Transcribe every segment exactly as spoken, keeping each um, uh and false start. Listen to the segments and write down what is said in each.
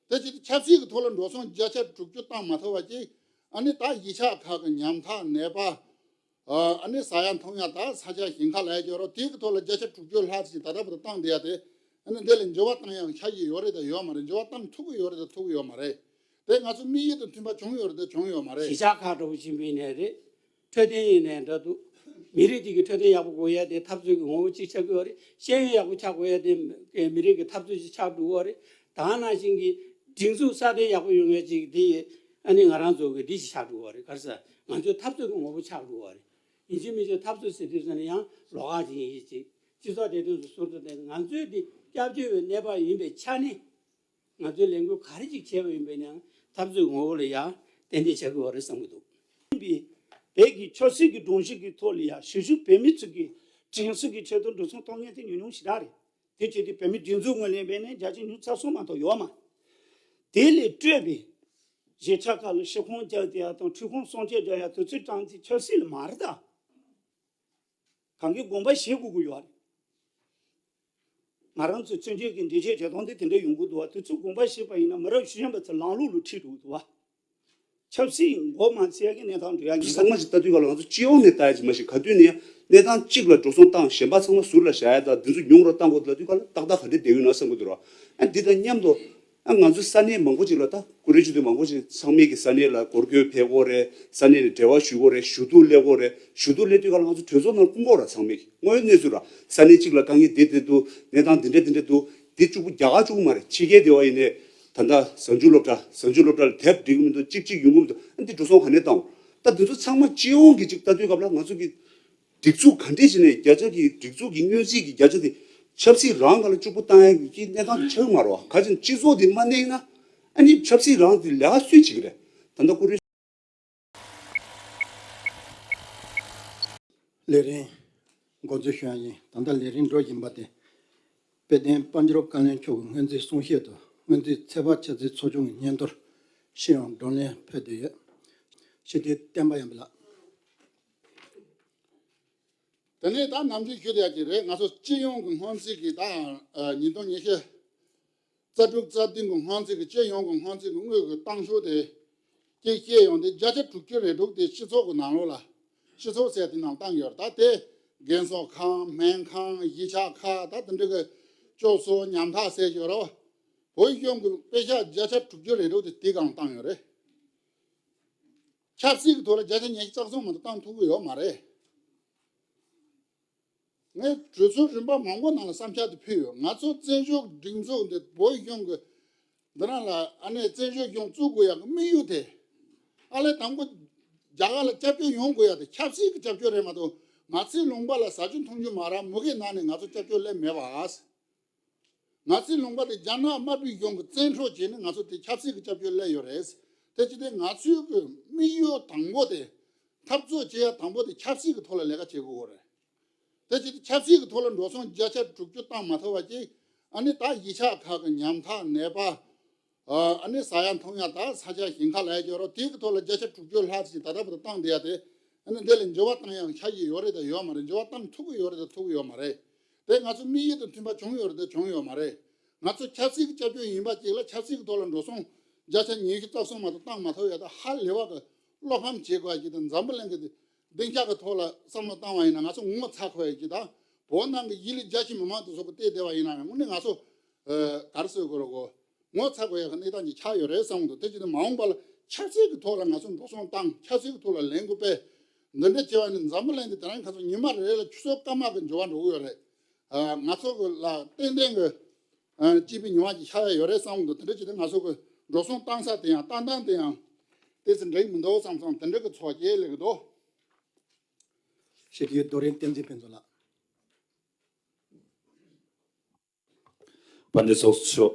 དེ་ཅི་ཆབ་སྲིད་ཀྱི་ཐོག་ལ་འགྲོ་སོང་བརྒྱ་ཆ་དྲུག་ཅུ་བཏང་མ་ཐུབ་པ་ཅིག་ཨ་ནི་ད་གཞིས་ཆགས་ཁག་གི་ཉམ་ཐག་ནད་པ། ཨ་ནི་ཟ་ཡ་འཐུང་ཡ་ད་ས་ཆ་ཞིང་ཁ་ལ་ཡ་སྐྱོ་རོགས་དེའི་གི་ཐོག་ལ་བརྒྱ་ཆ་དྲུག་ཅུ་ལྷག་ཅིག་ད་ལྟ་བར་དུ་བཏང་བསྡད་ཡ་དེ། ཨ་ནི་འདི་ལ་འགྱུར་བ་བཏང་ཡ་ཆ་ཡི་ཡོད་རེད་ད་ཡོད་མ་རེད། འགྱུར་བ་བཏང་ཐུབ་ཀྱི་ཡོད་རེད་ད་ཐུབ་ཀྱི་ཡོད་མ་རེད། དེ་ང་ཚོ་དམིགས་ཡུལ་དང་མཐུན་པ་བྱུང་ཡོད་རེད་ད་བྱུང་ཡོད་མ་རེད། གཞིས་ཆགས་ཁག་འདྲ་བོ་ཆེན་པོ་ཡིན་ནའི་རེད། འཕྲོད་བསྟེན་ཡིན་ནའི་འདྲ་འདུག་མི་རིགས་དེ་གི་འཕྲོད་བསྟེན་ཡག་པོ་དགོས་ཡ་དེ་འཐབ་རྩོད་ཀྱི་ངོ་བོ་གཅིག་ཆགས་ཀྱི་ཡོད་རེད། ཤེས་ཡོན་ཡག་པོ་ཆགས་དགོས་ཡ་དེ་མི་རིགས་ཀྱི་འཐབ་རྩོད་ཅིག་ཆགས་འགྲོ་གི་ཡོད་རེད། ད་ག་ནང་བཞིན་གྱི་སྒྲིག་འཛུགས་སྲ་བརྟན་ཡག་པོ་ཡོང་ཡ་ཅིག་དེ་ཨ་ནི་ང་རང་ཚོ་གི་འདི་ཞིག་ཆགས་འགྲོ་གི་ཡོད་རེད། ག་རེ་ཟེར་ང་ཚོའི་འཐབ་རྩོད་ཀྱི་ངོ་བོ་ཆགས་འགྲོ་གི་ཡོད་རེད། ཡིན་གཅིག་མིན་གཅིག་འཐབ་རྩོད་ཟེར་དུས་ཙམ་ནས་ཡང་ལོགས་ཀ་ཅིག་ཡིན་གཅིག་སྤྱི་ཚོགས་བདེ་དོན་སོགས་ཟུར་དུ་བསྟན་ང་ཚོའི་འདི་སྐྱབས་བཅོལ་བའི་གནས་བབ་ཡིན་པའི་ཆ་ནས། ང་ཚོས་ལས་འགུལ་ག་རེ་ཅིག་བྱས་པ་ཡིན་པས་ན་འཐབ་རྩོད་ངོ་བོ་ལ་ཡང་ཏན་ཏན་ཆགས་ཀྱི་ཡོད་རེད་བསམ་གྱི་འདུག་ཡིན་པའི་བོད་ཀྱི་ཆབ་སྲིད་ཀྱི་སྒྲོམ་གཞི་གི་ཐོག་ལ་ཡང་གཞིས་བཞུགས་བོད་མི་ཚོ་གི་དྲན་གསོ་གི་ཆེད་དུ་འགྲོ་སོང་གཏོང་མཁན་དེ་ཉུང་ཉུང་ཞེ་དྲག་རེད། དེ་བྱས་ཏེ་བོད་མི་སྒྲིག་འཛུགས་ངོས་ལེན་བྱས་ནས་བརྒྱ་ཆ་ཉི་ཤུ་རྩ་གསུམ་མ་གཏོགས་ཡོད་མ་རེད། དེ་ལས་སྤྲོས་པའི་གཞིས་ཆགས་ཁག་ལ་ཤི་ཁུངས་རྒྱག་བསྡད་ཡ་དང་འཁྲུག་ཁུངས་སྲུང་སྐྱོབ་རྒྱག་ཡ་དེ་ཚོའི་གྲངས་དེ་ཆབ་སྲིད་ལ་མ་རེད་ད། གང་གི་དགོངས་པ་བཞེས་དགོས་ཀྱི་ཡོད་རེད། ང་རང་ཚོའི་བཙན་བྱོལ་གྱི་འགྲེལ་བཤད་བྱེད་སྟངས་དེ་དེ་འདྲ་ཡོང་གི་འདུག་བ། དེ་ཚོ་དགོངས་པ་བཞེས་པ་ཡིན་ན་མི་རབས་གཞོན་པ་ཚོ་ལམ་ལུགས་ལ་ཁྲིད་འགྲོ་གི་འདུག་བ། ཆབ་སྲིད་མགོ་མ་ཚོས་ཀྱི་གནས་སྟངས་འགྲོ་ཡ་ཡིན། ཚང་མ་ཞིག་ལྟ་དུས་ག་ལ་ང་ཚོ་སྤྱི་ཡོངས་ནས་ལྟ་ཡ་ཅིག་མ་ཞིག་ག་དུས་ནས་གནས་སྟངས་གཅིག་ལ་འགྲོ་སོང་བཏང་གཞན་པ་ཚང་མ་ཟུར་ལ་བཞག་ཡ་དང་འདི་ཚོ་ཉུང་རུ་བཏང་དགོས་འདུག་ལབ་དུས་ག་ལ་ཏག་ཏག་ག་འདྲ་བསྡད་ཡོད་ན་བསམ་གྱི་འདུག་ར། ཨ་འདི་དང་མཉམ་དུ། ཨ་ང་ཚོ་ས་གནས་མང་པོ་ཅིག་ལ་ད་ཀུ་རེ་ཆུ་དུས་མང་པོ་ཅིག་ཚང་མས་ཀྱི་ས་གནས་ལ་སྒོར་སྐྱོད་ཕེབས་དགོས་རེད། ས་གནས་ནས་འབྲེལ་བ་ཞུ་དགོས་རེད། ཞུ་གཏུག་སླེབས་དགོས་རེད། ཞུ་གཏུག་སླེབས་དུས་ག་ལ་ང་ཚོ་གྲོས་ཚོགས་ནང་སྐུ་འགོག་ར་ཚང་མས་ཀྱི་དངོས་ཡོད་གནས་ཚུལ་ར། ས་གནས་གཅིག་ལ་དཀའ་ངལ་འདི་འདི་འདུག་གནས་སྟངས་འདི་འདྲ་འདི་འདྲ་འདུག་འདི་གཅིག་པུ་རྒྱ་གར་གཅིག་པུ་མ་རེད། ཕྱི་རྒྱལ་སྡེ་བ་ཡིན་ནའི་ད་ལྟ་གཟའ་མཇུག་སློབ་གྲྭ་གཟའ་མཇུག་སློབ་གྲྭ་ལ་དེབ་སྒྲིག་གི་མི་འདུག་ཨ་འདི་འགྲོ་སོང་ག་ནས་བཏང་། ད་འདི་ཚོ་ཚང་མ་སྤྱི་ཡོངས་ཀྱི་ཅིག་ལྟ་དུས་སྐབས་ལ་ང་ཚོ་གི་སྒྲིག་འཛུགས་ག་འདྲས་ཞིག་ནས་བརྒྱ་ཆ་གི་སྒྲིག་འཛུགས་ཀྱི་སྔོན་རྩིས་ཀྱི་བརྒྱ་ཆ་དེ་ཆབ་སྲིད་རང་སྒང་ལ་གཅིག་པུ་བཏང་ཡ་གི་གནས་སྟངས་དེ་ཆགས་ཀྱི་མ་རེད་བ། ག་ཅི་སྤྱི་ཚོགས་དེ་མ་གནས་ན་ཨ་ནི་ཆབ་སྲིད་རང་དེ་ལས་ཀ་སུས་བྱེད་ཀྱི་རེད། ད་ལྟ་ཀུ་རེ། ལས་རིམ་འགོ་འཛུགས་ཞུ་ཡ་ཡིན། ད་ལྟ་ལས་རིམ་འགྲོ་བཞིན་པ་དེ་དཔལ་ལྡན་དཔལ་འབྱོར་བཀའ་བློན་མཆོག་གི་སྔོན་རྩིས་གསུང་བཤད་དུ་སྔོན་རྩིས་ཚོད་དཔག་ཆ་ཚད་ཚོགས་ཆུང་གི་སྙན་ཐོར་ཤེས་ཡོན་བགྲོ་གླེང་ཕེབས་བསྡད་ཡོད། སྤྱི་འཐུས་བསྟན་པ་ཡར་འཕེལ་ལགས། དེ་ནས་ད་ནམ་རྒྱུན་ཞུ་བསྡད་ཀྱི་རེད། ང་ཚོ་སྤྱི་ཡོངས་ཀྱི་སྔོན་རྩིས་ཀྱི་ད་ཉིས་སྟོང་ཉི་ཤུ་རྩ་དྲུག་རྩ་བདུན་གྱི་སྔོན་རྩིས་ཀྱི་སྤྱི་ཡོངས་ཀྱི་སྔོན་རྩིས་ཀྱི་དངུལ་གྱི་གཏང་ཤུགས་དེ་ཅིག་བཤད་ཡོང་དུས་བརྒྱ་ཆ་དྲུག་ཅུ་རེ་དྲུག་དེ་སྤྱི་ཚོགས་ཀྱི་ནང་ལོགས་ལ་སྤྱི་ཚོགས་ཟེར་དེ་ནང་བཏང་ཡོད་རེད། ད་དེ་རྒན་གསོ་ཁང་སྨན་ཁང་གཞིས་ཆགས་ཁག་ད་དེ་འདྲ་གི་སྐྱོབ་གསོ་ཉམ་ཐག་ཟེར་ཡོད་རེད་བ། བོད་གཞུང་གི་པེ་ཤག་བརྒྱ་ཆ་དྲུག་ཅུ་རེ་དྲུག་དེ་དེ་སྒང་བཏང་ཡོད་རེད། ཆབ་སྲིད་ཀྱི་ཐོག་ལ་བརྒྱ་ཆ་ཉི་ཤུ་རྩ་གསུམ་མ་གཏོགས་བཏང་ཐུབ་ཀྱི་ཡོད་མ་རེད། ངས་གྲོས་ཚོགས་རིམ་པ་མང་པོ་ནང་ལ་བསམ་འཆར་དེ་ཕུལ་ཡོད། ང་ཚོ་བཙན་བྱོལ་སྒྲིག་འཛུགས་འདི་བོད་གཞུང་གི་འདི་ནང་ལ་ཨ་ནེ་བཙན་བྱོལ་གཞུང་བཙུགས་དགོས་ཡག་གི་དམིགས་ཡུལ་དེ། ཨ་ལས་དང་པོ་རྒྱ་གར་ལ་སྐྱབས་བཅོལ་ཡོང་དགོས་ཡག་དེ་ཆབ་སྲིད་ཀྱི་སྐྱབས་བཅོལ་རེད་མ་གཏོགས་ང་ཚོའི་ལུང་པ་ལ་ཟ་རྒྱུ་འཐུང་རྒྱུ་མ་རག་མུ་གེ་ནང་ནས་ང་ཚོ་སྐྱབས་བཅོལ་སླེབས་མེད་པ། ང་ཚོའི་ལུང་པ་དེ་རྒྱ་ནག་དམར་པོའི་གཞུང་གི་བཙན་འཕྲོག་བྱས་ནས་ང་ཚོ་དེ་ཆབ་སྲིད་ཀྱི་སྐྱབས་བཅོལ་སླེབས་ཡོད་རེད། དེ་ཅི་སྟེ་ང་ཚོའི་གི་དམིགས་ཡུལ་དང་པོ་དེ་འཐབ་རྩོད་བྱེད་ཡ་དང་པོ་དེ་ཆབ་སྲིད་ཀྱི་ཐོག་ལ་ལས་ཀ་བྱེད་དགོས་རེད། དེ་ཅི་སྟེ་ཆབ་སྲིད་ཀྱི་ཐོག་ལ་འགྲོ་སོང་བརྒྱ་ཆ་དྲུག་ཅུ་བཏང་མ་ཐུབ་པ་ཅིག་ཨ་ནི་ད་གཞིས་ཆགས་ཁག་གི་ཉམ་ཐག་ནད་པ། ཨ་ནི་ཟ་ཡ་འཐུང་ཡ་ད་ས་ཆ་ཞིང་ཁ་ལ་ཡ་སྐྱོ་རོགས་དེའི་གི་ཐོག་ལ་བརྒྱ་ཆ་དྲུག་ཅུ་ལྷག་ཅིག་ད་ལྟ་བར་དུ་བཏང་བསྡད་ཡ་དེ། ཨ་ནི་འདི་ལ་འགྱུར་བ་བཏང་ཡང་ཆ་ཡི་ཡོད་རེད་དང་ཡོད་མ་རེད། འགྱུར་བ་བཏང་ཐུབ་ཀྱི་ཡོད་རེད་དང་ཐུབ་ཀྱི་ཡོད་མ་རེད། དེ་ང་ཚོ་དམིགས་ཡུལ་དང་མཐུན་པ་བྱུང་ཡོད་རེད་དང་བྱུང་ཡོད་མ་རེད། ང་ཚོ་ཆབ་སྲིད་ཀྱི་སྐྱབས་བཅོལ་ཡིན་པ་ཅིག་ལ་ཆབ་སྲིད་ཀྱི་ཐོག་ལ་འགྲོ་སོང་བརྒྱ་ཆ་ཉི་ཤུ་རྩ་གསུམ་མ་གཏོགས་བཏང་མ་ཐུབ་ཡ་དང་ཧ་ལས་པ་གི་བློ་ཕམ་བྱེད་དགོས་ཡ་ཅིག་དང་འཛམ་བུ་གླིང་གི་སྡིངས་ཆ་གི་ཐོག་ལ་བསམ་བློ་བཏང་བ་ཡིན་ན་ང་ཚོ་ངོ་ཚ་དགོས་ཡ་ཅིག་དང་བོད་ནང་གི་ཡུལ་ལི་རྒྱ་ཆེ་མི་མང་དེ་ཚོ་གི་བལྟས་བསྡད་པ་ཡིན་ན་ཡང་དངོས་གནས་ང་ཚོ་ག་རེ་ཟེར་དགོས་རེད་གོ། ངོ་ཚ་དགོས་ཡག་གི་གནས་སྟངས་ཅིག་ཆགས་ཡོད་རེད་བསམ་གི་འདུག་དེ་བྱས་ནས་མ་འོངས་པ་ལ་ཆབ་སྲིད་ཀྱི་ཐོག་ལ་ང་ཚོ་འགྲོ་སོང་བཏང་ཆབ་སྲིད་ཀྱི་ཐོག་ལ་ལས་འགུལ་སྤེལ་འདི་འདྲ་བྱས་པ་ནི་འཛམ་བུ་གླིང་འདི་དེ་རིང་ཁ་སང་ཉི་མ་རེ་རེ་ལ་ཆུ་ཚོད་སྐར་མ་གི་འགྱུར་བ་འགྲོ་གི་ཡོད་རེད། ང་ཚོ་གི་ལ་ཏན་ཏན་གི་སྐྱིད་པའི་ཉི་མ་ཅིག་ཆགས་ཡག་ཡོད་རེད་བསམ་གི་འདུག་དེ་འདྲ་བྱས་ནས་ང་ཚོ་གི་འགྲོ་སོང་བཏང་ས་དེ་ཡང་བཏང་སྟངས་དེ་ཡང་ཏོག་ཙམ་འགྲིག་མི་འདུག་བསམ་སོང་དེ་འདྲ་གི་ཚོགས་སྐྱེལ་ལེ་གི་འདུག་ཞེས་དེའི་རྡོ་རིང་བསྟན་འཛིན་ཕུན་ཚོགས་ལགས། དཔལ་ལྡན་ཚོགས་གཙོ་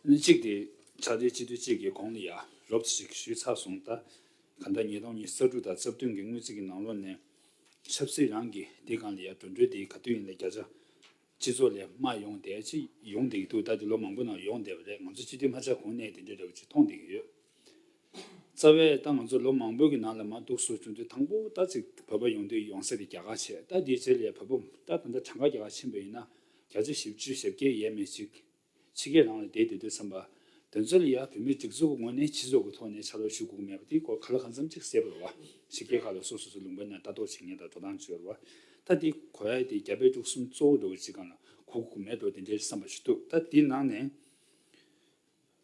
མཆོག་གཅིག་དེ་ཕྱག་སྦྲེལ་སྤྱི་འཐུས་གཅིག་གི་གོང་ལ་ཡ་རོབ་ཙམ་ཞིག་ཞུས་ཚར་སོང་། ད་ག་ད་ཉིས་སྟོང་ཉི་ཤུ་རྩ་དྲུག་དང་རྩ་བདུན་གྱི་སྔོན་རྩིས་ཀྱི་ནང་ལོགས་ནས་ཆབ་སྲིད་རང་གི་དེ་སྒང་ལ་ཡ་འགྲོ་གྲོན་དེ་ག་དུས་ཡིན་ལ་བརྒྱ་ཆ་སྤྱི་ཚོགས་ལས་མར་ཡོང་བསྡད་ཅིག་ཡོང་བསྡད་ཀྱི་འདུག་ད་དེ་ལོ་མང་པོ་ནང་ཡོང་བསྡད་པ་རེད། ང་ཚོ་སྤྱི་འཐུས་མ་ཆགས་གོང་ནས་དེ་འདྲ་འདྲ་བོ་ཅིག་མཐོང་བསྡད་ཀྱི་ཡོད། རྩ་བའི་ད་ང་ཚོ་ལོ་མང་པོའི་གི་ནང་ལ་མར་འདུག་སེ་བྱུང་དུས་དང་པོ་ད་ཅིག་བོད་པ་ཡོང་དུས་ཡོང་ས་དེ་རྒྱ་གར་བྱས། ད་དེའི་རྗེས་ལ་བོད་པ་ད་ད་ལྟ་གྲངས་ཀ་རྒྱ་གར་ཕྱིན་པ་ཡིན་ན་བརྒྱ་ཆ་བཞི་བཅུ་ཞེ་བརྒྱད་ཡས་མས་ཅིག་ཕྱི་རྒྱལ་རང་ལ་བསྡད་བསྡད་དུས་ཙམ་པ་ དེ་ཚོ་ལ་ཡ་བོད་མིའི་སྒྲིག་འཛུགས་ཀྱི་ངོས་ནས་སྤྱི་ཚོགས་ཀྱི་ཐོག་ནས་ཕྱག་ལས་ཞུ་དགོས་ཀྱི་མེད་པ་དེ་སྐོར་ག་ལ་གང་འཚམ་ཅིག་གསལ་པོ་རེད་བ། ཕྱི་རྒྱལ་ཁག་ལ་སོ་སོ་སོ་ལུང་པའི་ནང་ལྟ་རྟོག་བྱེད་མཁན་དང་འགྲོ་སྟངས་བྱེད་རེད་བ། ད་དེ་གོ་ཡ་དེ་རྒྱ་བལ་འབྲུག་གསུམ་གཙོ་བོ་འདྲ་བོ་ཅིག་སྒང་ལ་གོ་དགོས་ཀྱི་མེད་འགྲོ་དེ་འདྲའི་བསམ་པ་ཞིག་འདུག་ད་དེའི་ནང་ནས་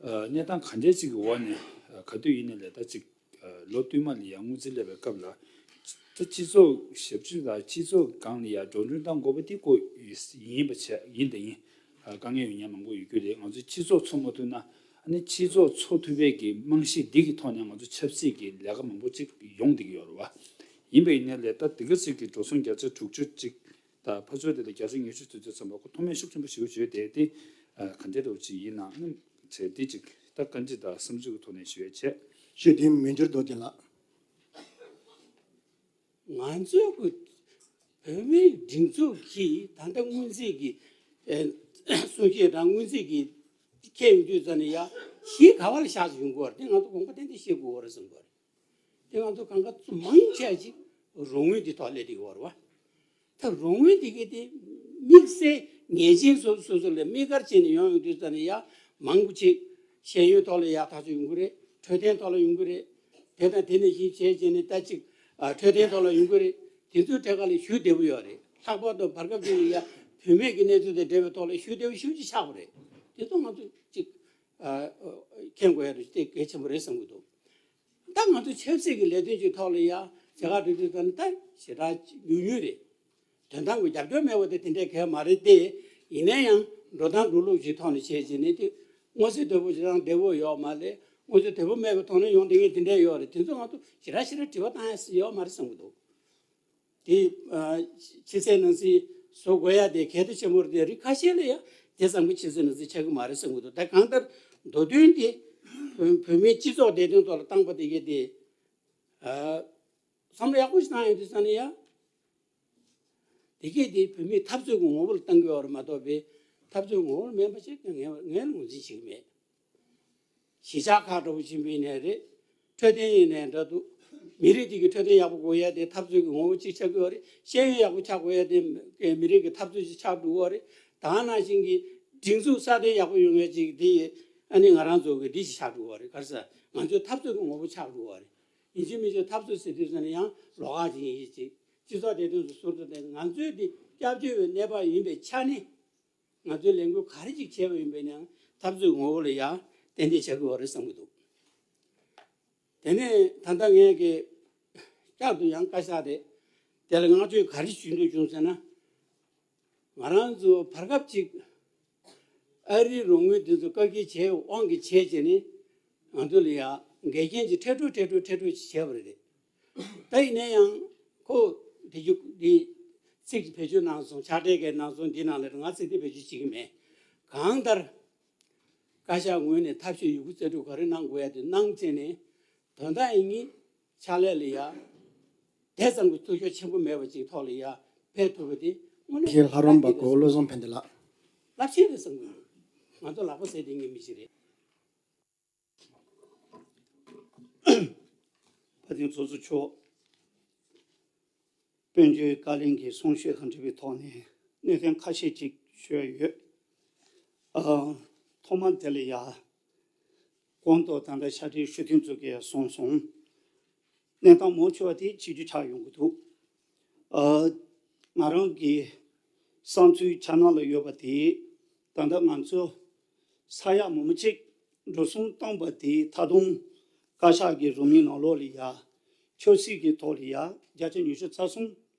ཨ་གནས་སྟངས་ག་འདྲའི་ཅིག་གི་འོག་ནས་ཨ་ག་དུས་ཡིན་ནའི་ལས་ད་ཅིག་ཨ་ལོ་བསྟུད་མ་ལ་ཡ་སྔོན་རྩིས་སླེབས་པའི་སྐབས་ལ། ད་སྤྱི་ཚོགས་ཞབས་ཞུ་དང་སྤྱི་ཚོགས་སྒང་ལ་ཡ་འགྲོ་གྲོན་གཏོང་དགོས་པ་དེ་ཁོ་ཡིན་པ་བྱས་ཡིན་དང་ཡིན། ཨ་དཀའ་ངལ་ཡོད་མཁན་མང་པོ་ཡོད་རྒྱུ་རེད། ང་ཚོས་སྤྱི་ཚོགས་ཚོགས་མ་ཐུབ་ན། ཨ་ནི་སྤྱི་ཚོགས་ཚོགས་ཐུབ་པའི་གི་རྨང་གཞི་འདི་གི་ཐོག་ནས་ང་ཚོ་ཆབ་སྲིད་ཀྱི་ལས་ཀ་མང་པོ་ཅིག་ཡོང་བསྡད་ཀྱི་ཡོད་རེད་བ། ཡིན་པ་ཡིན་ནའི་ལས་ད་འདི་ག་ཅིག་གི་འགྲོ་སོང་བརྒྱ་ཆ་དྲུག་ཅུ་ཅིག་དང་ཕར་ཕྱོགས་དེ་ལ་བརྒྱ་ཆ་ཉི་ཤུ་དེ་ཚོ་ཚང་མ་ཁོ་མཐོ་དམན་ཤུགས་ཆེན་པོ་ཞིག་བརྗོད་དེ་དེ་ཨ་ག་འདྲ་འདྲ་བོ་ཅིག་ཡིན་ནའང་ཨ་ནི་བྱས་འདི་ཅིག་ད་བཀའ་འདྲི་དང་བསམ་ཚུལ་གྱི་ཐོག་ནས་ཞུ་ཡ་བྱས། ཞུ་དེ་མི་འགྱུར་རྡོ་རྗེ་ལགས། ང་ཚོའི་གི་བོད་མིའི་སྒྲིག་འཛུགས་ཀྱིས་ད་ལྟ་སྔོན་རྩིས་ཀྱི་ཨེ་གསུང་བཤད་དང་སྔོན་རྩིས་ཀྱི་ཁྱེད་ཡོང་དུས་ཙམ་ནས་ཡ་གཞི་ག་བ་ལ་བཞག་ཡོང་གི་ཡོད་རེད། དེ་ང་ཚོ་དགོངས་པ་ཏན་ཏན་བཞེས་དགོས་ཀྱི་ཡོད་རེད་བསམ་གྱི་ཡོད་རེད། དེ་ང་ཚོ་གང་ག་ཚོ་མང་ཆེ་ཅིག་རོགས་དངུལ་འདི་ཐོག་སླེབས་བསྡད་ཡོད་རེད་བ། ད་རོགས་དངུལ་འདི་གའི་དེ་དམིགས་བསལ་ངེས་ཅན་སོ་སོ་སོ་ལ་དམིགས་བཀར་བྱས་ནས་ཡོང་ཡོང་དུས་ཙམ་ནས་ཡ་མང་པོ་ཅིག་ཤེས་ཡོན་ཐོག་ལ་ཡ་ཐག་གཅོད་ཡོང་གི་རེད། འཕྲོད་བསྟེན་ཐོག་ལ་ཡོང་གི་རེད། དེ་དང་དེ་ནང་བཞིན་བྱས་བྱས་ནས་ད་ཅིག་ཨ་འཕྲོད་བསྟེན་ཐོག་ལ་ཡོང་གི་རེད། དེ་ཚོའི་གྲས་ཁ་ལ་ཞུ་བདེ་པོ་ཡོད་རེད། ལྷག་པར་དུ་བར་སྐབས་དེ་ཡ་བུད་མེད་ཀྱི་གནས་ཚུལ་དང་འབྲེལ་བའི་ཐོག་ལ་ཞུ་བདེ་པོ་ཞེ་པོ་ཅིག་ཆགས་པ་རེད། དེ་ཚོ་ང་ཚོ་ཅིག་ཨ་མཁྱེན་དགོས་ཡ་དེ་གལ་ཆེན་པོ་རེད་བསམ་གྱི་འདུག་ད་ང་ཚོ་ཆབ་སྲིད་ཀྱི་ལས་དོན་གྱི་ཐོག་ལ་ཡ་བྱེད་ག་འགྲོ་དུས་ཙམ་ནས་ད་ཞེ་དྲག་ཉུང་ཉུང་རེད། དོན་དམ་གྱི་རྒྱབ་སྐྱོར་མེད་པ་དེ་དེ་འདྲའི་གལ་མ་རེད་དེ། ཡིན་ན་ཡང་འགྲོ་སྟངས་འགྲོ་ལུགས་ཀྱི་ཐོག་ནས་བྱས་བྱས་ནས་དེ་མངོན་གསལ་དོད་པོ་ཞེ་དྲག་བདེ་པོ་ཡོད་མ་རེད། མངོན་གསལ་དོད་པོ་མེད་པའི་ཐོག་ནས་ཡོང་བསྡད་མཁན་དེ་འདྲ་ཡོད་རེད། དེ་ཚོ་ང་ཚོ་ཞེ་དྲག་ཞེ་དྲག་དྲི་བ་བཏང་ཡ་ཡོད་མ་རེད་བསམ་གྱི་འདུག་དེ་ཨ་ཕྱི་གསལ་ནང་གསལ་བཟོ་དགོས་ཡ་དེ་གལ་ཆེན་པོ་རེད་དེ། རིགས་ཁ་ཤས་ལ་ཡ་དེ་ཙམ་གྱི་ཕྱི་གསལ་ནང་གསལ་ཆགས་ཀྱི་མ་རེད་བསམ་གྱི་འདུག་ད་གང་ལྟར་མདོ་དོན་དེ་བོད་བོད་མིའི་སྤྱི་ཚོགས་བདེ་དོན་ཐོག་ལ་བཏང་པ་དེ་གས་དེ་ཨ་བསམ་བློ་ཡག་པོ་ཞིག་བཏང་ཡོང་དུས་ཙམ་ནས་ཡ། དེ་གས་དེ་བོད་མིའི་འཐབ་རྩོད་ཀྱི་ངོ་བོ་ལ་བཏང་གི་ཡོད་རེད་མ་གཏོགས་པའི་འཐབ་རྩོད་ངོ་བོ་ལ་མེད་པ་ཞིག་ངས་ངས་ངོས་འཛིན་བྱེད་ཀྱི་མེད། གཞིས་ཆགས་ཁག་འདྲ་བོ་ཆེན་པོ་ཡིན་ནའི་རེད། འཕྲོད་བསྟེན་ཡིན་ནའི་འདྲ་འདུག་མི་རིགས་དེ་གི་འཕྲོད་བསྟེན་ཡག་པོ་དགོས་ཡ་དེ་འཐབ་རྩོད་ཀྱི་ངོ་བོ་གཅིག་ཆགས་ཀྱི་ཡོད་རེད། ཤེས་ཡོན་ཡག་པོ་ཆགས་དགོས་ཡ་དེ་མི་རིགས་ཀྱི་འཐབ་རྩོད་ཅིག་ཆགས་འགྲོ་གི་ཡོད་རེད། ད་ག་ནང་བཞིན་གྱི་སྒྲིག་འཛུགས་སྲ་བརྟན་ཡག་པོ་ཡོང་ཡ་ཅིག་དེ་ཨ་ནི་ང་རང་ཚོ་གི་འདི་ཞིག་ཆགས་འགྲོ་གི་ཡོད་རེད། ག་རེ་ཟེར་ང་ཚོའི་འཐབ་རྩོད་ཀྱི་ངོ་བོ་ཆགས་འགྲོ་གི་ཡོད་རེད། ཡིན་གཅིག་མིན་གཅིག་འཐབ་རྩོད་ཟེར་དུས་ཙམ་ནས་ཡང་ལོགས་ཀ་ཅིག་ཡིན་གཅིག་སྤྱི་ཚོགས་བདེ་དོན་སོགས་ཟུར་དུ་བསྟན། ང་ཚོའི་འདི་སྐྱབས་བཅོལ་བའི་གནས་བབ་ཡིན་པའི་ཆ་ནས། ང་ཚོས་ལས་འགུལ་ག་རེ་ཅིག་བྱས་པ་ཡིན་པས་ཀྱང་འཐབ་རྩོད་ངོ་བོ་ལ་ཡང་ཏན་ཏན་ཆགས་ཀྱི་ཡོད་རེད་བསམ་གྱི་འདུག་དེ་ནས་ད་ལྟ་ངས་ཀྱི་བསྐྱར་དུ་ཡང་བཀའ་ཤག་དེ་དེ་ལ་བསྔགས་བརྗོད་ག་རེ་ཞུ་འདོད་བྱུང་ཟེར་ན། ང་རང་ཚོ་བར་སྐབས་ཅིག་ཨ་རིའི་རོགས་དངུལ་འདི་ཚོ་བཀག་སྐྱིལ་བྱས་དབང་གིས་བྱས་བྱས་ནས་ང་ཚོ་ལ་ཡང་འགལ་རྐྱེན་གྱི་ཁྲལ་སྤྲོད་ཁྲལ་སྤྲོད་ཁྲལ་སྤྲོད་ཅིག་བྱས་པ་རེད། ད་ཡིན་ན་ཡང་ཁོ་དེ་རྒྱུ་འདི་ཚིག་ཅིག་བེད་སྤྱོད་གནང་སོང་། ཕྱག་སྦྲེལ་གྱི་གནང་སོང་། འདི་ནང་ལ་ང་ཚིག་དེ་བེད་སྤྱོད་བྱེད་ཀྱི་མེད། གང་ལྟར་བཀའ་ཤག་ངོས་ནས་ཐབས་ཤེས་ཡོད་རྒུ་རྩལ་སྤྲུགས་ག་རེ་གནང་དགོས་ཡ་དེ་གནང་བྱས་ནས་དོན་དག་ཡིན་ངེས་ཕྱག་ལས་ལ་ཡ་དེ་ཙམ་གྱི་ཐུགས་ཤོར་ཆེན་པོ་མེད་པ་ཅིག་ཐོག་ལ་ཡ་ཕེབས་ཐུབ་པ་དེ་དངོས་གནས་རྒྱལ་ལྷ་རམས་པ་གོ་བློ་བཟང་ཕན་བདེ་ལགས། རླབས་ཆེན་རེད་བསམ་གྱི་འདུག་ང་ཚོ་ལག་པ་ཟས་དེ་ངེས་མི་ཞིག་རེད། ཕ་དེང་ཚོགས་གཙོ་མཆོག་དཔལ་འབྱོར་བཀའ་བློན་གྱི་གསུང་བཤད་དང་འབྲེལ་བའི་ཐོག་ནས་གནད་དོན་ཁ་ཤས་ཅིག་ཞུ་ཡ་ཡོད། ཨ། ཐོག་མར་དེ་ལ་ཡ་གོང་དུ་ད་ལྟ་ཕྱག་སྦྲེལ་ཞུ་མཁན་ཚོ་གིས་གསུངས་སོང་། གནས་སྟངས་མང་ཆེ་བ་དེ་གཅིག་གྱུར་ཆགས་ཡོང་གི་འདུག་ཨ། ང་རང་གི་བསམ་ཚུལ་ཆ་ནང་ལ་ཡོད་པ་དེ་ད་ལྟ་ང་ཚོ་ས་ཡ་མང་པོ་ཅིག་འགྲོ་སོང་བཏང་པ་དེ་ད་དུང་བཀའ་ཤག་གི་རོལ་མོའི་ནང་ལོགས་ལ་ཡ་ཆབ་སྲིད་ཀྱི་ཐོག་ལ་ཡ་བརྒྱ་ཆ་ཉི་ཤུ་རྩ་གསུམ།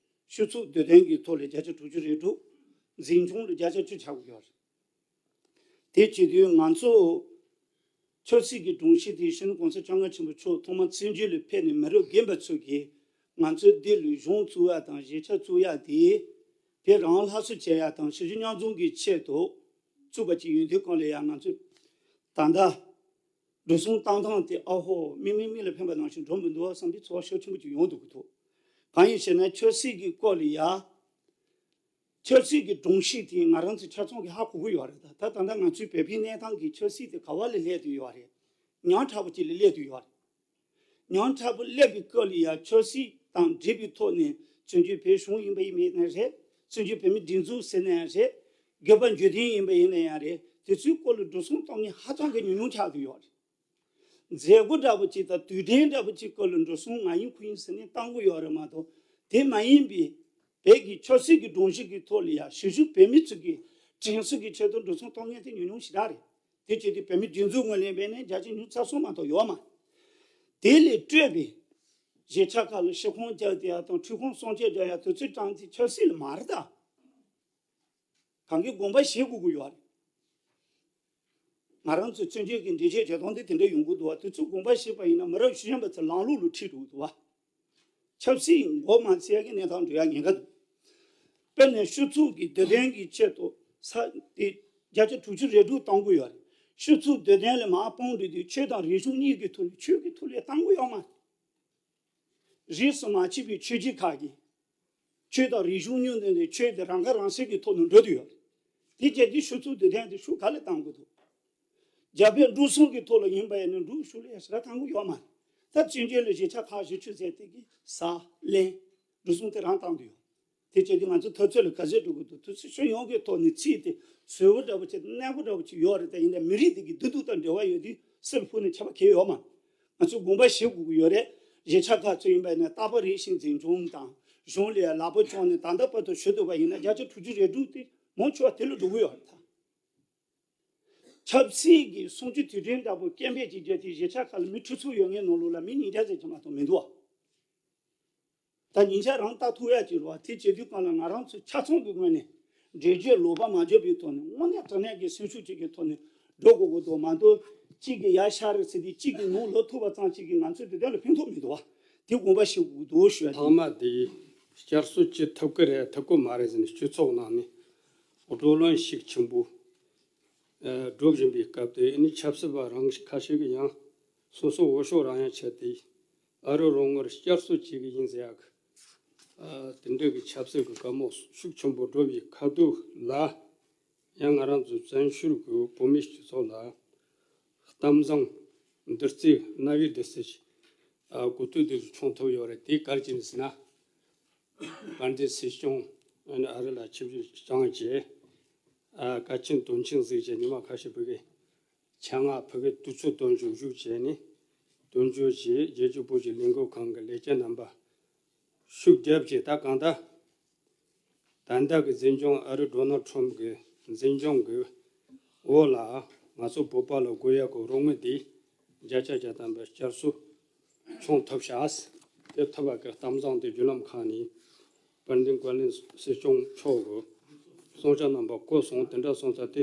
སྤྱི་ཚོགས་འདོད་དོན་གྱི་ཐོག་ལ་བརྒྱ་ཆ་དྲུག་ཅུ་རེ་དྲུག་འཛིན་སྐྱོང་ལ་བརྒྱ་ཆ་བཅུ་ཆགས་ཀྱི་ཡོད་རེད། དེ་བྱེད་དུས་ང་ཚོ་ཆབ་སྲིད་ཀྱི་སྒྲོམ་གཞི་དེ་སྤྱི་ནོར་གོང་ས་སྐྱབས་མགོན་ཆེན་པོ་མཆོག་ཐོག་མར་བཙན་བྱོལ་ལ་ཕེབས་ནས་མི་རབས་རྒན་པ་ཚོ་གིས་ང་ཚོའི་འདི་ལ་གཞུང་བཙུགས་ཡ་དང་གཞིས་ཆགས་བཙུགས་ཡ་དེ་དེ་རང་སླར་གསོ་བྱེད་ཡ་དང་ཞི་བདེ་མཉམ་འཛོམས་ཀྱི་ཆེད་དུ་བཙུགས་པ་ཅིག་ཡིན་དུས་གང་ལ་ཡང་ང་ཚོས་ད་ལྟ་འགྲོ་སོང་བཏང་སྟངས་དེ་ཨ་ཧོ་མིག་མིག་མིག་ལ་ཕན་པ་ནང་བཞིན་འགྲོ་མི་འདུག་བསམ་པའི་ཚོར་བ་ཤུགས་ཆེན་པོ་ཅིག་ཡོང་འདུག་གི་འདུག་གང་ཡིན་ཞེ་ན་ཆབ་སྲིད་ཀྱི་སྐོར་ལ་ཡ། ཆབ་སྲིད་ཀྱི་སྒྲོམ་གཞི་དེ་ང་རང་ཚོ་ཆ་ཚང་གིས་ཧ་གོ་གི་ཡོད་རེད། ད་ད་ད་ལྟ་ང་ཚོའི་བོད་པའི་གནས་སྟངས་ཀྱི་ཆབ་སྲིད་དེ་ག་བ་ལ་སླེབས་བསྡད་ཡོད་རེད། ཉམ་ཕྲ་པོ་ཅིག་ལ་སླེབས་བསྡད་ཡོད་རེད། ཉམ་ཕྲ་པོ་སླེབས་པའི་སྐབས་ལ་ཡང་ཆབ་སྲིད་དང་འབྲེལ་བའི་ཐོག་ནས་བཙན་བྱོལ་བོད་གཞུང་ཡིན་པ་ཡིན་ནའི་རེད། བཙན་བྱོལ་བོད་མིའི་སྒྲིག་འཛུགས་ཟེར་ན་ཡང་རེད། སྒེར་པ་འཇོན་ཐང་ཡིན་པ་ཡིན་ན་ཡང་རེད། དེ་ཚོའི་སྐོར་ལ་འགྲོ་སོང་གཏོང་མཁན་ཧ་ཅང་གི་ཉུང་ཉུང་ཆགས་བསྡད་ཡོད་རེད། མཛད་སྒོ་འདྲ་པོ་ཅིག་དང་དུས་དྲན་འདྲ་པོ་ཅིག་སྐོར་ལ་འགྲོ་སོང་ང་ཡིན་ཁོ་ཡིན་ཟེར་ནས་གཏང་གི་ཡོད་རེད་མ་གཏོགས། དེ་མ་ཡིན་པའི་བོད་ཀྱི་ཆབ་སྲིད་ཀྱི་སྒྲོམ་གཞི་གི་ཐོག་ལ་ཡ་གཞིས་བཞུགས་བོད་མི་ཚོ་གི་དྲན་གསོ་གི་ཆེད་དུ་འགྲོ་སོང་གཏོང་མཁན་དེ་ཉུང་ཉུང་ཞེ་དྲག་རེད། དེ་བྱས་ཏེ་བོད་མི་སྒྲིག་འཛུགས་ངོས་ལེན་བྱས་ནས་བརྒྱ་ཆ་ཉི་ཤུ་རྩ་གསུམ་མ་གཏོགས་ཡོད་མ་རེད། དེ་ལས་སྤྲོས་པའི་གཞིས་ཆགས་ཁག་ལ་ཤི་ཁུངས་རྒྱག་བསྡད་ཡ་དང་འཁྲུག་ཁུངས་སྲུང་སྐྱོབ་རྒྱག་ཡ་དེ་ཚོའི་གྲངས་དེ་ཆབ་སྲིད་ལ་མ་རེད་ད། གང་གི་དགོངས་པ་བཞེས་དགོས་ཀྱི་ཡོད་རེད། ང་རང་ཚོའི་བཙན་བྱོལ་གྱི་འགྲེལ་བཤད་བྱེད་སྟངས་དེ་དེ་འདྲ་ཡོང་གི་འདུག་བ། དེ་ཚོ་དགོངས་པ་བཞེས་པ་ཡིན་ན་མི་རབས་གཞོན་པ་ཚོ་ལམ་ལུགས་ལ་ཁྲིད་འགྲོ་གི་འདུག་བ། ཆབ་སྲིད་མགོ་མ་ཚོས་ཀྱི་གནས་སྟངས་འགྲོ་ཡ་ཉེན་ཁ་འདུག་དཔེར་ན་ཆོས་ཚོགས་ཀྱི་སྡེ་ཚན་གྱི་ཆེད་དུ་ས་དེ་བརྒྱ་ཆ་དྲུག་ཅུ་རེ་དྲུག་གཏང་གི་ཡོད་རེད། ཆོས་ཚོགས་སྡེ་ཚན་ལ་མར་སྤུངས་འགྲོ་དུས་ཆོས་དང་རིག་གཞུང་གཉིས་ཀྱི་ཐོག་ནས་ཆོས་ཀྱི་ཐོག་ལ་གཏང་གི་ཡོད་མ་རེད། རིས་སུ་མ་ཆད་པའི་ཆོས་བརྒྱུད་ཁག་གིས་ཆོས་དང་རིག་གཞུང་གཉིས་ལྡན་ཏེ་ཆོས་དེ་རང་ཁ་རང་གསོ་གི་ཐོག་ནས་འགྲོ་དུས་ཡོད་རེད། དེ་བྱས་དུས་ཆོས་ཚོགས་སྡེ་ཚན་དེ་ཤུགས་ག་ལ་གཏང་དགོས་འདུག་རྒྱ་བོད་འབྲུག་གསུམ་གྱི་ཐོག་ལ་ཡིན་པ་ཡིན་ན་འབྲུག་ཤུགས་ལ་ཡ་ཞེ་དྲག་གཏང་གི་ཡོད་མ་རེད། ད་བཙན་བྱོལ་ལ་གཞིས་ཆགས་ཁག་བཞི་བཅུ་ཟེར་དེ་གི་ས་གླིང་འབྲུག་གསུམ་དེ་རང་གཏང་དུ་ཡོད། དེ་བྱས་ཏེ་ང་ཚོ་འཐབ་རྩོད་ལ་ག་ཚོད་འགྲོ་དགོས་འདུག་དུས་ཚོད་ཕྱོགས་ཡོངས་ཀྱི་ཐོག་ནས་ཚིག་དེ་བཟོས་པ་འདྲ་པོ་བྱས་ཏེ་གནས་པོ་འདྲ་པོ་ཅིག་ཡོད་རེད། དེ་ཡིན་ན་མི་རིགས་དེ་གི་བདེ་སྡུག་དང་འབྲེལ་བ་ཡོད་དུས་སེམས་ཕུག་ནས་ཁྱབ་པ་གལ་ཡོད་མ་རེད། ང་ཚོས་དགོངས་པ་བཞེས་དགོས་ཀྱི་ཡོད་རེད། གཞིས་ཆགས་ཁག་ཚོ་ཡིན་པ་ཡིན་ན་རྟག་པར་རེ་བཞིན་འཛིན་སྐྱོང་དང་གཞུང་ལ་ཡ་ལག་པ་བཅངས་ནས་ད་ལྟ་བར་དུ་ཞུ་ཐུབ་པ་ཡིན་ན་བརྒྱ་ཆ་དྲུག་ཅུ་རེ་དྲུག་དེ་མང་ཆེ་བ་དེ་ལ་འགྲོ་གི་ཡོད་རེད་ད། ཆབ་སྲིད་ཀྱི་གསུམ་བཅུའི་དུས་དྲན་འདྲ་པོ་སྐད་འབོད་ཅིག་བརྒྱབ་དེ་གཞིས་ཆགས་ཁག་ལ་མི་ཁྲི་ཚོ་ཡོད་མཁན་ནང་ལོགས་ལ་མི་ཉིས་བརྒྱ་ཙམ་ཅིག་མ་གཏོགས་མི་འདུག་བ། ད་ཉིན་ཞག་རང་ལྟ་ཐུབ་ཡ་ཅིག་རེད་བ། དེ་བྱེད་དུས་གང་ལ་ང་རང་ཚོ་ཆ་ཚང་གི་ངོས་ནས་འགྲེལ་བརྗོད་ལོག་པ་མ་བརྗོད་པའི་ཐོག་ནས་དངོས་གནས་དྲང་གནས་ཀྱི་སེམས་ཤུགས་ཅིག་གི་ཐོག་ནས་འགྲོ་དགོས་ཀྱི་འདུག་མ་གཏོགས་གཅིག་གིས་ཡར་ཤར་རེད་ཟེར་དུས་གཅིག་གིས་ནང་ལོག་ཐུབ་པ་ཙམ་ཅིག་གིས་ང་ཚོའི་འདི་དོན་ལ་ཕན་ཐོགས་མི་འདུག་བ། དེ་དགོངས་པ་བཞེས་དགོས་ཀྱི་འདུག་ཞུ་ཡ་ཡིན། ཐེངས་མ་དེ་བསྐྱར་གསོ་བྱེད་ཐུབ་ཀྱི་རེད་ཐུབ་ཀྱི་མ་རེད་ཟེར་ནས་སྤྱི་ཚོགས་ནང་ནས་བགྲོ་གླེང་ཤུགས་ཆེན་པོ་ཨ་སྒྲུབ་བཞིན་པའི་སྐབས་དེ་ནི་ཆབ་སྲིད་པ་རང་ཁ་ཤས་ཀྱིས་ཡང་སོ་སོ་འོས་ཤོག་རག་ཡ་ཆེད་དུ་ཨ་རི་རོགས་དངུལ་བསྐྱར་གསོ་བྱེད་ཀྱི་ཡིན་ཟེར་ཡག་ཨ་དེ་འདྲ་གི་ཆབ་སྲིད་ཀྱི་བཀའ་མོལ་ཤུགས་ཆེན་པོ་སྒྲུབ་པའི་ཁ་ཐུག་ལ་ཡང་ང་རང་ཚོ་བཙན་བྱོལ་གྱི་བོད་མི་སྤྱི་ཚོགས་ལ་གཏམ་བཟང་བདུད་རྩི་རྣ་བའི་བདུད་རྩི་ཞིག་ཨ་གོ་ཐོས་དེ་བྱུང་ཐུབ་ཡོད་རེད། དེ་ག་རེ་བྱས་ནས་ཟེར་ན། དཔལ་ལྡན་སྲིད་སྐྱོང་ཨ་ནི་ཨ་རི་ལ་ཆིབས་བསྒྱུར་བསྐྱངས་རྗེས་ཨ་དཀའ་ཆེན་དོན་ཆེན་གཟིགས་བྱས་ཉི་མ་ཁ་ཤས་བོད་ཀྱི་ཆེད་མངགས་ཕ་གིར་དུས་ཚོད་སྟོན་བཞུགས་བཞུགས་བྱས་ནས་དོན་གཅོད་བྱས་རྒྱལ་སྤྱིའི་བོད་ཀྱི་ལས་འགུལ་ཁང་གི་ལས་བྱེད་རྣམ་པ་ཤུགས་བརྒྱབ་བྱས་ད་གང་ལྟར་ད་ལྟ་གི་འཛིན་སྐྱོང་ཨ་རི་ཌོ་ནལ་ཊམ་གྱི་འཛིན་སྐྱོང་གི་འོག་ལ་ང་ཚོ་བོད་པ་ལ་དགོས་ཡག་གི་རོགས་དངུལ་དེ་བརྒྱ་ཆ་བརྒྱ་ཐམ་པ་བསྐྱར་གསོ་བྱུང་ཐུབ་ཤག་དེ་ཐུབ་པ་གི་གཏམ་བཟང་དེ་བརྒྱུད་ལམ་ཁག་ནས་དཔལ་ལྡན་བཀའ་བློན་སྲིད་སྐྱོང་མཆོག་གི་གསུང་བཤད་རྣམ་པ་གོ་སོང་། དེ་འདྲ་སོང་ཙང་དེ་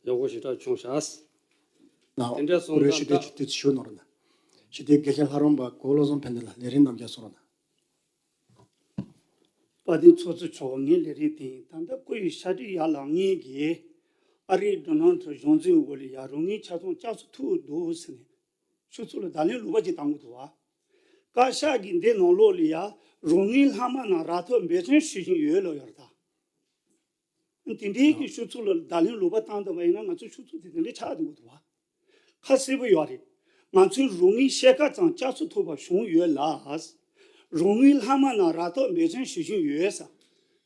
ཡག་པོ་ཞེ་དྲག་བྱུང་ཤག་ན་དེ་འདྲ་སོང་བཀུར་འོས་ཙང་ཞུ་དེ་ད་དེ་ཞུ་ནོར་ན་ཞུ་དེ་དགེ་བཤེས་ལྷ་རམས་པ་གོ་བློ་བཟང་ཕན་བདེ་ལ་ལས་རིམ་རྣམས་ཀྱང་གསུང་རོགས་གནང་། དཔལ་ལྡན་ཚོགས་གཙོ་མཆོག་ངའི་ལས་རིམ་དེ་ཡིན། ད་ལྟ་སྐུ་ཡི་ཕྱག་བྲིས་ཡར་ལངས་མཁན་གྱིས་ཨ་རིའི་ཌོ་ནལ་ཊམ་གཞུང་འཛིན་འོག་ལ་ཡ་རོགས་དངུལ་ཆ་ཚང་བསྐྱར་གསོ་ཐུབ་འདུག་ཟེར་ནས་ཆུ་ཚོད་ལ་བརྡ་ལན་ལོག་པ་ཅིག་བཏང་གི་འདུག་བ། བཀའ་ཤག་གིས་འདི་ནང་ལོགས་ལ་ཡ་རོགས་དངུལ་ལྷག་མ་རྣམས་རག་ཐབས་འབད་བརྩོན་ཞུ་བཞིན་ཡོད་ལབ་ཡོད་རེད་ད། དེ་འདྲའི་གི་ཤོག་ཚུགས་ལ་བརྡ་ལན་ལོག་པ་བཏང་ཐུབ་པ་ཡིན་ན་ང་ཚོའི་ཤོག་ཚུགས་དེ་དེ་འདྲའི་ཆགས་འདུག་འདུག་བ། ཁ་གསལ་པོ་ཡོད་རེད། ང་ཚོའི་རོགས་དངུལ་ཕྱེད་ཀ་ཙམ་བསྐྱར་གསོ་ཐུབ་པ་བྱུང་ཡོད་ལ། རོགས་དངུལ་ལྷག་མ་རྣམས་རག་ཐབས་འབད་བརྩོན་ཞུ་བཞིན་ཡོད་ས།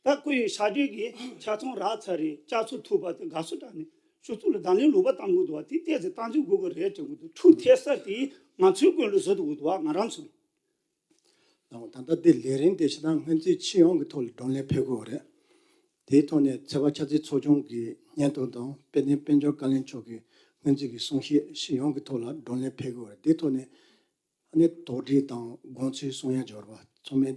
ད་སྐུ་ཡི་ཕྱག་བྲིས་ཀྱི་ཆ་ཚང་རག་ཚར་རེད། བསྐྱར་གསོ་ཐུབ་པ་དེ་དགའ་བསུ་དྲངས་ནས་ཤོག་ཚུགས་ལ་བརྡ་ལན་ལོག་པ་བཏང་དགོས་འདུག་བ། དེ་ཏོག་ཙམ་བཏང་རྩིས་དགོས་ཀྱི་རེད་དྲན་གྱི་འདུག་འཕྲུལ་ཐེབས་ས་དེ་ང་ཚོའི་ཀུན་ལ་བཟོ་ཐུབ་ཀྱི་འདུག་བ། ང་རང་ཚོ། ད་ལྟ་འདི་ལས་རིམ་དེ་ཕྱི་ནང་སྔོན་རྩིས་སྤྱི་ཡོངས་ཀྱི་ཐོག་ལ་བགྲོ་གླེང་ཕེབས་དགོས་རེད། དེའི་ཐོག་ནས་ཚོད་དཔག་འཆར་རྩིས་ཚོགས་ཆུང་གི་སྙན་ཐོ་དང་དཔལ་ལྡན་དཔལ་འབྱོར་བཀའ་བློན་མཆོག་གི་སྔོན་རྩིས་ཀྱི་གསུང་བཤད་སྤྱི་ཡོངས་ཀྱི་ཐོག་ལ་བགྲོ་གླེང་ཕེབས་དགོས་རེད། དེའི་ཐོག་ནས་ཨ་ནི་དོགས་འདྲི་དང་དགོངས་ཚུལ་གསུང་ཡ་འབྱོར་བ་ཚང་མས་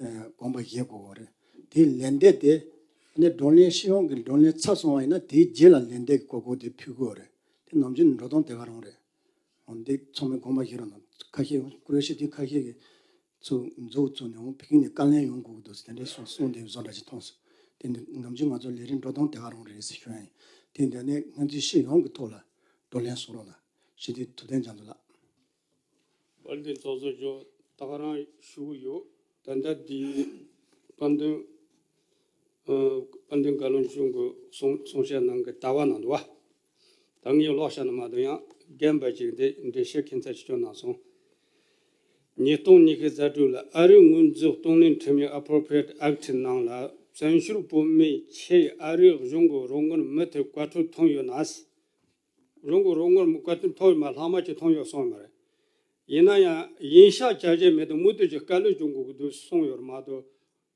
ཨ་དགོངས་པ་བཞེས་དགོས་རེད། དེའི་ལན་འདེབས་དེ་ཨ་ནི་བགྲོ་གླེང་སྤྱི་ཡོངས་ཀྱི་བགྲོ་གླེང་ཚར་སོང་བ་ཡིན་ན་དེའི་རྗེས་ལ་ལན་འདེབས་ཀྱི་གོ་སྐབས་དེ་ཕུལ་དགོས་རེད། དེ་ནམ་རྒྱུན་འགྲོ་སྟངས་དེ་ག་རང་རེད། འོ་འདི་ཚང་མས་དགོངས་པ་བཞེས་རོགས་གནང་། ཁ་ཤས་ཀུ་རེ་ཤི་དེ་ཁ་ཤས་ཀྱིས་ཚུར་མཛུབ་བཙུགས་ནས་འོང་ཕ་གི་ནས་བཀའ་ལན་ཡོང་དགོས་ཀྱི་འདུག་ཟེར་དེ་འདྲའི་གསུང་གསུང་དེ་བཟོ་འདྲ་ཞིག་མཐོང་སོང་། དེ་འདི་ནམ་རྒྱུན་ང་ཚོ་ལས་རིམ་འགྲོ་སྟངས་དེ་ག་རང་རེད་ཟེར་ཞུ་ཡ་ཡིན། དེ་འདྲ་ནས་སྔོན་རྩིས་སྤྱི་ཡོངས་ཀྱི་ཐོག་ལ་བགྲོ་གླེང་གསུང་རོགས་གནང་། ཞི་བདེ་ཐུབ་བསྟན་རྒྱ་མཚོ་ལགས། དཔལ་ལྡན་ཚོགས་གཙོ་མཆོག་ད་ག་རང་ཞུ་གི་ཡོད། ད་ལྟ་འདི་དཔལ་ལྡན་ཨ་དཔལ་ལྡན་བཀའ་བློན་གཞུང་གི་གསུང་གསུང་བཤད་ནང་གི་ལྟ་བ་ནང་འདུག་བ། ད་ངས་ཀློག་བཞག་ན་མ་གཏོགས་ཡང་རྒན་པ་ཅིག་འདི་འགྲེལ་བཤད་ཁྱད་མཚར་ཅིག་བསྐྱོན་གནང་སོང་། ཉིས་སྟོང་ཉི་ཤུ་རྩ་དྲུག་ལ་ཨ་རིའི་དངུལ་འཛུགས་གཏོང་ལེན་ཁྲིམས་ཡིག་Appropriate Act ནང་ལ་ བཙན་བྱོལ་བོད་མིའི་ཆེད་ཨ་རིའི་གཞུང་གི་རོགས་དངུལ་མུ་མཐུད་བཀའ་འཁྲོལ་ཐོན་ཡོད་ན། གཞུང་གི་རོགས་དངུལ་བཀའ་འཁྲོལ་ཐོན་ཡོད་མ་ལྷག་མ་ཅིག་ཐོན་ཡོད་གསུངས་ཡོད་མ་རེད། ཡིན་ན་ཡང་ཡིན་ཤག་བྱ་བྱེད་མེད་དུ་མུ་མཐུད་ཀྱི་དཀའ་ལས་བྱུང་དགོས་ཀྱི་འདུག་གསུངས་ཡོད་རེད་མ་གཏོགས།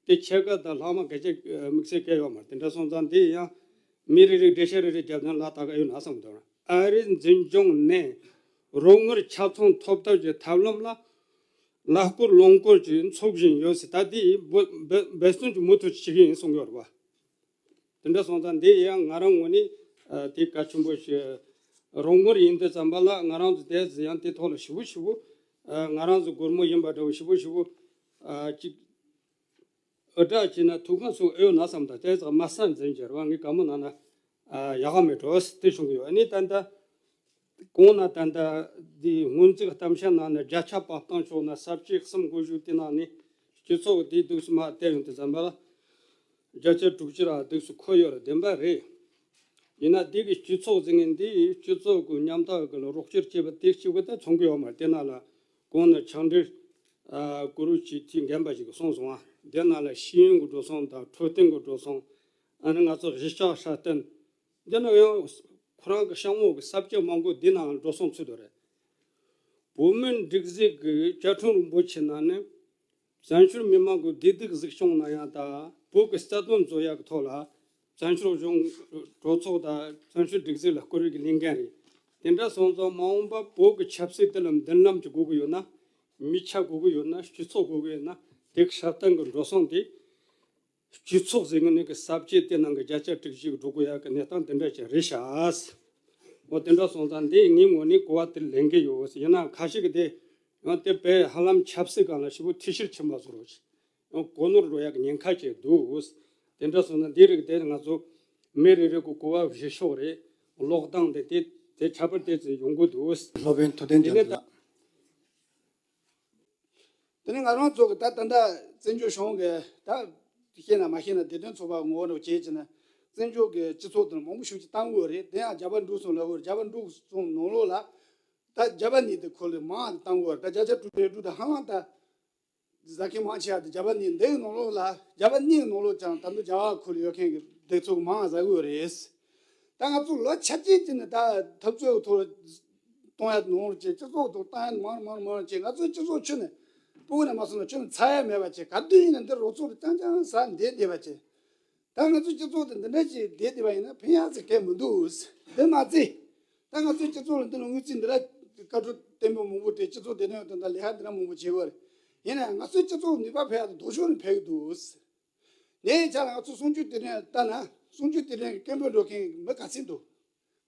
དེ་ཕྱེད་ཀ་དང་ལྷག་མ་གལ་ཆེ་དམིགས་བསལ་སྐད་ཡོད་མ་རེད། དེ་འདྲ་སོང་ཙང་འདི་ཡང་མི་རེ་རེ་འགྲེལ་བཤད་རེ་རེ་བརྒྱབ་ན་ལ་དག་ག་ཡོད་ན་བསམ་གྱི་འདུག་ཨ་རིའི་འཛིན་སྐྱོང་ནས་རོགས་དངུལ་ཆ་ཚང་ཐོབ་ཐབས་ཀྱི་ཐབས་ལམ་ལ་ལ་སྐོར་ལོང་སྐོར་གྱིས་འཚོགས་བཞིན་ཡོད་ཟེར། ད་འདི་འབད་བརྩོན་གྱིས་མུ་མཐུད་བྱེད་ཀྱི་ཡིན་གསུང་གི་ཡོད་རེད་པ། དེ་འདྲ་སོང་ཙང་འདི་ཡང་ང་རང་ངོས་ནས་དེ་གལ་ཆེན་པོ་ཞིག་རོགས་དངུལ་ཡིན་དུས་ཙམ་པ་ལ་ང་རང་ཚོ་དེ་ཡང་དེ་ཐོག་ལ་ཞིབ་པོ་ཞིབ་པོ་ང་རང་ཚོ་སྒོར་མོ་ཡིན་པ་འདྲ་བོ་ཞིབ་པོ་ཞིབ་པོ་ཅིག་ཨ་དྲག་བྱས་ན་ཐུགས་ཁམས་སུ་ཨེ་ཡོད་ན་བསམ། ད་དེ་ཙག་མ་ས་འཛིན་གྱི་རེད་བ། ངས་བཀའ་མོལ་གནང་ན་ཡག་ག་མེད་འགྲོ་དེ་བྱུང་གི་ཡོད། ཨ་ནི་ད་ལྟ་གོང་ན་ད་ལྟ་འདི་སྔོན་རྩིས་གཏམ་བཤད་ནང་ནས་བརྒྱ་ཆ་བབས་སྟངས་ཕྱོགས་ན་ས་བཅད་གསུམ་འགོ་བཞུགས་དེ་ནང་ནས་སྤྱི་ཚོགས་དེ་འདུག་སེ་མར་བལྟས་ཡོང་དུས་ཙམ་པ་ལ་བརྒྱ་ཆ་དྲུག་ཅུ་ར་འདུག་སེ་འཁོར་ཡོད་རེད། བདེན་པ་རེད། ཡིན་ན་འདི་གི་སྤྱི་ཚོགས་ཟེར་མཁན་འདི་སྤྱི་ཚོགས་ཀྱི་མཉམ་ཐག་གི་ལ་རོགས་སྐྱོར་བྱེད་པ་དེ་གཅིག་པུ་ད་མཚོན་གི་ཡོད་མ་རེད། དེ་ནང་ལ་གོང་ནས་ཕྱག་འབྲེལ་ཨ་གུ་རུ་ཅིག་དེ་རྒན་པ་ཞིག་གིས་གསུངས་སོང་ཨ། དེ་ནང་ལ་ཤེས་ཡོན་གྱི་འགྲོ་སོང་དང་འཕྲོད་བསྟེན་གྱི་འགྲོ་སོང་། ཨ་ནི་ང་ཚོ་གཞིས་ཆགས་སྲ་བརྟན། འདི་ནང་ཡང་ཁོ་རང་གི་གཤམ་འོག་གི་ས་བཅད་མང་པོ་འདི་ནང་འགྲོ་སོང་ཚུད་དོ་རེད། བོད་མིའི་སྒྲིག་འཛུགས་ཀྱི་བཅའ་ཁྲིམས་རིན་པོ་ཆེ་ནང་ནས་བཙན་བྱོལ་མི་མང་གི་བདེ་སྡུག་གཟིགས་སྐྱོང་གནང་ཡ་དང་བོད་ཀྱི་རྩ་དོན་བཟོ་ཡ་གི་ཐོག་ལ་བཙན་བྱོལ་གཞུང་གྲོས་ཚོགས་དང་བཙན་བྱོལ་སྒྲིག་འཛུགས་ལ་བསྐུར་བའི་ལས་འགན་རེད། དེ་འདྲ་སོང་ཙང་མ་འོངས་པ་བོད་ཀྱི་ཆབ་སྲིད་དེ་ལ་མདུན་ལམ་ཅིག་དགོས་ཀྱི་ཡོད་ན། མི་ཆ་དགོས་ཀྱི་ཡོད་ན། སྤྱི་ཚོགས་དགོས་ཀྱི་ཡོད་ན། དེ་གི་སྲ་བརྟན་གྱི་འགྲོ་སོང་དེ། སྤྱི་ཚོགས་ཟེར་མཁན་ནི་གི་ས་བཅད་དེ་ནང་གི་བརྒྱ་ཆ་དྲུག་ཅུ་གི་འགྲོ་དགོས་ཡག་གི་གནས་སྟངས་དེ་འདྲ་ཅིག་རེད་ཤག་འོ་དེ་འདྲ་སོང་ཙང་འདི་ངའི་ངོས་ནས་གོ་བ་དེ་ལེན་གི་ཡོད། ཡིན་ནའང་ཁ་ཤས་ཀྱིས་དེ་ཡང་དེ་བས་ཧ་ལམ་ཆབ་སྲིད་སྒང་ལ་ཞེ་པོ་ཐེ་བྱུས་ཕྱིན་པ་བཟོ་འདྲ་ཅིག་ཡང་གོ་ནོར་འགྲོ་ཡག་གི་ཉེན་ཁ་ཅིག་འདུག་དེ་འདྲ་སོང་ན་འདི་རིགས་དེ་ང་ཚོ་མི་རེ་རེ་གི་གོ་བ་བཞེས་ཕྱོགས་རེད། ཀློག་སྟངས་དེ་དེ་དེ་ཁྱད་པར་དེ་ཚོ་ཡོང་གི་འདུག་སློབ་དཔོན་ཐུབ་བསྟན་དེ་ནས་རྒྱལ་ལགས། དེ་ནས་ང་རང་ཚོ་གི་ད་ད་ལྟ་བཙན་བྱོལ་གཞུང་གི་ད་ཤེས་ན་མ་ཤེས་ན་བདེ་དོན་ཚོགས་པ་ངོ་བོ་བྱས་ཀྱི་ན་བཙན་བྱོལ་གི་སྤྱི་ཚོགས་དེ་མང་པོ་ཞིག་ཅིག་བཏང་དགོས་རེད། དེ་ཡང་རྒྱ་བལ་འབྲུག་གསུམ་ལ་འོ་རྒྱ་བལ་འབྲུག་གསུམ་ནང་ལོགས་ལ་ད་རྒྱ་བལ་གཉིས་དེ་ཁོ་ལས་མང་དང་པོ་ད་བརྒྱ་ཆ་དྲུག་ཅུ་རེ་དྲུག་དང་ཧ་ལམ་ད་ཟ་མཁན་མང་ཆེ་བ་དེ་རྒྱ་བལ་གཉིས་འདིའི་ནང་ལོགས་ལ་རྒྱ་བལ་གཉིས་ནང་ལོགས་ཀྱང་ད་དུང་རྒྱ་བལ་ཁུལ་ཡོད་མཁན་གྱི་སྡེ་ཚོགས་མང་ཟ་དགོས་རེད། ད་ང་ཚོ་ལོ་ཆ་གཅིག་ཅིག་ནས་ད་འཐབ་རྩོད་ཐོག་གཏོང་ཡ་ནོར་བྱས་སྤྱི་ཚོགས་ཐོག་བཏང་ཡ་མང་མང་མང་བྱས་ང་ཚོའི་སྤྱི་ཚོགས་ཁྱོན་ནས་སྤུ་གུ་ནས་མ་སོང་ན་ཁྱོན་ནས་ཚ་ཡ་མེད་པ་བྱས་ག་དུས་ཡིན་ན་འདི་རོགས་ཚོགས་རེ་རྐྱང་རྐྱང་ཟ་བསྡད་བསྡད་པ་བྱས། ད་ང་ཚོའི་སྤྱི་ཚོགས་དེ་འདི་འདྲ་ཞིག་བསྡད་བསྡད་པ་ཡིན་ན་ཕན་ཡག་ཟེར་གང་མི་འདུག་འདི་མ་ཚད། ད་ང་ཚོའི་སྤྱི་ཚོགས་ལ་འདི་ལ་དངུལ་རྩིས་འདི་འདྲ་བཀའ་འཁྲོལ་བརྟན་པོ་མང་པོ་སྤྲད་སྤྱི་ཚོགས་བདེ་དོན་དོན་དག་ལས་ཀ་འདི་འདྲ་མང་པོ་བྱེད་དགོས་རེད། ཡིན་ན་ང་ཚོའི་སྤྱི་ཚོགས་ནུས་པ་འཕེལ་ཡག་དེ་ལྡོག་ཕྱོགས་ནས་འཕེལ་གི་འདུག་ངའི་ཆ་ལ་ང་ཚོ་གསུམ་བཅུ་དེ་འདྲ་ལྟ་ན་གསུམ་བཅུ་དེ་འདྲ་སྐད་འབོད་འགྲོ་མཁན་མི་ག་ཚད་འདུག་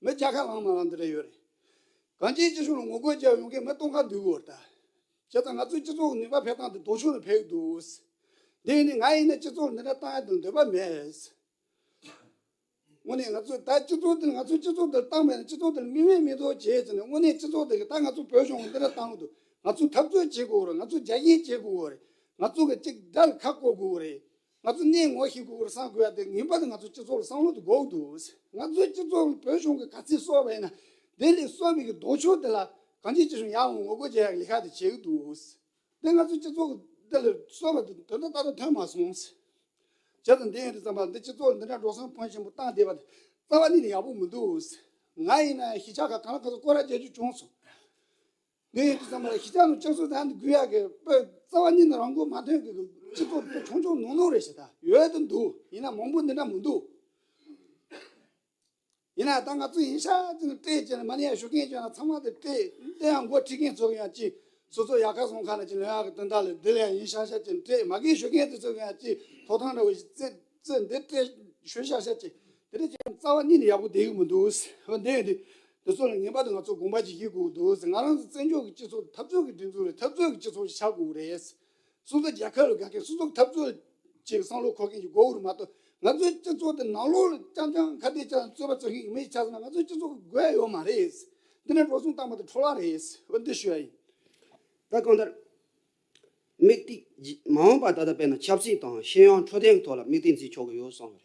མི་བརྒྱ་ཁ་ལངས་མ་ལངས་འདི་འདྲ་ཡོད་རེད། གངས་ཅན་སྐྱིད་གཤོངས་ལ་ངོ་རྒོལ་རྒྱག་ཡོང་མཁན་མི་སྟོང་ཁ་འདུས་ཡོད་རེད་ད། བྱས་ཙང་ང་ཚོའི་སྤྱི་ཚོགས་ནུས་པ་འཕེལ་སྟངས་དེ་ལྡོག་ཕྱོགས་ནས་འཕེལ་གི་འདུག་དེ་ནི་ང་ཡིན་ན་སྤྱི་ཚོགས་འདི་འདྲ་བཏང་ཡ་དང་འདོད་པ་མེད། དངོས་གནས་ང་ཚོས་ད་སྤྱི་ཚོགས་འདི་ང་ཚོའི་སྤྱི་ཚོགས་འདི་བཏང་བས་ན་སྤྱི་ཚོགས་འདི་མི་མེད་མི་ཐོག་བྱས་ཟིན་ནས་དངོས་གནས་སྤྱི་ཚོགས་འདི་གི་ད་ང་ཚོ་བོད་གཞུང་གི་འདི་འདྲ་བཏང་གི་འདུག་ང་ཚོས་འཐབ་རྩོད་བྱེད་དགོས་རེད། ང་ཚོས་རྒྱ་སྐྱེད་བྱེད་དགོས་རེད། ང་ཚོ་གི་གཅིག་དགྲ་ལ་ཁ་བསྐོར་དགོས་རེད། ང་ཚོ་གནས་ངོ་ཤེས་དགོས་རེད་བསམ་དགོས་ཡ་དེ་ངེས་པར་དུ་ང་ཚོ་སྤྱི་ཚོགས་ལ་བསམ་བློ་དེ་དགོས་ཀྱི་འདུག་ང་ཚོའི་སྤྱི་ཚོགས་ལ་བོད་གཞུང་གི་ག་ཚད་གསོས་པ་ཡིན་ན་དེ་ལས་གསོས་པའི་གི་ལྡོག་ཕྱོགས་དེ་ལ་གངས་ཅན་སྐྱིད་གཤོངས་ཡར་འོང་ངོ་རྒོལ་བྱེད་ཡ་གི་ལས་ཀ་དེ་བྱེད་ཀྱི་འདུག་དེ་ང་ཚོའི་སྤྱི་ཚོགས་ཀྱི་འདི་ལ་གསོས་པ་དེ་དོན་དག་ཏག་ཏག་ཐོན་མ་སོང་། བྱས་ཙང་འདི་ཡིན་དུས་ཙམ་པ་འདི་སྤྱི་ཚོགས་ལ་འདི་འདྲ་འགྲོ་སོང་ཕོན་ཆེན་པོ་བཏང་བསྡད་པ་དེ་རྩ་བ་ཉིད་ནས་ཡག་པོ་མི་འདུག་ང་ཡིན་ན་གཞིས་ཆགས་ཁག་གང་ལ་གང་འཚམ་སྐོར་ར་རྒྱག་རྒྱུ་བྱུང་སོང་། འདི་ཡིན་དུས་ཙམ་པ་གཞིས་ཆགས་ནང་སྤྱི་ཚོགས་དང་འདི་དགོས་ཡག་གི་དཔེ་རྩ་བ་ཉིད་ནས་རང་མགོ་མ་ཐོན་གི་སྤྱི་ཚོགས་དེ་ཆུང་ཆུང་ནུང་ནུང་རེད་ཤག་ད་ཡོད་དུ་འདུག་ཡིན་ན་མང་པོ་འདི་འདྲ་མི་འདུག་ཡིན་ན་ད་ང་ཚོ་ཡིན་ཤག་ཅིག་སྤྲད་ཅེས་ན་མ་ཎི་ཡང་ཞུ་མཁན་ཅིག་ཡང་ཚང་མ་དེ་སྤྲད་དེ་ཡང་འགོ་ཁྲིད་མཁན་ཚོ་ཡང་ཅིག་སོ་སོ་ཡག་ཁ་སོང་ཁ་ན་ཅིག་ལོན་ཡག་གི་དོན་དག་ལ་འདི་ལ་ཡང་ཡིན་ཤག་ཤག་ཅིག་སྤྲད་མ་གིན་ཞུ་མཁན་དེ་ཚོ་ཡང་ཅིག་ཐོབ་ཐང་འདྲ་བོ་ཞིག་བཙལ་བཙལ་འདི་སྤྲད་ཞུ་ཤག་ཤག་ཅིག་དེ་འདྲ་ཅིག་རྩ་བ་ཉིད་ནས་ཡག་པོ་བསྡད་གི་མི་འདུག་འོ་འདི་འདི་འདི་ཚོ་ལ་ངེས་པར་དུ་ང་ཚོ་དགོངས་པ་ཅིག་བཞེས་དགོས་འདུག་ང་རང་ཚོ་བཙན་བྱོལ་གྱི་སྤྱི་ཚོགས་འཐབ་རྩོད་ཀྱི་སྒྲིག་འཛུགས་རེད། འཐབ་རྩོད་ཀྱི་སྤྱི་ཚོགས་ཤིག་ཆགས་དགོས་རེད། སོ་སོ་རྒྱལ་ཁབ་ལ་དགའ་མཁན་སོ་སོ་འཐབ་རྩོད་ཅིག་བསམ་བློ་འཁོར་མཁན་ཞིག་དགོས་རེད་མ་གཏོགས་ང་ཚོའི་སྤྱི་ཚོགས་དེ་ནང་ལོགས་ལ་རྐྱང་རྐྱང་ཁ་གཏད་བཅག་ནས་རྩོད་པ་རྩོད་མཁན་མི་ཆགས་སོང་ན་ང་ཚོའི་སྤྱི་ཚོགས་ཀྱི་དགོས་ཡ་ཡོད་མ་རེད། འདི་ནས་འགྲོ་སོང་བཏང་པ་དེ་འཕྲོ་བརླག་རེད། འོ་འདི་ཞུ་ཡ་ཡིན། ད་གང་ལྟར། དམིགས་གཏད་མ་འོངས་པ་ད་ལྟ་དཔེར་ན་ཆབ་སྲིད་དང་ཤེས་ཡོན་འཕྲོད་བསྟེན་གྱི་ཐོག་ལ་དམིགས་གཏད་འཛིན་ཆོག་གི་ཡོད་གསུངས་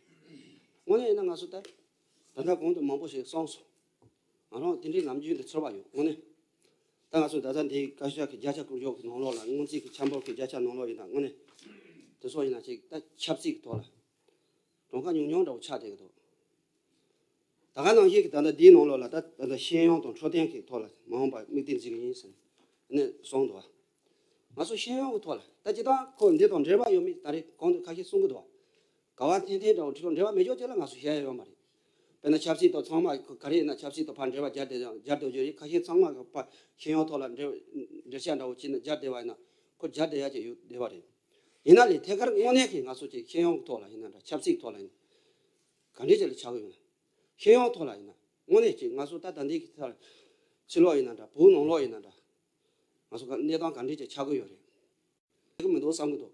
པ་རེད། དངོས་གནས་ཡིན་ན་ང་ཚོ་ད་ད་ལྟ་གོང་དུ་མང་པོ་ཞིག་གསུངས་སོང་། ང་རང་དེ་འདྲའི་ནམ་རྒྱུན་དུ་ཚོར་བ་ཡོད་དངོས་གནས། ད་ང་ཚོ་ད་ལྟ་འདིའི་བཀའ་ཤག་གི་བརྒྱ་ཆ་དགུ་བཅུ་གི་ནང་ལོགས་ལ་སྔོན་རྩིས་ཀྱི་ཆ་འབོར་གྱི་བརྒྱ་ཆ་ནང་ལོགས་ཡིན་ན་དངོས་གནས་དེ་ཚོ་ཡིན་ན་ཅིག་ད་ཆབ་སྲིད་ཀྱི་ཐོག་ལ་ གྲངས་ཀ་ཉུང་ཉུང་འདྲ་བོ་ཆགས་བསྡད་ཀྱི་འདུག་ད་ག་ནང་བཞིན་གྱི་ད་ལྟ་འདིའི་ནང་ལོགས་ལ་ད་ད་ལྟ་ཤེས་ཡོན་དང་འཕྲོད་བསྟེན་གྱི་ཐོག་ལ་མ་འོངས་པར་དམིགས་གཏད་འཛིན་གྱི་ཡིན་ཟེར་ནས་གསུངས་འདུག་ང་ཚོ་ཤེས་ཡོན་གྱི་ཐོག་ལ་ད་ཅི་ལྟར་ཁོ་འདི་དང་འབྲེལ་བ་ཡོད་མེད་ད་རེས་གོང་དུ་ཁ་ཤས་གསུང་གི་འདུག་ག་བ་འཐེན་འཐེན་འདྲ་བོ་འབྲེལ་བ་མེད་ཆོག་ཅིག་ལ་ང་ཚོ་བཤད་ཡ་ཡོད་མ་རེད། དཔེར་ན་ཆབ་སྲིད་དང་ཚང་མ་ག་རེ་ཡིན་ན་ཆབ་སྲིད་དང་ཕར་འབྲེལ་བ་སྦྱར་བསྡད་སྦྱར་བསྡད་རྒྱུ་རེད། ཁ་ཤས་ཚང་མ་ག་ཕར་ཤེས་ཡོན་ཐོག་ལ་འབྲེལ་འགྲེལ་བཤད་འདྲ་བོ་བྱས་ནས་སྦྱར་བསྡད་པ་ཡིན་ན་ཁོ་སྦྱར་བསྡད་ཡ་ཅིག་ཡོད་བསྡད་པ་རེད། ཡིན་ན་ལས་ཐད་ཀར་དངོས་གནས་ཀྱི་ང་ཚོ་ཅིག་ཤེས་ཡོན་གྱི་ཐོག་ལ་ཡིན་ན་འདྲ་ཆབ་སྲིད་ཐོག་ལ་ཡིན་ན་ག་འདྲས་ཅིག་ལ་ཆགས་ཀྱི་ཡོད་ན། ཤེས་ཡོན་ཐོག་ལ་ཡིན་ན་དངོས་གནས་ཅིག་ང་ཚོ་ད་ད་འདི་གི་ཐད་ཕྱི་ལོགས་ཡིན་ན་འདྲ་བོད་ནང་ལོགས་ཡིན་ན་འདྲ་ང་ཚོ་ག་གནས་སྟངས་ག་འདྲས་ཅིག་ཆགས་ཀྱི་ཡོད་རེད། གི་མི་འདུག་བསམ་གི་འདུག་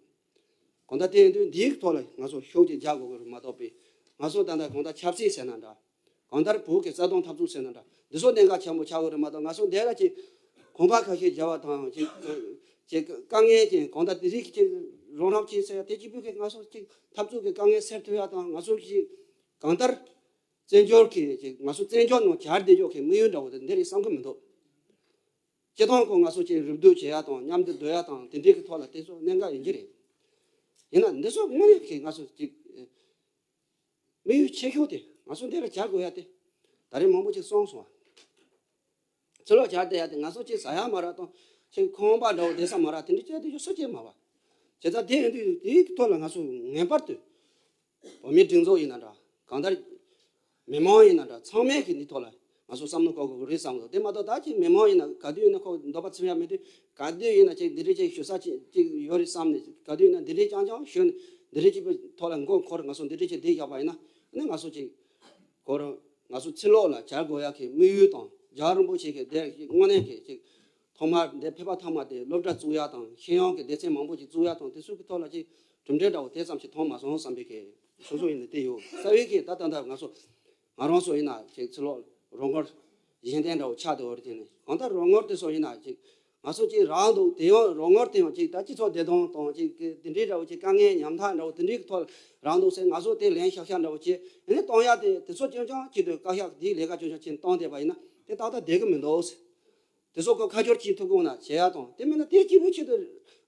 གང་ལྟར་དེ་ཡིན་དུས་འདིའི་ཐོག་ལ་ང་ཚོ་ཤུགས་ཅིག་རྒྱག་དགོས་ཀྱི་རེད་མ་གཏོགས་པའི་ང་ཚོ་ད་ལྟ་གང་ལྟར་ཆབ་སྲིད་ཟེར་ན་འདྲ། གང་ལྟར་བོད་ཀྱི་རྩ་དོན་འཐབ་རྩོད་ཟེར་ན་འདྲ། འདི་ཚོ་གནད་འགག་ཆེན་པོ་ཆགས་ཀྱི་རེད་མ་གཏོགས་ང་ཚོ་འདི་ལ་ཅིག་གོམ་པ་ཁ་ཤས་རྒྱག་པ་དང་ཅིག་ཅིག་དཀའ་ངལ་ཅིག་གང་ལྟར་དེ་རིགས་ཅིག་རོགས་རམ་ཅིག་ཟེར་ཡ་དེ་གཅིག་པུས་ཀྱི་ང་ཚོ་ཅིག་འཐབ་རྩོད་ཀྱི་དཀའ་ངལ་སེལ་ཐུབ་ཡ་དང་ང་ཚོ་ཅིག་གང་ལྟར་བཙན་བྱོལ་གྱི་ཅིག་ང་ཚོ་བཙན་བྱོལ་ནང་གྱར་བསྡད་ཕྱོགས་ཀྱི་དམིགས་ཡུལ་འདྲ་བོ་དེ་འདི་རེད་བསམ་གི་མི་འདུག་སྤྱི་བཏང་ཁོ་ང་ཚོ་ཅིག་རུབ་བསྡུ་བྱེད་ཡ་དང་མཉམ་དུ་སྡོད་ཡ་དང་དེ་འདྲའི་གི་ཐོག་ལ་དེ་ཚོ་གནད་འགག་ཡིན་གྱི་རེད། ཡིན་ན་འདི་ཚོ་དངོས་གནས་ཀྱི་ང་ཚོ་ཅིག་དམིགས་ཡུལ་ཆེ་ཤོས་དེ་ང་ཚོ་འདི་ལ་བྱ་དགོས་ཡ་དེ་ད་རེས་མང་པོ་ཅིག་གསུངས་སོང་བ། ཚུར་ལོག་བྱ་བསྡད་ཡ་དེ་ང་ཚོ་ཅིག་ཟ་ཡ་མ་རག་དང་ཅིག་ཁང་པ་འདྲ་བོ་བསྡད་ས་མ་རག་དེ་འདྲ་བྱས་དེ་ཡོད་ས་ཅིག་མ་བ། བྱས་ཙང་དེ་ཡིན་དུས་དེའི་ཐོག་ལ་ང་ཚོ་ངེས་པར་དུ། བོད་མིའི་སྒྲིག་འཛུགས་ཡིན་ན་འདྲ། གང་ལྟར། མི་མང་ཡིན་ན་འདྲ་ཚང་མས་ཀྱི་འདི་ཐོག་ལ་ང་ཚོ་བསམ་བློ་འཁོར་དགོས་ཀྱི་རེད་བསམ་གི་འདུག་དེ་མ་གཏོགས་ད་ཅིག་མི་མང་ཡིན་ན་ག་དུས་ཡིན་ན་ཁོ་འདོད་པ་ཚིམ་ཡ་མེད་དུས་ག་དུས་ཡིན་ན་ཅིག་འདི་འདྲས་ཅིག་ཞུ་ས་ཅིག་ཅིག་ཡོད་རེད་བསམ་ནས་ག་དུས་ཡིན་ན་འདི་འདྲས་རྐྱང་རྐྱང་ཞུ་ནས་འདི་འདྲས་ཅིག་གི་ཐོག་ལ་མགོ་འཁོར་ང་ཚོ་འདི་འདྲས་ཅིག་བསྡད་བཞག་པ་ཡིན་ན་ཨ་ནི་ང་ཚོ་ཅིག་ཁོ་རང་ང་ཚོ་ཕྱི་ལོགས་ལ་བྱ་དགོས་ཡ་གི་དམིགས་ཡུལ་དང་རྒྱལ་བ་རིན་པོ་ཆེ་གི་དེ་དངོས་གནས་ཀྱི་ཅིག་ཐོག་མར་འདི་ཕེབས་པ་ཐོག་མ་དེ་སློབ་གྲྭ་བཙུགས་ཡ་དང་ཤེས་ཡོན་གྱི་སྡེ་ཚན་མང་པོ་ཞིག་བཙུགས་ཡ་དང་དེ་ཚོ་གི་ཐོག་ལ་ཅིག་གྲུབ་འབྲས་འདྲ་བོ་དེ་ཙམ་ཞིག་མཐོང་མ་སོང་བསམ་པའི་གི་སོ་སོ་ཡིན་ན་དེ་ཡོད་རྩ་བའི་གི་ད་ད་ལྟ་ང་ཚོ་ང་རང་ཚོ་ཡིན་ན་ཅིག་ཕྱི་ལོགས་རོགས་སྐོར་གཞན་བརྟེན་འདྲ་བོ་ཆགས་བསྡད་ཡོད་རེད། དེ་ནི་གང་ལྟར་རོགས་སྐོར་དེ་ཚོ་ཡིན་ན་ཅིག་ང་ཚོ་ཅིག་རག་འདུག་དེ་ཡང་རོགས་སྐོར་དེ་ཡང་ཅིག་ད་སྤྱི་ཚོགས་བདེ་ཐང་དང་ཅིག་གི་དེ་འདྲའི་འདྲ་བོ་ཅིག་དཀའ་ངལ་ཉམ་ཐག་འདྲ་བོ་དེ་འདྲའི་གི་ཐོག་ལ་རག་འདུག་ཟེར་ང་ཚོ་དེ་ལན་ཤག་ཤག་འདྲ་བོ་ཅིག་ཨ་ནི་གཏོང་ཡ་དེ་དེ་ཚོ་རྐྱང་རྐྱང་ཅིག་ཏུ་བཀའ་ཤག་དེའི་ལས་ཀ་རྐྱང་རྐྱང་ཅིག་གཏོང་བསྡད་པ་ཡིན་ན་དེ་ཏག་ཏག་བསྡད་གི་མི་འདུག་ཟེར། དེ་ཚོ་ཁོ་ཁ་སྦྱོར་གྱིས་ཐུག་དགོས་ན་བྱེད་ཡ་དང་དེ་མིན་ན་དེ་སྐྱིད་པོའི་ཆེད་དུ་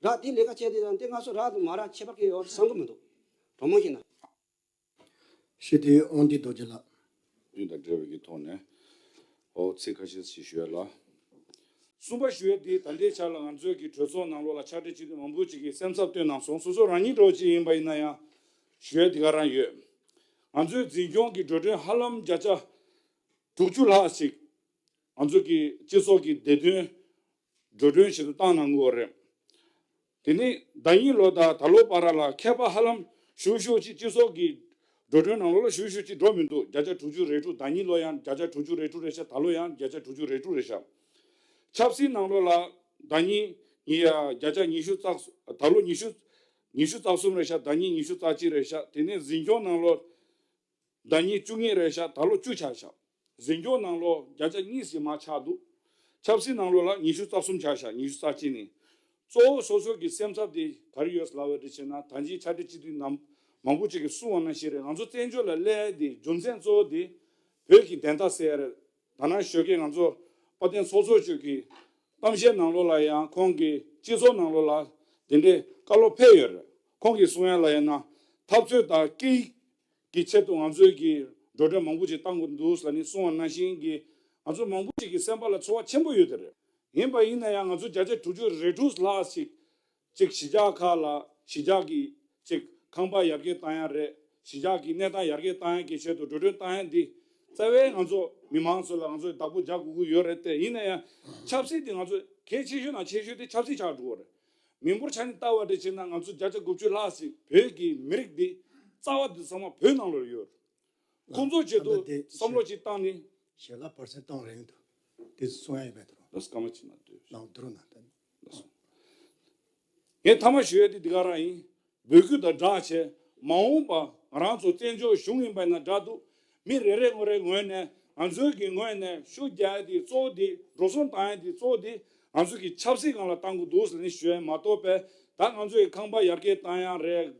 རག་དེ་ལས་ཀ་བྱས་དེ་དང་དེ་ང་ཚོ་རག་དང་མ་རག་ཁྱད་པར་གང་ཡོད་བསམ་གི་མི་འདུག་གྲོགས་མོ་ཞིག་ན། ཞི་བདེའི་དབང་འདུས་རྡོ་རྗེ་ལགས། དུས་དང་འབྲེལ་བའི་གི་ཐོག་ནས་ཨོ་ཚིག་ཁ་ཤས་ཤིག་ཞུ་ཡ་ལ། གསུམ་པ་ཞུ་ཡ་དེ་ད་ལྟའི་ཆ་ལ་ང་ཚོའི་གི་གྲོས་ཚོགས་ནང་ལོགས་ལ་ཕྱག་སྦྲེལ་བྱེད་མཁན་མང་པོ་ཅིག་གིས་སེམས་འཚབ་བཏོན་གནང་སོང་། སོ་སོ་རང་ཉིད་འདྲ་བོ་ཅིག་ཡིན་པ་ཡིན་ན་ཡང་ཞུ་ཡ་དེ་ག་རང་ཡོད། ང་ཚོའི་འཛིན་སྐྱོང་གི་འགྲོ་གྲོན་ཧ་ལམ་བརྒྱ་ཆ་དྲུག་ཅུ་ལྷག་ཅིག་ང་ཚོ་གི་སྤྱི་ཚོགས་ཀྱི་བདེ་དོན་འགྲོ་གྲོན་ཞིག་ཏུ་བཏང་གནང་དགོས་རེད། དེ་ནས་ཟླ་ཉིན་ལོ་དང་ད་ལོ་བར་ལ་ཁྱད་པར་ཧ་ལམ་ཞུ་ཞུ་ཅིག་སྤྱི་ཚོགས་ཀྱི་འགྲོ་གྲོན་ནང་ལོགས་ལ་ཞུ་ཞུ་ཅིག་འགྲོ་མི་འདུག་བརྒྱ་ཆ་དྲུག་ཅུ་རེ་དྲུག་ཟླ་ཉིན་ལོ་ཡང་བརྒྱ་ཆ་དྲུག་ཅུ་རེ་དྲུག་རེད་ཤག་ད་ལོ་ཡང་བརྒྱ་ཆ་དྲུག་ཅུ་རེ་དྲུག་རེད་ཤག་ཆབ་སྲིད་ནང་ལོགས་ལ་ཟླ་ཉིན་ཉི་ཡ་བརྒྱ་ཆ་ཉི་ཤུ་རྩ་ད་ལོ་ཉི་ཤུ་ཉི་ཤུ་རྩ་གསུམ་རེད་ཤག་ཟླ་ཉིན་ཉི་ཤུ་རྩ་གཅིག་རེད་ཤག་དེ་ནས་འཛིན་སྐྱོང་ནང་ལོགས་ཟླ་ཉིན་བཅུ་གཉིས་རེད་ཤག་ད་ལོ་བཅུ་ཆགས་ཤག་འཛིན་སྐྱོང་ནང་ལོགས་བརྒྱ་ཆ་གཉིས་ཙམ་མར་ཆག་འདུག་ཆབ་སྲིད་ནང་ལོགས་ལ་ཉི་ཤུ་རྩ་གསུམ་ཆགས་ཤག་ཉི་ཤུ་རྩ་གཅིག་ནས། གཙོ་བོ་སོ་སོ་གི་སེམས་འཚབ་དེ་ག་རེ་ཡོད་ལབ་པ་རེད་ཅེ་ན། ད་ཅི་ཕྱག་སྦྲེལ་སྤྱི་འཐུས་རྣམ་མང་པོ་ཅིག་གིས་གསུངས་པ་ནང་བཞིན་རེད། ང་ཚོ་བཙན་བྱོལ་ལ་སླེབས་ཡ་དེ་རྒྱུ་མཚན་གཙོ་བོ་དེ་བོད་ཀྱི་བདེན་མཐའ་གསལ་ཡ་རེད། ད་ནང་ཞོགས་ཀས་ང་ཚོ་དཔལ་ལྡན་ཚོགས་གཙོ་མཆོག་གི་གཏམ་བཤད་ནང་ལོགས་ལ་ཡང་ཁོང་གིས་སྤྱི་ཚོགས་ནང་ལོགས་ལ་དེ་འདྲའི་བཀའ་སློབ་ཕེབས་ཡོད་རེད། ཁོང་གིས་གསུང་ཡ་ལ་ཡིན་ན་འཐབ་རྩོད་དང་སྐད་ཡིག་གི་ཆེད་དུ་ང་ཚོས་ཀྱི་འགྲོ་གྲོན་མང་པོ་ཅིག་བཏང་དགོས་འདུག་ཟེར་ནས་གསུངས་པ་ནང་བཞིན་གྱི་ང་ཚོ་མང་པོ་ཅིག་གི་སེམས་པ་ལ་ཚོར་བ་ཆེན་པོ་ཡོད་དེ་རེད། ཡིན་པ་ཡིན་ན་ཡང་ང་ཚོ་བརྒྱ་ཆ་དྲུག་ཅུ་རེ་དྲུག་ལྷག་ཅིག་ཅིག་གཞིས་ཆགས་ཁག་ལ་གཞིས་ཆགས་ཀྱི་ཅིག་ཁང་པ་ཡར་རྒྱས་བཏང་ཡ་རེད། གཞིས་ཆགས་ཀྱི་གནས་སྟངས་ཡར་རྒྱས་བཏང་ཡ་གི་ཆེད་དུ་འགྲོ་གྲོན་བཏང་ཡ་འདི་རྩ་བའི་ང་ཚོ་མི་མང་ཚོ་ལ་ང་ཚོས་བདག་པོ་རྒྱག་དགོས་ཀྱི་ཡོད་རེད་དེ། ཡིན་ན་ཡང་ཆབ་སྲིད་འདི་ང་ཚོ་གལ་ཆེ་ཤོས་ནང་ཆེ་ཤོས་དེ་ཆབ་སྲིད་ཆགས་འགྲོ་གི་རེད། མི་འབོར་ཆ་ནས་ལྟ་བ་འདྲ་བྱས་ན་ང་ཚོ་བརྒྱ་ཆ་དགུ་བཅུ་ལྷག་ཞིག་བོད་ཀྱི་མི་རིགས་འདི་རྩ་བ་འདི་ཚང་མ་བོད་ནང་ལོགས་ཡོད། ཁོང་ཚོ་ཆེད་དུ་ཨ་ད་དེ་བསམ་བློ་ཞེ་ཅིག་བཏང་ནས། ཞེ་ལ་པར་སེན་གཏོང་རན་འདུག་དེ་གསུང་ཡ་ཡོད་པའི་དོ། ལགས་སོ། སྐར་མ་གཅིག་ནང་སྡོད། ནང་བསྡུ་རོགས་གནང་། ལགས་སོ། ངས་མཐའ་མ་ཞུ་ཡ་དེ་འདི་ག་རང་ཡིན། འབོད་སྐུལ་དང་སྦྲགས་བྱས་མ་འོངས་པ་ང་རང་ཚོ་བཙན་བྱོལ་གཞུང་ཡིན་པ་ཡིན་ན་འདྲ་འདུག་མི་རེ་རེ་ངོ་རེ་ངོས་ནས་ང་ཚོའི་གི་ངོས་ནས་ཤུགས་རྒྱག་ཡ་དེ་གཙོ་བོ་དེ་འགྲོ་སོང་བཏང་ཡ་དེ་གཙོ་བོ་དེ་ང་ཚོ་གི་ཆབ་སྲིད་སྒང་ལ་བཏང་དགོས་འདུག་ཟེར་ནས་ཞུ་ཡ་མ་གཏོགས་པས་ད་ང་ཚོའི་ཁང་པ་ཡར་རྒྱས་བཏང་ཡ་རེད།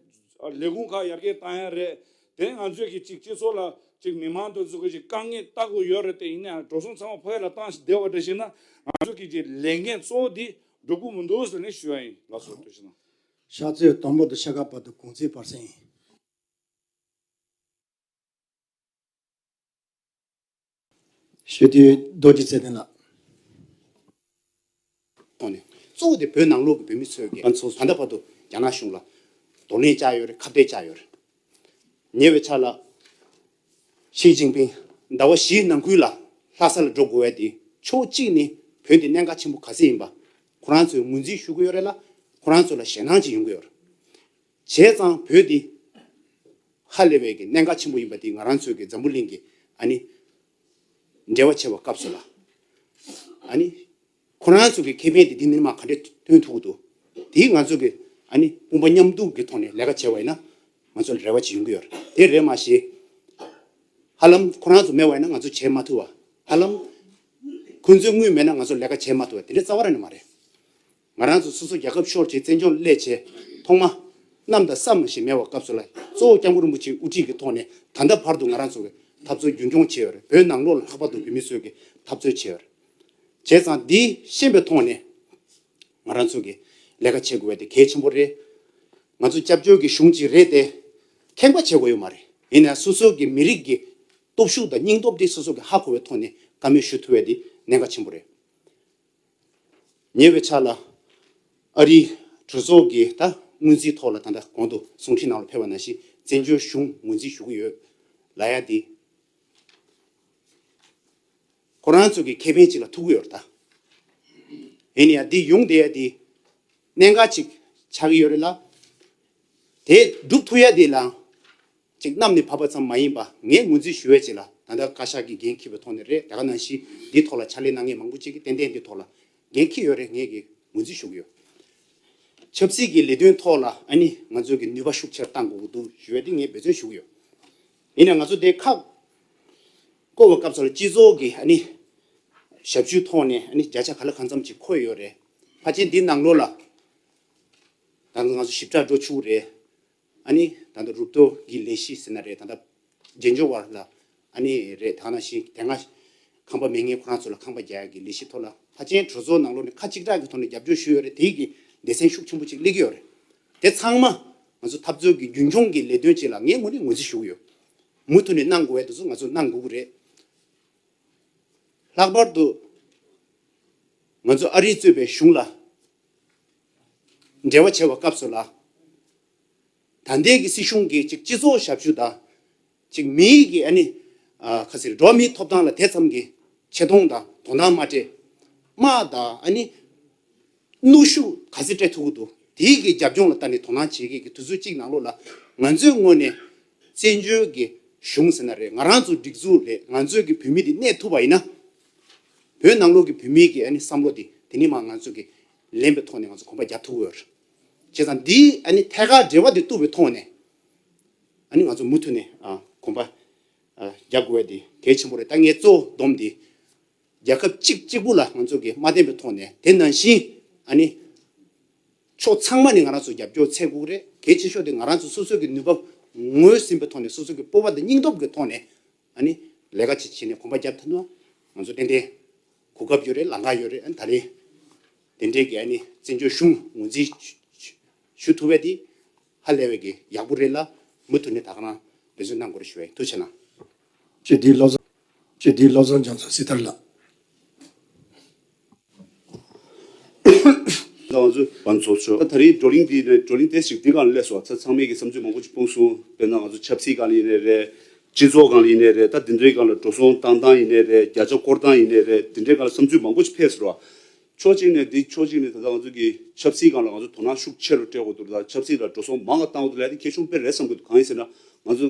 ལས་ཁུངས་ཁག་ཡར་རྒྱས་བཏང་ཡ་རེད། དེ་ང་ཚོས་ཀྱི་ཅིག་སྤྱི་ཚོགས་ལ་ཅིག་མི་མང་དེ་ཚོ་གི་ཅིག་དཀའ་ངལ་ལྟ་དགོས་ཡོད་རེད། དེ་ཡིན་ན་ཡང་འགྲོ་སོང་ཚང་མ་ཕ་ཡུལ་ལ་བཏང་བསྡད་པ་འདྲ་ཞིག་ན་ང་ཚོ་གི་ཅིག་ལས་འགན་གཙོ་བོ་འདི་འགྲུབ་ཀྱི་མི་འདུག་ཟེར་ནས་ཞུ་ཡ་ཡིན། ལགས་སོ། ཐུགས་རྗེ་གནང་། ཕྱག་ཚོད་དང་པོ་དང་ཕྱེད་ཀ་བར་དུ་གུང་ཚིགས་པར་སེང་ཡིན། ཞུ་དུས་རྡོ་རྗེ་ཚེ་བརྟན་ལགས། ཐོག་ནས་གཙོ་བོ་དེ་བོད་ནང་ལོགས་ཀྱི་བོད་མི་ཚོས་ཀྱི་ང་ཚོ་ད་ལྟ་བར་དུ་རྒྱ་ནག་གཞུང་ལ་གདོང་ལེན་བྱས་ཡོད་རེད། ཁ་གཏད་བྱས་ཡོད་རེད། ཉེ་བའི་ཆར་ལ་ཞི་ཅིན་ཕིང་ཟླ་བ་བཞིའི་ནང་ཁུལ་ལ་ལྷ་ས་ལ་འགྲོ་དགོས་པ་དེ་ཕྱོགས་གཅིག་ནས་བོད་འདི་གནད་འགག་ཆེན་པོ་ག་ཚོད་ཡིན་པ་ཁོ་རང་ཚོས་ངོས་འཛིན་ཞུ་གི་ཡོད་རེད་ལ། ཁོ་རང་ཚོ་ལ་ཞེད་སྣང་ཅིག་ཡོང་གི་ཡོད་རེད། བྱས་ཙང་བོད་འདི་ཧ་ལས་པའི་གི་གནད་འགག་ཆེན་པོ་ཡིན་པ་དེ་ང་རང་ཚོའི་གི་འཛམ་བུ་གླིང་གི་ཨ་ནི་འབྲེལ་བ་བྱེད་པའི་སྐབས་སུ་ལ་ཨ་ནི་ཁོ་རང་ཚོ་གི་ཁེ་ཕན་དེ་འདི་ནས་མར་ག་འདྲས་ཐོན་ཐུབ་ཀྱི་འདུག་དེ་ང་ཚོ་གི་ཨ་ནི་དཔུང་པ་མཉམ་གཏུག་གི་ཐོག་ནས་ལས་ཀ་བྱས་པ་ཡིན་ན་ང་ཚོ་ལ་རེ་བ་ཅིག་ཡོང་གི་ཡོད་རེད། དེ་རེད་མ་གཞི་ཧ་ལམ་ཁོ་རང་ཚོ་མེད་པ་ཡིན་ན་ང་ཚོ་བྱེད་མ་ཐུབ་པ། ཧ་ལམ་ཁོ་ཚོའི་དངུལ་མེད་ན་ང་ཚོ་ལས་ཀ་བྱེད་མ་ཐུབ་པ་དེ་འདྲའི་རྩ་བ་རང་ནས་མ་རེད། ང་རང་ཚོ་སོ་སོ་རྒྱལ་ཁབ་ཤོར་བྱས་བཙན་བྱོལ་སླེབས་བྱས་ཐོག་མ་གནམ་དང་ས་མ་ཞིག་མེད་པའི་སྐབས་སུ་ལ་གཙོ་བོ་སྐྱབས་མགོན་རིན་པོ་ཆེའི་དབུ་ཁྲིད་ཀྱི་ཐོག་ནས་ད་ལྟ་བར་དུ་ང་རང་ཚོ་གི་འཐབ་རྩོད་རྒྱུན་འཁྱོངས་བྱས་ཡོད་རེད། བོད་ནང་ལོགས་ལ་ལྷག་པར་དུ་བོད་མི་ཚོས་ཀྱི་འཐབ་རྩོད་བྱས་ཡོད་རེད། བྱས་ཙང་འདི་ཤེས་པའི་ཐོག་ནས་ང་རང་ཚོ་གི་ལས་ཀ་བྱེད་དགོས་པ་དེ་གལ་ཆེན་པོ་རེད། ང་ཚོ་སྐྱབས་བཅོལ་གྱི་གཞུང་ཅིག་རེད་དེ། ཁེངས་པ་བྱེད་དགོས་ཡོད་མ་རེད། ཡིན་ནའང་སོ་སོ་གི་མི་རིགས་ཀྱི་སྟོབས་ཤུགས་དང་སྙིང་སྟོབས་དེ་སོ་སོ་གི་ཧ་གོ་བའི་ཐོག་ནས་བཀའ་མོལ་ཞུ་ཐུབ་པ་དེ་གནད་འགག་ཆེན་པོ་རེད། ཉེ་བའི་ཆར་ལ་ཨ་རིའི་གྲོས་ཚོགས་ཀྱི་ད་སྔོན་རྩིས་ཐོག་ལ་ད་ལྟ་གོང་དུ་གསུང་འཕྲིན་ནང་ལ་ཕེབས་པ་ནང་བཞིན་བཙན་བྱོལ་གཞུང་ངོས་འཛིན་ཞུ་གི་ཡོད་ལབ་ཡ་དེ། ཁོ་རང་ཚོ་གི་ཁེ་ཕན་ཅིག་ལ་ཐུག་གི་ཡོད་རེད་ད། ཡིན་ཡང་འདི་ཡོང་བསྡད་ཡ་འདི་གནད་འགག་ཅིག་ཆགས་ཀྱི་ཡོད་རེད་ལ། དེ་སྒྲུབ་ཐུབ་ཡ་འདི་ལའང་ཅིག་གནམ་ནས་བབས་པ་ཙམ་མ་ཡིན་པ་ངས་ངོས་འཛིན་ཞུ་ཡ་ཅིག་ལ་ད་ལྟ་བཀའ་ཤག་གིས་འགན་འཁྱེར་བའི་ཐོག་ནས་རེད། ད་ག་ནང་བཞིན་འདིའི་ཐོག་ལ་ཕྱག་ལས་གནང་མཁན་མང་པོ་ཅིག་གིས་ཏན་ཏན་འདིའི་ཐོག་ལ་འགན་འཁྱེར་ཡོད་རེད། ངས་ཀྱི་ངོས་འཛིན་ཞུ་གི་ཡོད། ཆབ་སྲིད་ཀྱི་ལས་དོན་ཐོག་ལ་ཨ་ནི་ང་ཚོས་ཀྱི་ནུས་པ་ཤུགས་ཆེར་གཏང་དགོས་ཀྱི་འདུག་ཞུ་ཡ་འདི་ངས་འབད་བརྩོན་ཞུ་གི་ཡོད། ཡིན་ནའང་ང་ཚོ་དེ་ཁག་བསྐོར་བའི་སྐབས་སུ་ལ་སྤྱི་ཚོགས་ཀྱི་ཨ་ནི་ཞབས་ཞུའི་ཐོག་ནས་ཨ་ནི་བརྒྱ་ཆ་ག་ལ་གང་འཚམ་ཅིག་འཁོད་ཡོད་རེད། ཕལ་ཆེར་འདི་ནང་ལོགས་ལ་ད་ལྟ་ང་ཚོ་ཞིབ་ཕྲ་འགྲོ་ཆོག་གི་རེད། ཨ་ནི་ད་ལྟ་རུབ་རྡོ་གི་ལས་གཞི་ཟེར་ན་རེད། ད་ལྟ་རྗེས་འཇུག་བར་ལ་ཨ་ནི་རེད། ད་ག་ནང་བཞིན་དེ་སྔ་ཁང་པ་མེད་མཁན་ཁོ་རང་ཚོ་ལ་ཁང་པ་རྒྱག་ཡག་གི་ལས་གཞི་ཐོག་ལ་ཕལ་ཆེར་གྲོས་ཚོགས་ནང་ལོགས་ནས་ཁ་གཅིག་གྲགས་ཀྱི་ཐོག་ནས་རྒྱབ་སྐྱོར་ཞུས་ཡོད་རེད། དེའི་གི་སྡེ་ཚན་ཤུགས་ཆེན་པོ་ཅིག་སླེབས་ཀྱི་ཡོད་རེད། དེ་ཚང་མ་ང་ཚོ་འཐབ་རྩོད་ཀྱི་རྒྱུན་འཁྱོངས་ཀྱི་ལས་དོན་ཅིག་ལ་ངས་དངོས་གནས་ངོས་འཛིན་ཞུ་གི་ཡོད། མུ་མཐུད་ནས་གནང་དགོས་པ་དེ་ཚོ་ང་ཚོ་གནང་དགོས་ཀྱི་རེད། ལྷག་པར་དུ་ང་ཚོ་ཨ་རིས་གཙོས་པའི་གཞུང་ལ་འབྲེལ་བ་བྱེད་པའི་སྐབས་སུ་ལ། ད་ལྟའི་གི་སྲིད་གཞུང་གི་ཅིག་སྤྱི་ཚོགས་ཞབས་ཞུ་དང་། ཅིག་མིའི་གི་ཨ་ནི་ཨ་ཁ་ཟེར་འགྲོ་བ་མིའི་ཐོབ་ཐང་ལ་དེ་ཙམ་གྱི་ཆེ་མཐོང་དང་དོ་སྣང་མ་སྤྲད། དམག་དང་ཨ་ནི་གནོན་ཤུགས་ག་ཚོད་སྤྲད་ཐུབ་ཀྱི་འདུག་དེའི་གི་རྒྱབ་ལྗོངས་ལ་ལྟ་ནས་དོ་སྣང་བྱེད་མཁན་གྱི་དུས་ཚོད་གཅིག་ནང་ལོགས་ལ་ང་ཚོའི་ངོས་ནས་བཙན་བྱོལ་གྱི་གཞུང་ཟེར་ན་རེད། ང་རང་ཚོ་སྒྲིག་འཛུགས་རེད། ང་ཚོའི་གི་བོད་མི་དེ་གནས་ཐུབ་པ་ཡིན་ན། བོད་ནང་ལོགས་ཀྱི་བོད་མིའི་གི་ཨ་ནི་བསམ་བློ་དེ་དེ་ནས་མར་ང་ཚོ་གི་ལེན་པའི་ཐོག་ནས་ང་ཚོ་གོམ་པ་རྒྱག་ཐུབ་ཀྱི་ཡོད་རེད། བྱས་ཙང་འདིའི་ཨ་ནི་ཐད་ཀར་འབྲེལ་བ་དེ་གཏུབ་པའི་ཐོག་ནས། ཨ་ནི་ང་ཚོ་མུ་མཐུད་ནས་ཨ་གོམ་པ་ཨ་རྒྱག་དགོས་པ་དེ་གལ་ཆེན་པོ་རེད། ད་ངས་གཙོ་བོ་བསྡོམས་ཏེ་རྒྱལ་ཁབ་གཅིག་གཅིག་པུ་ལ་ང་ཚོ་གིས་མ་བརྟེན་པའི་ཐོག་ནས་དེ་ནང་བཞིན་ཨ་ནི་ཕྱོགས་ཚང་མ་ནས་ང་རང་ཚོ་རྒྱབ་སྐྱོར་འཚོལ་དགོས་ཀྱི་རེད། གལ་ཆེ་ཤོས་དེ་ང་རང་ཚོ་སོ་སོ་གི་ནུས་པ་ངོས་ཟིན་པའི་ཐོག་ནས་སོ་སོ་གི་སྤོབས་པ་དང་སྙིང་སྟོབས་ཀྱི་ཐོག་ནས་ཨ་ནི་ལས་ཀ་ཅིག་བྱས་ནས་གོམ་པ་རྒྱབ་ཐུབ་ན་ང་ཚོ་ཏན་ཏན་གོ་སྐབས་ཡོད་རེད། ལམ་ཁ་ཡོད་རེད། ཨ་ནི་ད་རེས་དེ་འདྲའི་གི་ཨ་ནི་བཙན་བྱོལ་གཞུང་ངོས་འཛིན་ཞུ་ཐུབ་པ་དེ་ཧ་ལས་པའི་གི་ཡག་པོ་རེད་ལ། མུ་མཐུད་ནས་ད་ག་རང་འབད་བརྩོན་གནང་དགོས་རེད་ཞུ་བ་ཡིན། ཐུགས་རྗེ་གནང་། སྤྱི་བདེའི་བློ་བཟང་། སྤྱི་བདེའི་བློ་བཟང་རྒྱ་མཚོ་སྲི་ཐར་ལགས། ད་ང་ཚོ་བང་ཚོགས་ཆོག་ད་ད་རེས་བགྲོ་གླེང་འདི་ནས་བགྲོ་གླེང་ཏོག་ཙམ་འདི་སྒང་ལ་སླེབས་སོང་། ད་ཚང་མས་ཀྱི་བསམ་ཚུལ་མང་པོ་ཅིག་སྤུངས་སོང་། དཔེར་ན་ང་ཚོ་ཆབ་སྲིད་སྒང་ལ་ཡིན་ནའི་རེད། སྤྱི་ཚོགས་སྒང་ལ་ཡིན་ནའི་རེད། ད་འདི་འདྲའི་སྒང་ལ་འགྲོ་སོང་བཏང་སྟངས་ཡིན་ནའི་རེད། བརྒྱ་ཆ་སྐོར་སྟངས་ཡིན་ནའི་རེད། འདི་འདྲའི་སྒང་ལ་བསམ་ཚུལ་མང་པོ་ཅིག་ཕེབས་སོང་ར། ཕྱོགས་གཅིག་ནས་འདི་ཕྱོགས་གཅིག་ནས་ད་ལྟ་ང་ཚོ་གི་ཆབ་སྲིད་སྒང་ལ་ང་ཚོ་དོ་སྣང་ཤུགས་ཆེ་རུ་སྤྲད་དགོས་འདུག་ད་ཆབ་སྲིད་ལ་འགྲོ་སོང་མང་བ་བཏང་དགོས་འདུག་ལབ་ཡ་དེ་གལ་ཆེན་པོ་དཔེ་རེད་བསམ་གྱི་འདུག་གང་ཡིན་ཟེར་ན་ང་ཚོ་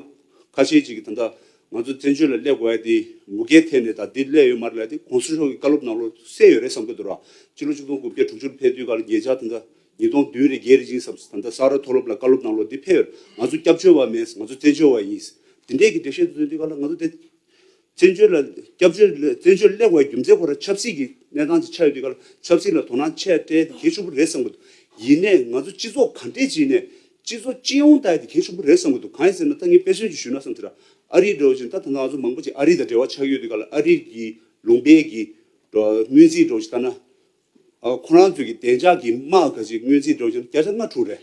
ཁ་ཤས་ཅིག་གིས་ད་ལྟ་ང་ཚོ་བཙན་བྱོལ་ལ་སླེབས་དགོས་ཡ་དེ་མུ་གེའི་ཐད་ནས་ད་འདི་སླེབས་ཡོད་མ་རེད་ལབ་ཡ་དེ་གོང་ས་མཆོག་གི་བཀའ་སློབ་ནང་ལོགས་གསལ་ཡོད་རེད་བསམ་གྱི་འདུག་ར། ཕྱི་ལོ་ཆིག་སྟོང་དགུ་བརྒྱ་དྲུག་ཅུ་ལ་ཕེབས་དུས་སྐབས་ལ་ཉེ་ཆར་ད་ལྟ་ཉིས་སྟོང་བདུན་རེ་བརྒྱད་རེ་ཅིག་བསམ། ད་ལྟ་ས་རཱ་མཐོ་སློབ་ལ་བཀའ་སློབ་ནང་ལོགས་འདི་ཕེབས་ཡོད་རེད། ང་ཚོ་སྐྱབས་བཅོལ་བ་མིན། ང་ཚོ་བཙན་བྱོལ་བ་ཡིན། འདི་འདྲས་ཀྱི་འགྲེལ་བཤད་འདི་ཐོན་དུས་སྐབས་ལ་ང་ཚོ་དེ། བཙན་བྱོལ་ལ་སྐྱབས་བཅོལ་ལ་བཙན་བྱོལ་སླེབས་པའི་རྒྱུ་མཚན་ཁོ་རང་ཆབ་སྲིད་ཀྱི་གནས་སྟངས་ཅིག་ཆགས་ཡོད་དུས་སྐབས་ལ་ཆབ་སྲིད་ལ་དོ་སྣང་ཆེ་སྤྲད་དེ་གལ་ཆེན་པོ་རེད་བསམ་གྱི་འདུག་ཡིན་ནའི་ང་ཚོ་སྤྱི་ཚོགས་ག་འདྲས་ཅིག་ནས་སྤྱི་ཚོགས་སྤྱི་ཡོངས་ལྟ་ཡ་དེ་གལ་ཆེན་པོ་རེད་བསམ་གྱི་འདུག་གང་ཡིན་ཟེར་ན་ད་ངས་དཔེ་མཚོན་ཅིག་ཞུས་ན་བསམ་དེ་ར། ཨ་རི་འདྲ་བོ་ཅིག་ད་ད་ང་ཚོ་མང་པོ་ཅིག་ཨ་རི་དང་འབྲེལ་བ་ཆགས་ཡོད་དུས་སྐབས་ལ་ཨ་རི་གི་ལུང་པའི་གི་སྔོན་རྩིས་འདྲ་བོ་ཅིག་ལྟ་ན། ཨ་ཁོ་རང་ཚོའི་གི་བདེ་འཇགས་ཀྱི་དམག་ག་ཅིག་སྔོན་རྩིས་འདྲ་བོ་ཅིག་བརྒྱ་ཆ་ལྔ་དྲུག་རེད།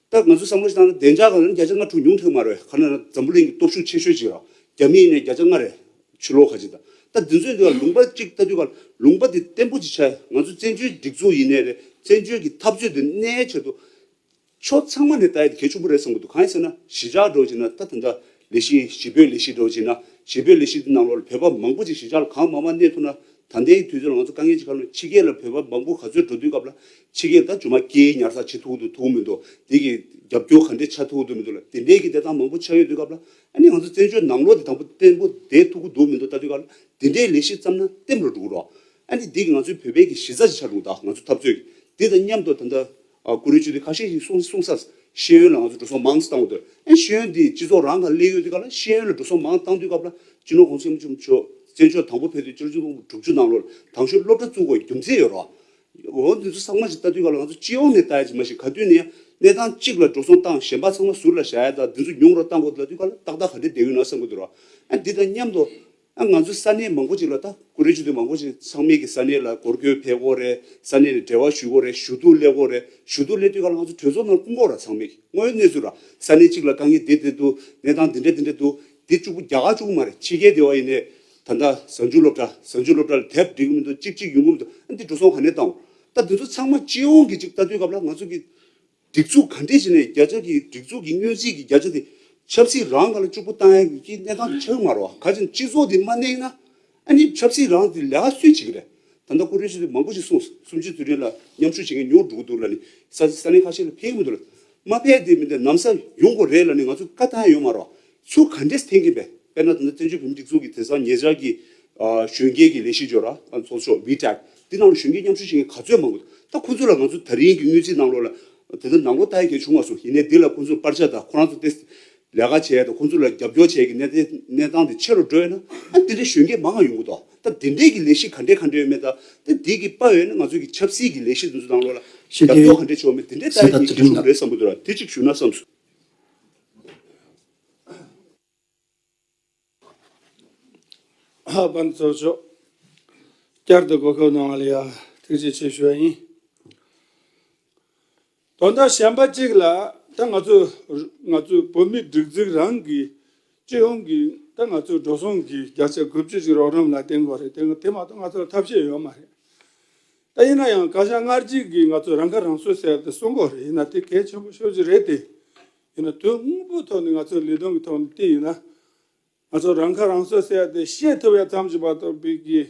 ད་ང་ཚོ་བསམ་བློ་ཞིག་བཏང་ན་བདེ་འཇགས་སྒང་ལ་བརྒྱ་ཆ་ལྔ་དྲུག་ཉུང་དྲགས་མ་རེད། ག་ན་ན་འཛམ་བུ་གླིང་གི་སྟོབས་ཤུགས་ཆེ་ཤོས་ཅིག་ར། རྒྱ་མི་ཡིན་ནའི་བརྒྱ་ཆ་ལྔ་རེད། ཕྱི་ལོགས་ག་ཅིག་དང་ ད་འདི་ཚོའི་དུས་ལ་ལུང་པ་གཅིག་ལྟ་དུས་ཀ་ལུང་པ་འདི་བརྟན་པོ་ཅིག་ཆགས། ང་ཚོ་བཙན་བྱོལ་སྒྲིག་འཛུགས་ཡིན་ནའི་རེད། བཙན་བྱོལ་གྱི་འཐབ་རྩོད་འདི་གནས་ཆེད་དུ་ཕྱོགས་ཚང་མ་ནས་ལྟ་ཡ་དེ་གལ་ཆེན་པོ་རེད་བསམ་གྱི་འདུག་གང་ཡིན་ཟེར་ན་གཞིས་ཆགས་འདྲ་བོ་བྱས་ན། ད་ད་ལྟ་ལས་གཞི་གཞིས་སྤོའི་ལས་གཞི་འདྲ་བོ་བྱས་ན། གཞིས་སྤོའི་ལས་གཞི་འདི་ནང་ལོགས་ལ་བོད་པ་མང་པོ་ཅིག་གཞིས་ཆགས་ལ་གང་མང་མང་གནས་ཐུབ་ན། ད་ལྟའི་དུས་ཚོད་ལ་ང་ཚོ་དཀའ་ངལ་ཅིག་ག་རེ་ལབ་ན། ཕྱི་རྒྱལ་ལ་བོད་པ་མང་པོ་ག་ཚོད་འགྲོ་དུས་སྐབས་ལ་ཕྱི་རྒྱལ་ད་རྗེས་མ་སྐད་ཡིག་ཉར་ས་བྱེད་ཐུབ་ཀྱི་འདུག་ཐུབ་ཀྱི་མི་འདུག་དེ་གི་རྒྱབ་སྐྱོར་ག་འདྲས་ཆགས་ཐུབ་ཀྱི་འདུག་མི་འདུག་ལ། དེ་འདྲས་ཀྱི་བསྡད་སྟངས་མང་པོ་ཆགས་ཡོད་དུས་སྐབས་ལ། ཨ་ནི་ང་ཚོ་བཙན་བྱོལ་ནང་ལོགས་དེ་དང་པོ་བརྟན་པོ་བསྡད་ཐུབ་ཀྱི་འདུག་མི་འདུག་ལྟ་དུས་སྐབས་ལ། དེ་འདྲའི་ལས་གཞི་བརྩམས་ན་བརྟན་པོ་འགྲོ་གི་རེད། ཨ་ནི་འདི་གིས་ང་ཚོའི་བོད་པའི་གི་གཞི་རྩ་ཞིག་ཆགས་འགྲོ་གི་འདུག་ང་ཚོ་འཐབ་རྩོད་ཀྱི་འདི་དང་མཉམ་དུ་ད་ལྟ་ཨ་ཀུ་རེ་ཆུ་དེ་ཁ་ཤས་ཤིག་གསུང་གསུང་ས། ཤེས་ཡོན་ལ་ང་ཚོ་འགྲོ་སོང་མང་ཙམ་བཏང་དགོས་འདུག་ཨ་ཤེས་ཡོན་འདི་སྤྱི་ཚོགས་རང་ག་སླེབས་ཡོད་དུས་སྐབས་ལ། ཤེས་ཡོན་ལ་འགྲོ་སོང་མང་བཏང་དུས་སྐབས་ལ། སྤྱི་ནོར་༸གོང་ས་༸སྐྱབས་མགོན་ཆེན་པོ་མཆོག་བཙན་བྱོལ་དང་པོ་ཕེབས་དུས་ཆིག་སྟོང་དགུ་བརྒྱ་བཅུ་དྲུག་ནང་ལོགས་ལ་དང་ཤོས་སློབ་གྲྭ་བཙུགས་དགོས་རྒྱུ་མཚན་ཡོད་རེད། འོ་འདི་ཚོ་ཚང་མ་ཞིག་ལྟ་དུས་སྐབས་ལ། ང་ཚོ་སྤྱི་ཡོངས་ནས་ལྟ་ཡ་ཅིག་མ་ཞིག་ག་དུས་ནས་གནས་སྟངས་གཅིག་ལ་འགྲོ་སོང་བཏང་། གཞན་པ་ཚང་མ་ཟུར་ལ་བཞག་ཡ་དང་འདི་ཚོ་ཉུང་རུ་བཏང་དགོས་འདུག་ལྟ་དུས་སྐབས་ལ། ཏག་ཏག་ག་འདྲས་བསྡད་ཡོད་ན་བསམ་གྱི་འདུག་ར། ཨ་འདི་དང་མཉམ་དུ་ཨ་ང་ཚོ་ས་གནས་མང་པོ་ཅིག་ལ། ད་ཀུ་རེ་ཆུ་དེ་མང་པོ་ཅིག་ཚང་མས་ཀྱི་ས་གནས་ལ་སྒོར་སྐྱོད་ཕེབས་དགོས་རེད། ས་གནས་ནས་འབྲེལ་བ་ཞུ་དགོས་རེད། ཞུ་གཏུག་སླེབས་དགོས་རེད། ཞུ་གཏུག་སླེབས་དུས་སྐབས་ལ་ང་ཚོ་གྲོས་ཚོགས་ནང་སྐུ་འགོག་ར། ཚང་མས་ཀྱི་དངོས་ཡོད་གནས་ཚུལ་ར། ས་གནས་གཅིག་ལ་དཀའ་ངལ་འདི་འདི་འདུག་གནས་སྟངས་འདི་འདྲ་འདི་འདྲ་འདུག་འདི་གཅིག་པུ་རྒྱ་གར་གཅིག་པུ་མ་རེད། ཕྱི་རྒྱལ་དེ་བ་ཡིན་ནའི་ད་ལྟ་གཟའ་མཇུག་སློབ་གྲྭ། གཟའ་མཇུག་སློབ་གྲྭ་ལ་དེབ་འགྲིག་གི་མི་འདུག་ཨ་འདི་འགྲོ་སོང་ག་ནས་བཏང་། ད་འདི་ཚོ་ཚང་མ་སྤྱི་ཡོངས་ཀྱི་ཅིག་ལྟ་དུས་སྐབས་ལ། ང་ཚོ་གི་སྒྲིག་འཛུགས་ག་འདྲས་བྱས་ནས་བརྒྱ་ཆ་གི་སྒྲིག་འཛུགས་ཀྱི་སྔོན་རྩིས་ཀྱི་བརྒྱ་ཆ་དེ་ཆབ་སྲིད་རང་སྒང་ལ་གཅིག་པུ་བཏང་ཡ་གི་གནས་སྟངས་དེ་ཆགས་ཀྱི་མ་རེད་བ། ག་ཅི་ན་སྤྱི་ཚོགས་དེ་མ་གནས་ན། ཨ་ནི་ཆབ་སྲིད་རང་དེ་ལས་ཀ་སུས་བྱེད་ཀྱི་རེད། ད་ལྟ་ཀུ་རེ་ཆུ་དེ་མང་པོ་ཞིག་གསུངས། གསུམ་བཅུའི་དུས་དྲན་ལ་མཉམ་ཞུགས་བྱེད་མཁན་ཉུང་འགྲོ་གི་འདུག་ལབ་ནས། ས་ས་གནས་ཁ་ཤས་ལ་ཕེབས་ཀྱི་མི་འདུག་ལ། མ་ཕེབས་དེ་མི་འདུག་ལམ་སང་ཡོང་དགོས་རེད་ལབ་ནས་ང་ཚོ་བཀའ་བཏང་ཡ་ཡོད་མ་རེད། ཚུར་ག་འདྲས་འཐེན་གྱི་འདུག་དཔེར་ན་ད་ལྟ་བཙན་བྱོལ་བོད་མིའི་སྒྲིག་འཛུགས་ཀྱི་དེང་སང་ཉེ་ཆར་གྱི་ཨ་གཞོན་སྐྱེས་ཀྱི་ལས་གཞི་འབྱོར་ར། ཨ་ཚོགས་ཆོག་ཝི་ཊེག་འདི་ནང་ལ་གཞོན་སྐྱེས་མཉམ་ཞུགས་བྱེད་མཁན་ག་ཚོད་མང་པོ་འདུག་ད་ཁོ་ཚོ་ལ་ང་ཚོ་ད་རིང་གི་སྔོན་རྩིས་ནང་ལོགས་ལ་དེ་ཚོ་ནང་ལོགས་ལྟ་ཡ་གལ་བྱུང་མ་སོང་། ཡིན་ནའི་འདི་ལ་ཁོ་ཚོ་པར་ཆ་དང་ཁོ་རང་ཚོ་དེ་ལས་ཀ་བྱས་དང་ཁོ་ཚོ་ལ་རྒྱབ་སྐྱོར་བྱས་ཀྱི་གནས་གནས་སྟངས་དེ་ཆེ་རུ་འགྲོ་ཡ་ན། ཨ་འདི་འདྲའི་གཞོན་སྐྱེས་མང་ང་ཡོང་གི་འདུག་ད་དེ་འདྲའི་གི་ལས་གཞི་ག་འདྲས་ག་འདྲས་ཡོད་མེད་དང་། དེ་འདི་གི་དཔའ་ཡོད་ན་ང་ཚོ་གི་ཆབ་སྲིད་ཀྱི་ལས་གཞི་དེ་ཚོ་ནང་ལོགས་ལ་ཞེས་རྒྱབ་སྐྱོར་ག་འདྲས་བྱེད་དགོས་མེད། དེ་འདྲའི་ལྟ་ཡ་གི་གལ་ཆེན་པོ་རེད་བསམ་གྱི་འདུག་ར། དེ་གཅིག་ཞུ་ན་བསམ་སོང་། ཨ་པན་ཚོགས་མཆོག་བསྐྱར་དུ་གོ་སྐབས་གནང་བ་ལ་ཡ་ཐུགས་རྗེ་ཆེ་ཞུ་བ་ཡིན། དོན་དག་གཞན་པ་གཅིག་ལ། ད་ང་ཚོ་ང་ཚོ་བོད་མིའི་སྒྲིག་འཛུགས་རང་གི་སྤྱི་ཡོངས་ཀྱི་ད་ང་ཚོ་འགྲོ་སོང་གི་བརྒྱ་ཆ་དགུ་བཅུ་ཞིག་རོགས་རམ་ལ་བརྟེན་དགོས་རེད། དེ་དེ་མ་གཏོགས་ང་ཚོར་ཐབས་ཤེས་ཡོད་མ་རེད། ད་ཡིན་ན་ཡང་བཀའ་ཤག་སྔ་རྗེས་ཀྱི་ང་ཚོ་རང་ཁ་རང་གསོ་ཟེར་དེ་གསུང་དགོས་རེད། ཡིན་ན་དེ་གལ་ཆེན་པོ་ཤོས་ཅིག་རེད་དེ། ཡིན་ན་དུས་སྔོན་པོའི་ཐོག་ནས་ང་ཚོ་ལས་དོན་གྱི་ཐོག་ནས་བལྟས་ཡིན་ན། ང་ཚོ་རང་ཁ་རང་གསོ་ཟེར་ཡ་དེ་བཤད་ཐུབ་ཡ་ཙམ་ཞིག་མ་གཏོགས་པའི་གི་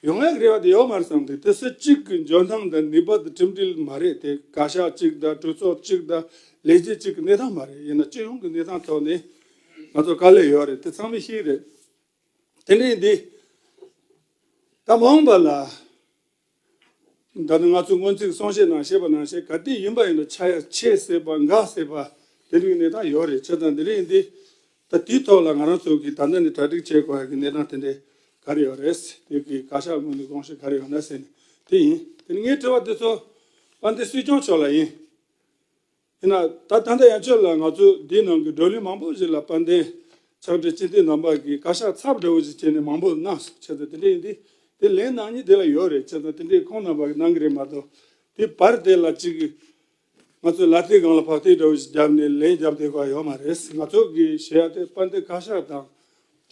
ཡོང་ཡ་གི་རེ་བ་དེ་ཡོད་མ་རེད་བསམ་སྟེ། དེ་སུ་གཅིག་གི་འཇོན་ཐང་དང་ནུས་པ་དང་གྲུབ་འབྲས་མ་རེད་དེ། བཀའ་ཤག་གཅིག་དང་གྲོས་ཚོགས་གཅིག་དང་ལས་བྱེད་གཅིག་གི་གནས་སྟངས་མ་རེད། ཡིན་ན་སྤྱི་ཡོངས་ཀྱི་གནས་སྟངས་ཐོག་ནས་ང་ཚོ་དཀའ་ལས་ཡོད་རེད། དེ་ཚང་མས་ཤེས་རེད། དེ་འདྲ་ཡིན་དུས། ད་མ་འོངས་པ་ལ། ད་ནི་ང་ཚོ་སྔོན་ཚིག་གསུང་བཤད་ནང་བཤད་པ་ནང་བཞིན་ག་དུས་ཡིན་པ་ཡིན་ན་ཆག་ཡ་ཆེ་སྲིད་པ་འགག་སྲིད་པ་དེ་འདྲའི་གནས་སྟངས་ཡོད་རེད། བྱས་ཙང་དེ་འདྲ་ཡིན་དུས། ད་དེའི་ཐོག་ལ་ང་རང་ཚོ་གིས་ད་ལྟ་ནས་གྲ་སྒྲིག་བྱེད་དགོས་ཡ་གི་གནས་སྟངས་དེ་འདྲ་ག་རེ་ཡོད་རེད། དེ་གི་བཀའ་ཤག་ངོས་ནས་དགོངས་བཞེས་ག་རེ་ཡོད་ན་ཟེར་ནས་དེ་ཡིན། དེ་ནི་ངའི་དྲི་བ་དེ་ཚོ་དཔལ་ལྡན་སྲིད་སྐྱོང་མཆོག་ལ་ཡིན། ཡིན་ན་ད་ད་ལྟ་ཡན་ཆོད་ལ་ང་ཚོ་འདིའི་ནང་གི་བགྲོ་གླེང་མང་པོ་ཞིག་ལ་དཔལ་ལྡན་ཕྱག་སྦྲེལ་སྤྱི་འཐུས་རྣམ་པ་གིས་བཀའ་ཤག་ཚབ་འདྲ་བོ་ཞིག་བྱས་ནས་མང་པོ་གནང་སོང་། བྱས་ཙང་དེ་འདྲ་ཡིན་དུས་དེ་ལན་གནང་མཁན་དེ་ལ་ཡོད་རེད། བྱས་ཙང་དེ་འདྲའི་ཁོང་རྣམ་པ་གིས་གནང་གི་རེད་མ་གཏོགས། དེ་བར་དེ་ལ་གཅིག་ང་ཚོས་ལ་དེ་སྒང་ལ་བག་སྟེ་འདྲ་བོ་ཞིག་བརྒྱབ་ནས་ལན་བརྒྱབ་བསྡད་དགོས་ཡོད་མ་རེད། ང་ཚོ་གིས་བཤད་ཡ་དེ་དཔལ་ལྡན་བཀའ་ཤག་དང་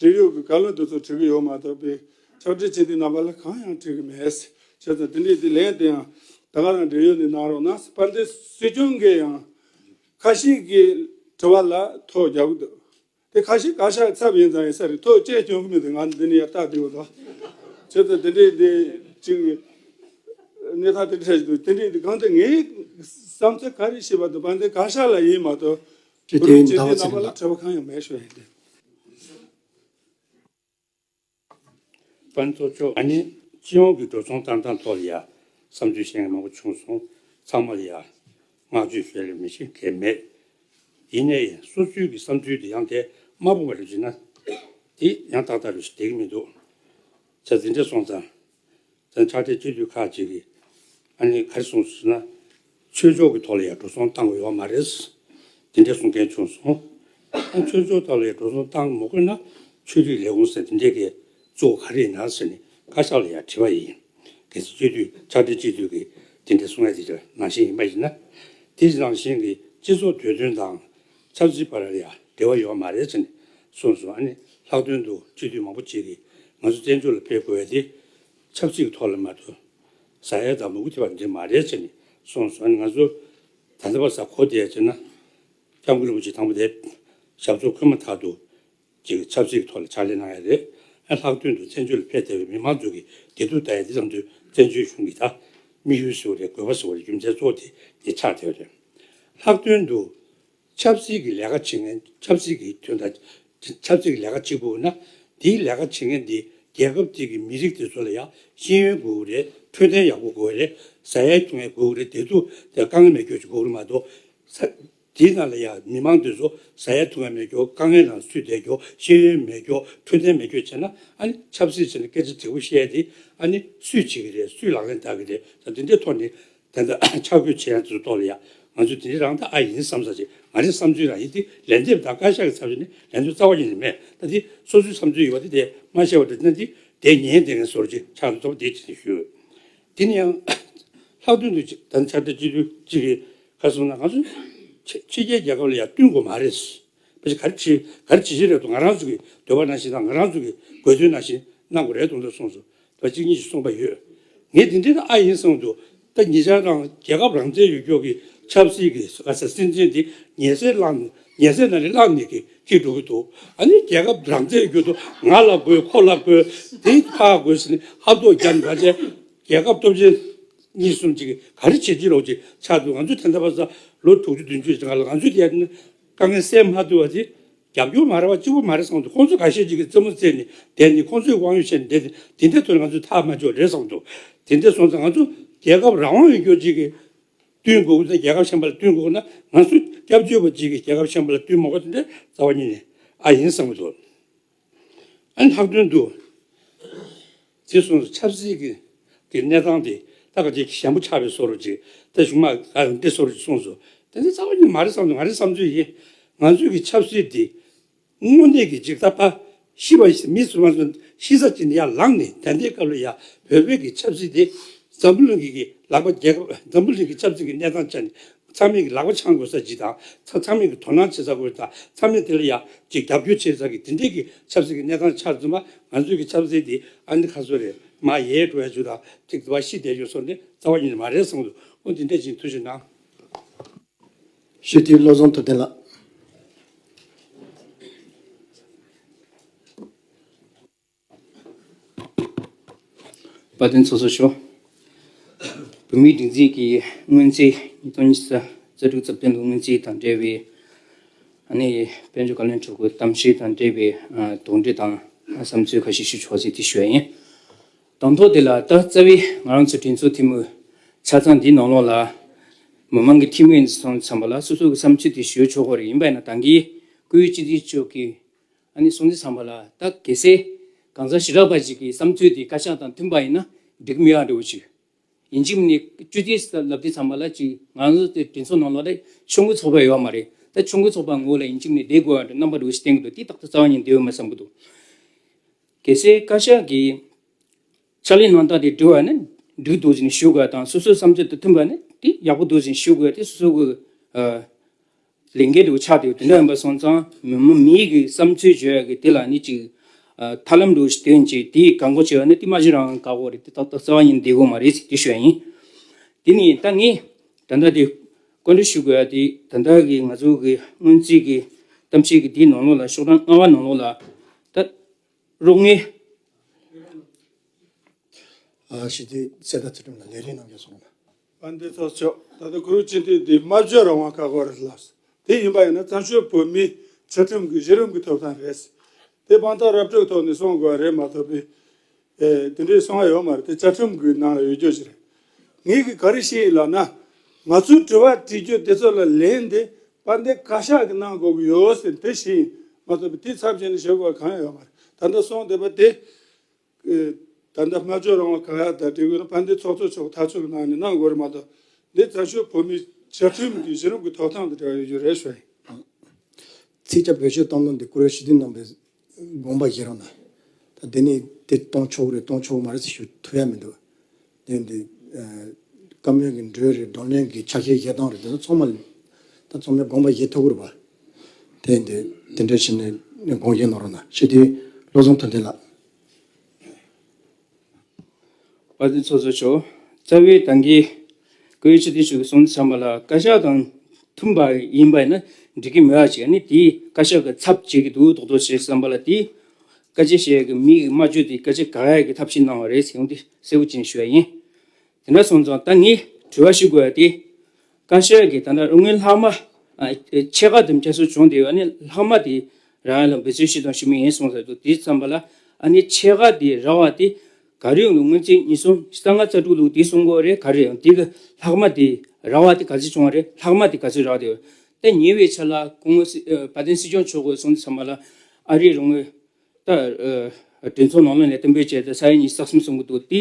འབྲེལ་ཡོད་ཀྱི་བཀའ་བློན་དེ་ཚོ་དྲི་གི་ཡོད་མ་གཏོགས་པའི་ཕྱག་སྦྲེལ་སྤྱི་འཐུས་རྣམ་པ་ལ་གང་ཡང་དྲི་གི་མེད། བྱས་ཙང་དེ་འདྲའི་དེ་ལན་དེ་ཡང་ད་ག་རང་འབྲེལ་ཡོད་ནས་གནང་རོགས་གནང་། དཔལ་ལྡན་སྲིད་སྐྱོང་གིས་ཡང་ཁ་ཤས་ཀྱི་དྲི་བ་ལ་ཐོ་རྒྱག་གི་འདུག་དེ་ཁ་ཤས་བཀའ་ཤག་ཚབ་ཡིན་ཙང་ཡིན་ས་རེད། ཐོ་ཅི་སྐྱོན་གི་མི་འདུག་ང་འདི་ནས་ཡར་ལྟ་བསྡད་ཡོད་དོ། བྱས་ཙང་དེ་འདྲའི་དེ་ཅིག་གནས་སྟངས་དེ་འདྲ་ཞིག་འདུག་དེ་འདྲའི་དེ་གང་ལྟར་ངའི་བསམ་ཚུལ་ག་རེ་བཤད་པ་འདུག་པ་འདི་བཀའ་ཤག་ལ་ཡིན་མ་གཏོགས། ཅི་བོད་སྤྱི་འཐུས་རྣམ་པ་ལ་དྲི་བ་གང་ཡང་མེད་ཞུ་ཡིན་ཏེ། དཔལ་ལྡན་ཚོགས་གཙོ། ཨ་ནི་སྤྱི་ཡོངས་ཀྱི་འགྲོ་སོང་བཏང་སྟངས་ཐོག་ལ་ཡ་བསམ་ཚུལ་བཤད་མཁན་མང་པོ་བྱུང་སོང་། ཚང་མ་ལ་ཡ་བསྔགས་བརྗོད་ཞུ་ལས་མི་ཤེས་མཁན་མེད། ཡིན་ནའི་སོ་སོའི་གི་བསམ་ཚུལ་དེ་ཡང་དེ་མ་སྤུངས་པ་རེ་བྱས་ན་དེ་ཡང་ཏག་ཏག་རེ་ཞིག་བསྡད་ཀྱི་མི་འདུག་ཆ་འཛིན་འདྲ་སོང་ཙང་། ད་ཕྱག་སྦྲེལ་སྤྱི་འཐུས་ཁག་ཅིག་གིས་ཨ་ནི་ག་རེ་གསུངས་སོང་ཟེར་ན། ཆོས་ཕྱོགས་ཀྱི་ཐོག་ལ་ཡང་འགྲོ་སོང་བཏང་དགོས་ཡོད་མ་རེད། དེ་འདྲས་གསུང་མཁན་བྱུང་སོང་། ཨ་ཆོས་ཕྱོགས་ཐོག་ལ་ཡང་འགྲོ་སོང་བཏང་མ་དགོས་ན་ཆོས་རིག་ལས་ཁུངས་ཟེར་དེ་འདྲས་ཀྱི་གཙོ་བོ་ག་རེ་ཡིན་ན་ཟེར་ནས་བཀའ་ཤག་ལ་ཡང་དྲིས་པ་ཡིན། གལ་སྲིད་སྤྱི་འཐུས་ཕྱག་སྦྲེལ་སྤྱི་འཐུས་ཀྱིས་དེ་འདྲས་གསུང་ཡ་དེ་འདྲ་ནང་བཞིན་ཡིན་པ་ཡིན་ན། དེ་ནང་བཞིན་གྱི་སྤྱི་ཚོགས་འདོད་དོན་དང་ཆབ་སྲིད་བར་ལ་ཡང་འབྲེལ་བ་ཡོད་མ་རེད་ཟེར་ནས་གསུངས་སོང་། ཨ་ནི་ལྷག་དོན་དུ་སྤྱི་འཐུས་མང་པོ་ཅིག་གིས་ ང་ཚོ་བཙན་བྱོལ་ལ་ཕེབས་དགོས་ཡ་དེ་ཆབ་སྲིད་ཀྱི་ཐོག་ལ་མ་གཏོགས་ཟ་ཡ་དང་མུ་གུ་ཐེབས་པ་འདི་མ་རེད་ཟེར་ནས་གསུངས་སོང་། ང་ཚོ་ད་ལྟ་བར་ས་གོ་བསྡད་ཡ་བྱས་ན་སྐྱབས་མགོན་རིན་པོ་ཆེ་དང་པོ་དེ་ཞབས་སོར་འཁོད་མ་ཐག་ཏུ་ཅིག་ཆབ་སྲིད་ཀྱི་ཐོག་ལ་ཕྱག་ལས་གནང་ཡ་རེད། ཨ་ལྷག་དོན་དུ་བཙན་བྱོལ་ལ་ཕེབས་བསྡད་པའི་མི་མང་ཚོ་གི་བདེ་སྡུག་ལྟ་ཡ་འདི་ཙམ་དུ་བཙན་བྱོལ་གཞུང་གི་ད་དམིགས་ཡུལ་ཟེར་བ་རེད། དགོས་པ་ཟེར་བ་རེད། རྒྱུ་མཚན་གཙོ་བོ་དེ་དེ་ཆགས་བསྡད་པ་རེད། ལྷག་དོན་དུ་ཆབ་སྲིད་ཀྱི་ལས་ཀ་བྱེད་མཁན། ཆབ་སྲིད་ཀྱི་དོན་དག་ཆབ་སྲིད་ཀྱི་ལས་ཀ་བྱེད་དགོས་ན་དེའི་ལས་ཀ་བྱེད་མཁན་དེ་རྒྱལ་ཁབ་དེ་གི་མི་རིགས་དེ་ཚོ་ལ་ཡང་ཤེས་ཡོན་དགོས་ཀྱི་རེད། འཕྲོད་བསྟེན་ཡག་པོ་དགོས་ཀྱི་རེད། ཟ་ཡ་འཐུང་ཡ་དགོས་ཀྱི་རེད། བདེ་སྡུག་དེ་དཀའ་ངལ་མེད་རྒྱུ་ཅིག་དགོས་ཀྱི་རེད་མ་གཏོགས་ས་དེའི་ནང་ལ་ཡང་མི་མང་དེ་ཚོ་ཟ་ཡ་འཐུང་ཡ་མེད་རྒྱུ། དཀའ་ངལ་ནང་ཚུད་བསྡད་རྒྱུ། ཤེས་ཡོན་མེད་རྒྱུ། འཕྲོད་བསྟེན་མེད་རྒྱུ་བྱས་ན་ཨ་ནི་ཆབ་སྲིད་ཟེར་ནས་སྐད་ཆ་དྲང་པོ་བཤད་དེ་ཨ་ནི་སུས་བྱེད་ཀྱི་རེད། སུས་ལག་ལེན་བསྟར་གྱི་རེད། ད་དེ་འདྲའི་ཐོག་ནས། ད་ལྟ་ཆ་བགོས་བྱེད་ཡ་ཚོའི་ཐོག་ལ་ཡ་ང་ཚོས་དེ་རིང་རང་ད་ཨ་ཡིན་བསམ་ས་ཅིག་ང་རའི་བསམ་ཚུལ་རང་ཡིན། དེ་ལན་འདེབས་དང་བཀའ་ཤག་གི་ཚབ་བྱས་ནས་ལན་འདེབས་རྩ་བ་ཉིད་ནས་མེད། ད་དེ་སོ་སོའི་བསམ་ཚུལ་ཡོད་པ་དེ་དེ་མ་བཤད་པ་དེ་ན་དེ་དེ་ཉན་བསྡད་མཁན་བཟོ་འདྲ་ཅིག་ཆགས་འདུག་བསམ་པ་དེ་ཅིག་ཞུ། དེ་ནས་ཡང་ལྷག་དོན་དུ་ཅིག་ད་ཆ་ད་སྤྱི་འཐུས་གཅིག་གིས་ག་རེ་གསུངས་ན། ང་ཚོ་ཕྱི་ཕྱི་རྒྱལ་རྒྱལ་ཁབ་ལ་ཡ་བསྟུན་དགོས་མ་རེད། ཕལ་ཆེར་ག་རེ་བྱེད་ག་རེ་བྱེད་བཞིན་རེད་འདུག་ང་རང་ཚོ་གི་འདོད་པ་ནང་བཞིན་དང་ང་རང་ཚོ་གི་དགོས་འདུན་ནང་བཞིན་གནང་དགོས་རེད་འདུག་གསུངས་སོང་། ད་གཅིག་གཉིས་ཤིག་གསུངས་པ་ཡོད། ངས་དེ་འདྲའི་ཨ་ཡིན་གསུངས་འདུག་ད་ཉེ་ཆར་རང་རྒྱལ་ཁབ་རང་བཙན་ཡོད་རྒྱུ་གི་ཆབ་སྲིད་ཀྱི་ག་ས་སྲིད་འཛིན་དེ་ཉེ་སྲས་བླངས་ཉེ་སྲས་ནང་ནས་བླངས་ནས་ཀྱི་ཁྱེར་འགྲོ་གི་འདུག་ཨ་ནི་རྒྱལ་ཁབ་རང་བཙན་ཡོད་རྒྱུ་དུ་ང་ལ་དགོས་ཁོ་ལ་དགོས་དེ་ཕར་དགོས་ཟེར་ནས་ཧབ་ཐོབ་རྒྱབ་ནས་ཕལ་ཆེར་རྒྱལ་ཁབ་སྟོབས་ཆེན་གཉིས་གསུམ་ཅིག་ག་རེ་བྱེད་ཀྱི་རོགས་ཅིག་ཆགས་འདུག་ང་ཚོ་ད་ལྟ་བར་ས་ལོ་དྲུག་ཅུ་བདུན་ཅུ་ཅིག་ང་ལ་ང་ཚོས་དེ་ཡ་ནི་དཀའ་ངལ་སེལ་མ་ཐུབ་པ་དེ། རྒྱབ་སྐྱོར་མ་རེད་པ་གཅིག་པོ་མ་རེད་བསམ་འདུག་ཁོང་ཚོ་འགའ་ཤས་ཅིག་གིས་རྩེད་མོ་རྩེས་ནས་བསྡད་ནས་ཁོང་ཚོའི་དབང་ཡོད་བྱས་ནས་བསྡད་དེ་དེ་འདྲའི་ཐོག་ནས་ང་ཚོས་ཐག་མ་ཆོད་རེད་བསམ་འདུག་དེ་འདྲ་སོང་ཙང་ང་ཚོ་རྒྱལ་ཁབ་རང་དབང་ཡོད་རྒྱུ་ཅིག་གིས་བསྟུན་དགོས་ཀྱི་འདུག་རྒྱལ་ཁབ་གཞན་པ་ལ་བསྟུན་དགོས་ན་ང་ཚོ་སྐྱབས་བཅོལ་བ་ཅིག་གིས་རྒྱལ་ཁབ་གཞན་པ་ལ་བསྟུན་མ་དགོས། དེ་འདྲ་རྩ་བ་ཉིད་ནས་ཨ་ཡིན་བསམ་གྱི་འདུག་ཨ་ནི་ལྷག་དོན་དུ། ཅེས་གསུངས་སོ། ཆབ་སྲིད་ཀྱི་ཀྱི་གནས་སྟངས་དེ་ད་ག་ཅིག་ཞན་པོ་ཆགས་པའི་བཟོ་འདྲ་ཅིག་ད་གཞུང་མང་ག་འདི་བཟོ་འདྲ་ཅིག་གསུངས་སོ། དེ་ནི་རྩ་བ་ཉིད་མ་རེད་བསམ་འདུག་ང་རའི་བསམ་ཚུལ་ཡིན། ང་ཚོའི་གི་ཆབ་སྲིད་དེ་དངོས་གནས་ཀྱི་ཅིག་ད་ཕ་ཤི་བ་མི་སུ་མ་སུ་ཤི་ས་ཅིག་ནས་ཡར་ལངས་ནས་ད་ལྟའི་སྐབས་ལ་ཡ་བོད་པའི་གི་ཆབ་སྲིད་དེ་འཛམ་བུ་གླིང་གི་གི་ལག་པ་རྒྱལ་ཁབ་འཛམ་བུ་གླིང་གི་ཆབ་སྲིད་ཀྱི་གནས་སྟངས་ཆ་ནས། ཚང་མས་ཀྱི་ལག་པ་འཆང་དགོས་ས་ཅིག་དང་ཚང་མས་ཀྱི་དོ་སྣང་བྱེད་ས་དགོས་དང་ཚང་མས་དེ་ལ་ཡ་ཅིག་རྒྱབ་སྐྱོར་བྱེད་ས་གི་དེ་འདྲའི་གི་ཆབ་སྲིད་ཀྱི་གནས་སྟངས་ཆགས་ཙམ་པ་ང་ཚོའི་གི་ཆབ་སྲིད་དེ་ཨ་ནི་ཁ་སོ་རེད་མ་ཡལ་འགྲོ་ཡ་ཅིག་དང་ཅིག་དུ་བ་ཤི་བསྡད་ཡོད་སོང་ནི་རྩ་བ་ཉིད་ནས་མ་རེད་བསམ་འདུག་ཨོ་དེ་འདྲ་ཅིག་ཐུགས་རྗེ་གནང་། སྤྱི་འཐུས་བློ་བཟང་ཐུབ་བསྟན་ལགས། བཀའ་དྲིན་ཚོགས་གཙོ་མཆོག་བོད་མིའི་སྒྲིག་འཛུགས་ཀྱི་སྔོན་རྩིས་ཉིས་སྟོང་ཉི་ཤུ་རྩ་དྲུག་རྩ་བདུན་ལོའི་སྔོན་རྩིས་དང་འབྲེལ་བའི་ཨ་ནི་དཔལ་འབྱོར་བཀའ་བློན་ཁྲི་པའི་གཏམ་བཤད་དང་འབྲེལ་བའི་ཨ་དོགས་འདྲི་དང་བསམ་ཚུལ་ཁ་ཤས་ཞུ་ཆོག་ཟེར་དེ་ཞུ་ཡ་ཡིན། དང་ཐོག་དེ་ལ་ད་རྩ་བའི་ང་རང་ཚོ་གྲོས་ཚོགས་འཐུས་མི་ཆ་ཚང་འདིའི་ནང་ལོགས་ལ་མི་མང་གི་འཐུས་མི་ཡིན་སོང་ཙམ་པ་ལ་སོ་སོ་གི་བསམ་ཚུལ་དེ་ཞུ་ཆོག་གི་རེད། ཡིན་པ་ཡིན་ན་ད་གིན་སྐུའི་སྤྱི་འཐུས་མཆོག་གིས། ཨ་ནི་སོང་ཙང་ཚང་མ་ལ་ད་གལ་སྲིད་གང་ཟག་ཞེ་དྲག་པ་ཅིག་གི་བསམ་ཚུལ་དེ་བཀའ་ཤག་དང་མཐུན་པ་ཡིན་ན་འགྲིག་མི་ཡག་འདྲ་བོ་ཅིག་ཡིན་གཅིག་མིན་གཅིག་སྤྱི་འཐུས་ལབ་དུས་ཚང་མ་ལ་ཅིག་ང་ཚོ་དེ་གྲོས་ཚོགས་ནང་ལོགས་ལ་ཆུང་ཀུ་ཚོགས་པ་ཡོད་མ་རེད། ད་ཆུང་ཀུ་ཚོགས་པ་ངོ་ལ་ཡིན་གཅིག་མིན་གཅིག་བསྡད་དགོས་ཡག་འདྲ་རྣམ་པ་འདྲ་བོ་ཞིག་བསྟན་གི་འདུག་དེ་ཏག་ཏག་རྩ་བ་ཉིད་བསྡད་ཡོད་མ་བསམ་གི་འདུག་གལ་སྲིད་བཀའ་ཤག་གི་ཕྱག་ལས་གནང་སྟངས་དེ་འགྲིག་པ་ཡིན་ན་འགྲིག་འདུག་ཟེར་ནས་ཞུ་དགོས་དང་སོ་སོའི་བསམ་ཚུལ་དང་མཐུན་པ་ཡིན་ན་དེ་ཡག་པོ་འདུག་ཟེར་ནས་ཞུ་དགོས་དེ་སོ་སོ་གི་ཨ། ལས་འགན་དེ་ཆགས་དེ་དེ་འདྲ་ཡིན་པ་སོང་ཙང་མི་མི་མི་གི་བསམ་ཚུལ་བརྗོད་ཡག་གི་དེ་ལ་ནི་ཅིག་ཨ་ཐབས་ལམ་འདྲ་བོ་ཞིག་སྟོན་ཅིག་དེ་གང་གོ་བྱེད་པ་ནི་དེ་མ་གཞི་རང་ག་གོ་རེད། དེ་ཏག་ཏག་རྩ་བ་ཉིད་བསྡད་དགོས་མ་རེད་ཟེར་དེ་ཞུ་ཡ་ཡིན། དེ་ནི་ད་ངས་ད་ལྟ་དེ་བཀའ་འདྲི་ཞུ་དགོས་ཡ་དེ་ད་ལྟ་གི་ང་ཚོ་གི་སྔོན་རྩིས་ཀྱི་གཏམ་བཤད་ཀྱི་དེའི་ནང་ལོགས་ལ་ཤོག་གྲངས་ལྔ་པ་ནང་ལོགས་ལ་ད་རོགས་དངུལ། ཨ་ཞི་བདེ་གསལ་བརྡ་ཚུལ་ཁྲིམས་ལ་ལས་རིམ་རྣམས་ཀྱང་གསུངས་ལ། དཔལ་ལྡན་ཚོགས་གཙོ། ད་ལྟ་གུ་རུ་སྤྱི་འཐུས་འདི་སྨྲ་བརྗོད་རང་དབང་ཁག་པོ་རེད་ལགས། དེ་ཡིན་པ་ཡིན་ན་བཙན་བྱོལ་བོད་མིའི་བཅའ་ཁྲིམས་ཀྱི་གཞི་རིམ་གྱི་ཐོབ་ཐང་རེད། དེ་དཔང་རྟགས་ར་སྤྲོད་ཐོག་ནས་གསུང་དགོས་པ་རེད་མ་གཏོགས་པའི་ཨེ་དེ་འདྲའི་གསུང་བ་ཡོད་མ་རེད། དེ་བཅའ་ཁྲིམས་ཀྱི་ནང་ལ་ཡོད་རྒྱུ་ཞིག་རེད། ངས་ཀྱིས་ག་རེ་ཤེས་ཡིན་ལབ་ན། ང་ཚོའི་དྲི་བ་དྲི་རྒྱུ་དེ་ཚོ་ལ་ལན་དེ་དཔལ་ལྡན་བཀའ་ཤག་གིས་གནང་དགོས་ཀྱི་ཡོད་ཟེར་དེ་ཤེས་ཡིན་མ་གཏོགས་པའི་དེའི་ཚབ་བྱས་ནས་ཞུ་དགོས་པ་གང་ཡང་ཡོད་མ་རེད། ད་ལྟ་གསུངས་བསྡད་པ་དེ། ད་ལྟ་སྨྲ་བརྗོད་རང་དབང་ག་ཡག་དང་འབྲེལ་དགོས་ན་ཕན་བདེ་ཚོགས་གཙོ་མཆོག་ཐག་གཅོད་གནང་ནས་གནང་དགོས་རེད་མ་གཏོགས་འདི་བཙན་བྱོལ་བོད་མིའི་བཅའ་ཁྲིམས་ཀྱི་གཞི་རིམ་གྱི་ཐོབ་ཐང་དང་འབྲེལ་བ་ཡོད་རྒྱུ་རེད་ཞུ་ཡིན། ཚིག་བཅད་བེད་སྤྱོད་གཏོང་ལུགས་འདི་བཀུར་འོས་ཞི་བདེ་རྣམ་པས་དགོངས་པ་བཞེས་རོགས་གནང་། ད་འདི་ནས་དེ་གཏོང་ཆོག་རེད་གཏོང་ཆོག་མ་རེད་ཟེར་ཞུ་ཐུབ་ཡ་མི་འདུག་དེ་འདི་བཀའ་མོལ་གྱི་འགྲོས་རེད་བགྲོ་གླེང་གི་ཆ་ཤས་བཞེས་སྟངས་རེད་དེ་ཚོ་ཚང་མ་ད་ཚང་མས་དགོངས་པ་བཞེས་ཐུབ་ཀྱི་རེད་པ། དེ་འདི་དེ་འདྲ་བྱས་ནས་དགོངས་བཞེས་གནང་རོགས་གནང་ཞུ་དུས་བློ་བཟང་ཐུབ་བསྟན་ལགས། དཔལ་ལྡན་ཚོགས་གཙོ་མཆོག་རྩ་བའི་ད་གིན་བཀའ་བློན་ཆེ་བསྟན་ཆོས་ཀྱིས་གསུངས་དུས་ཙམ་པ་ལ་བཀའ་ཤག་དང་མཐུན་པ་ཡིན་པ་ཡིན་ན་འགྲིག་གི་མེད་པ་ཅིག་ནི་དེའི་བཀའ་ཤག་གི་ཚབ་བྱེད་ཀྱི་འདུག་རྡོག་རྡོག་བྱས་བསམ་པ་ལ་དེ་བཀའ་ཆད་བཞག་ཡག་གི་མི་ཡིས་མ་བརྗོད་དེ་བཀའ་ཆད་བཀག་ཡག་གི་ཐབས་ཤེས་གནང་བ་རེད་ཟེར་ཡོང་དུས་གསལ་པོ་ཅིག་ཞུ་ཡ་ཡིན། དེ་འདྲ་སོང་ཙང་ད་ངས་དྲི་བ་ཞུ་དགོས་ཡ་དེ། བཀའ་ཤག་གིས་ད་ལྟ་རོགས་དངུལ་ལྷག་མ་ཨ་ཆད་བཀག་དེ་བསྐྱར་གསོ་བྱུང་དེ་ཨ་ནི་ལྷག་མ་དེ་རག་ཡ་ལ་འབད་བརྩོན་ཞིག་དང་ཞུ་མི་ཡིན་གསུངས་ས་འདུག་དེ་ཙམ་པ་ལ་ཨ་ནི་ཆད་བཀག་དེ་རག་པ་དེ་ག་རེ་ཡོང་དུས་སྔོན་ཚེས་ཉིས་སྟོང་རྩ་ལྔ་རྩ་དྲུག་ལོ་དེ་གསུང་གི་ཡོད་རེད། ག་རེ་ཡང་དེ་གི་ལྷག་མ་དེ་རག་པ་དེ་ག་ཚོད་བྱུང་བ་རེད། ལྷག་མ་དེ་ག་ཚོད་རག་དེ་ཡོད་རེད། ད་ཉེ་བའི་ཆར་ལ་སྐུ་ངོ་སྲིད་ཨ་དཔལ་ལྡན་སྲིད་སྐྱོང་མཆོག་གིས་གསུངས་དུས་ཙམ་པ་ལ་ཨ་རིའི་རོགས་དངུལ་ད་ཨ་གྲོས་ཚོགས་ནང་ལོགས་ནས་གཏན་འབེབས་བྱས་ཏེ་ས་ཡ་ཉི་ཤུ་རྩ་གསུམ་གསུང་གི་འདུག་དེ་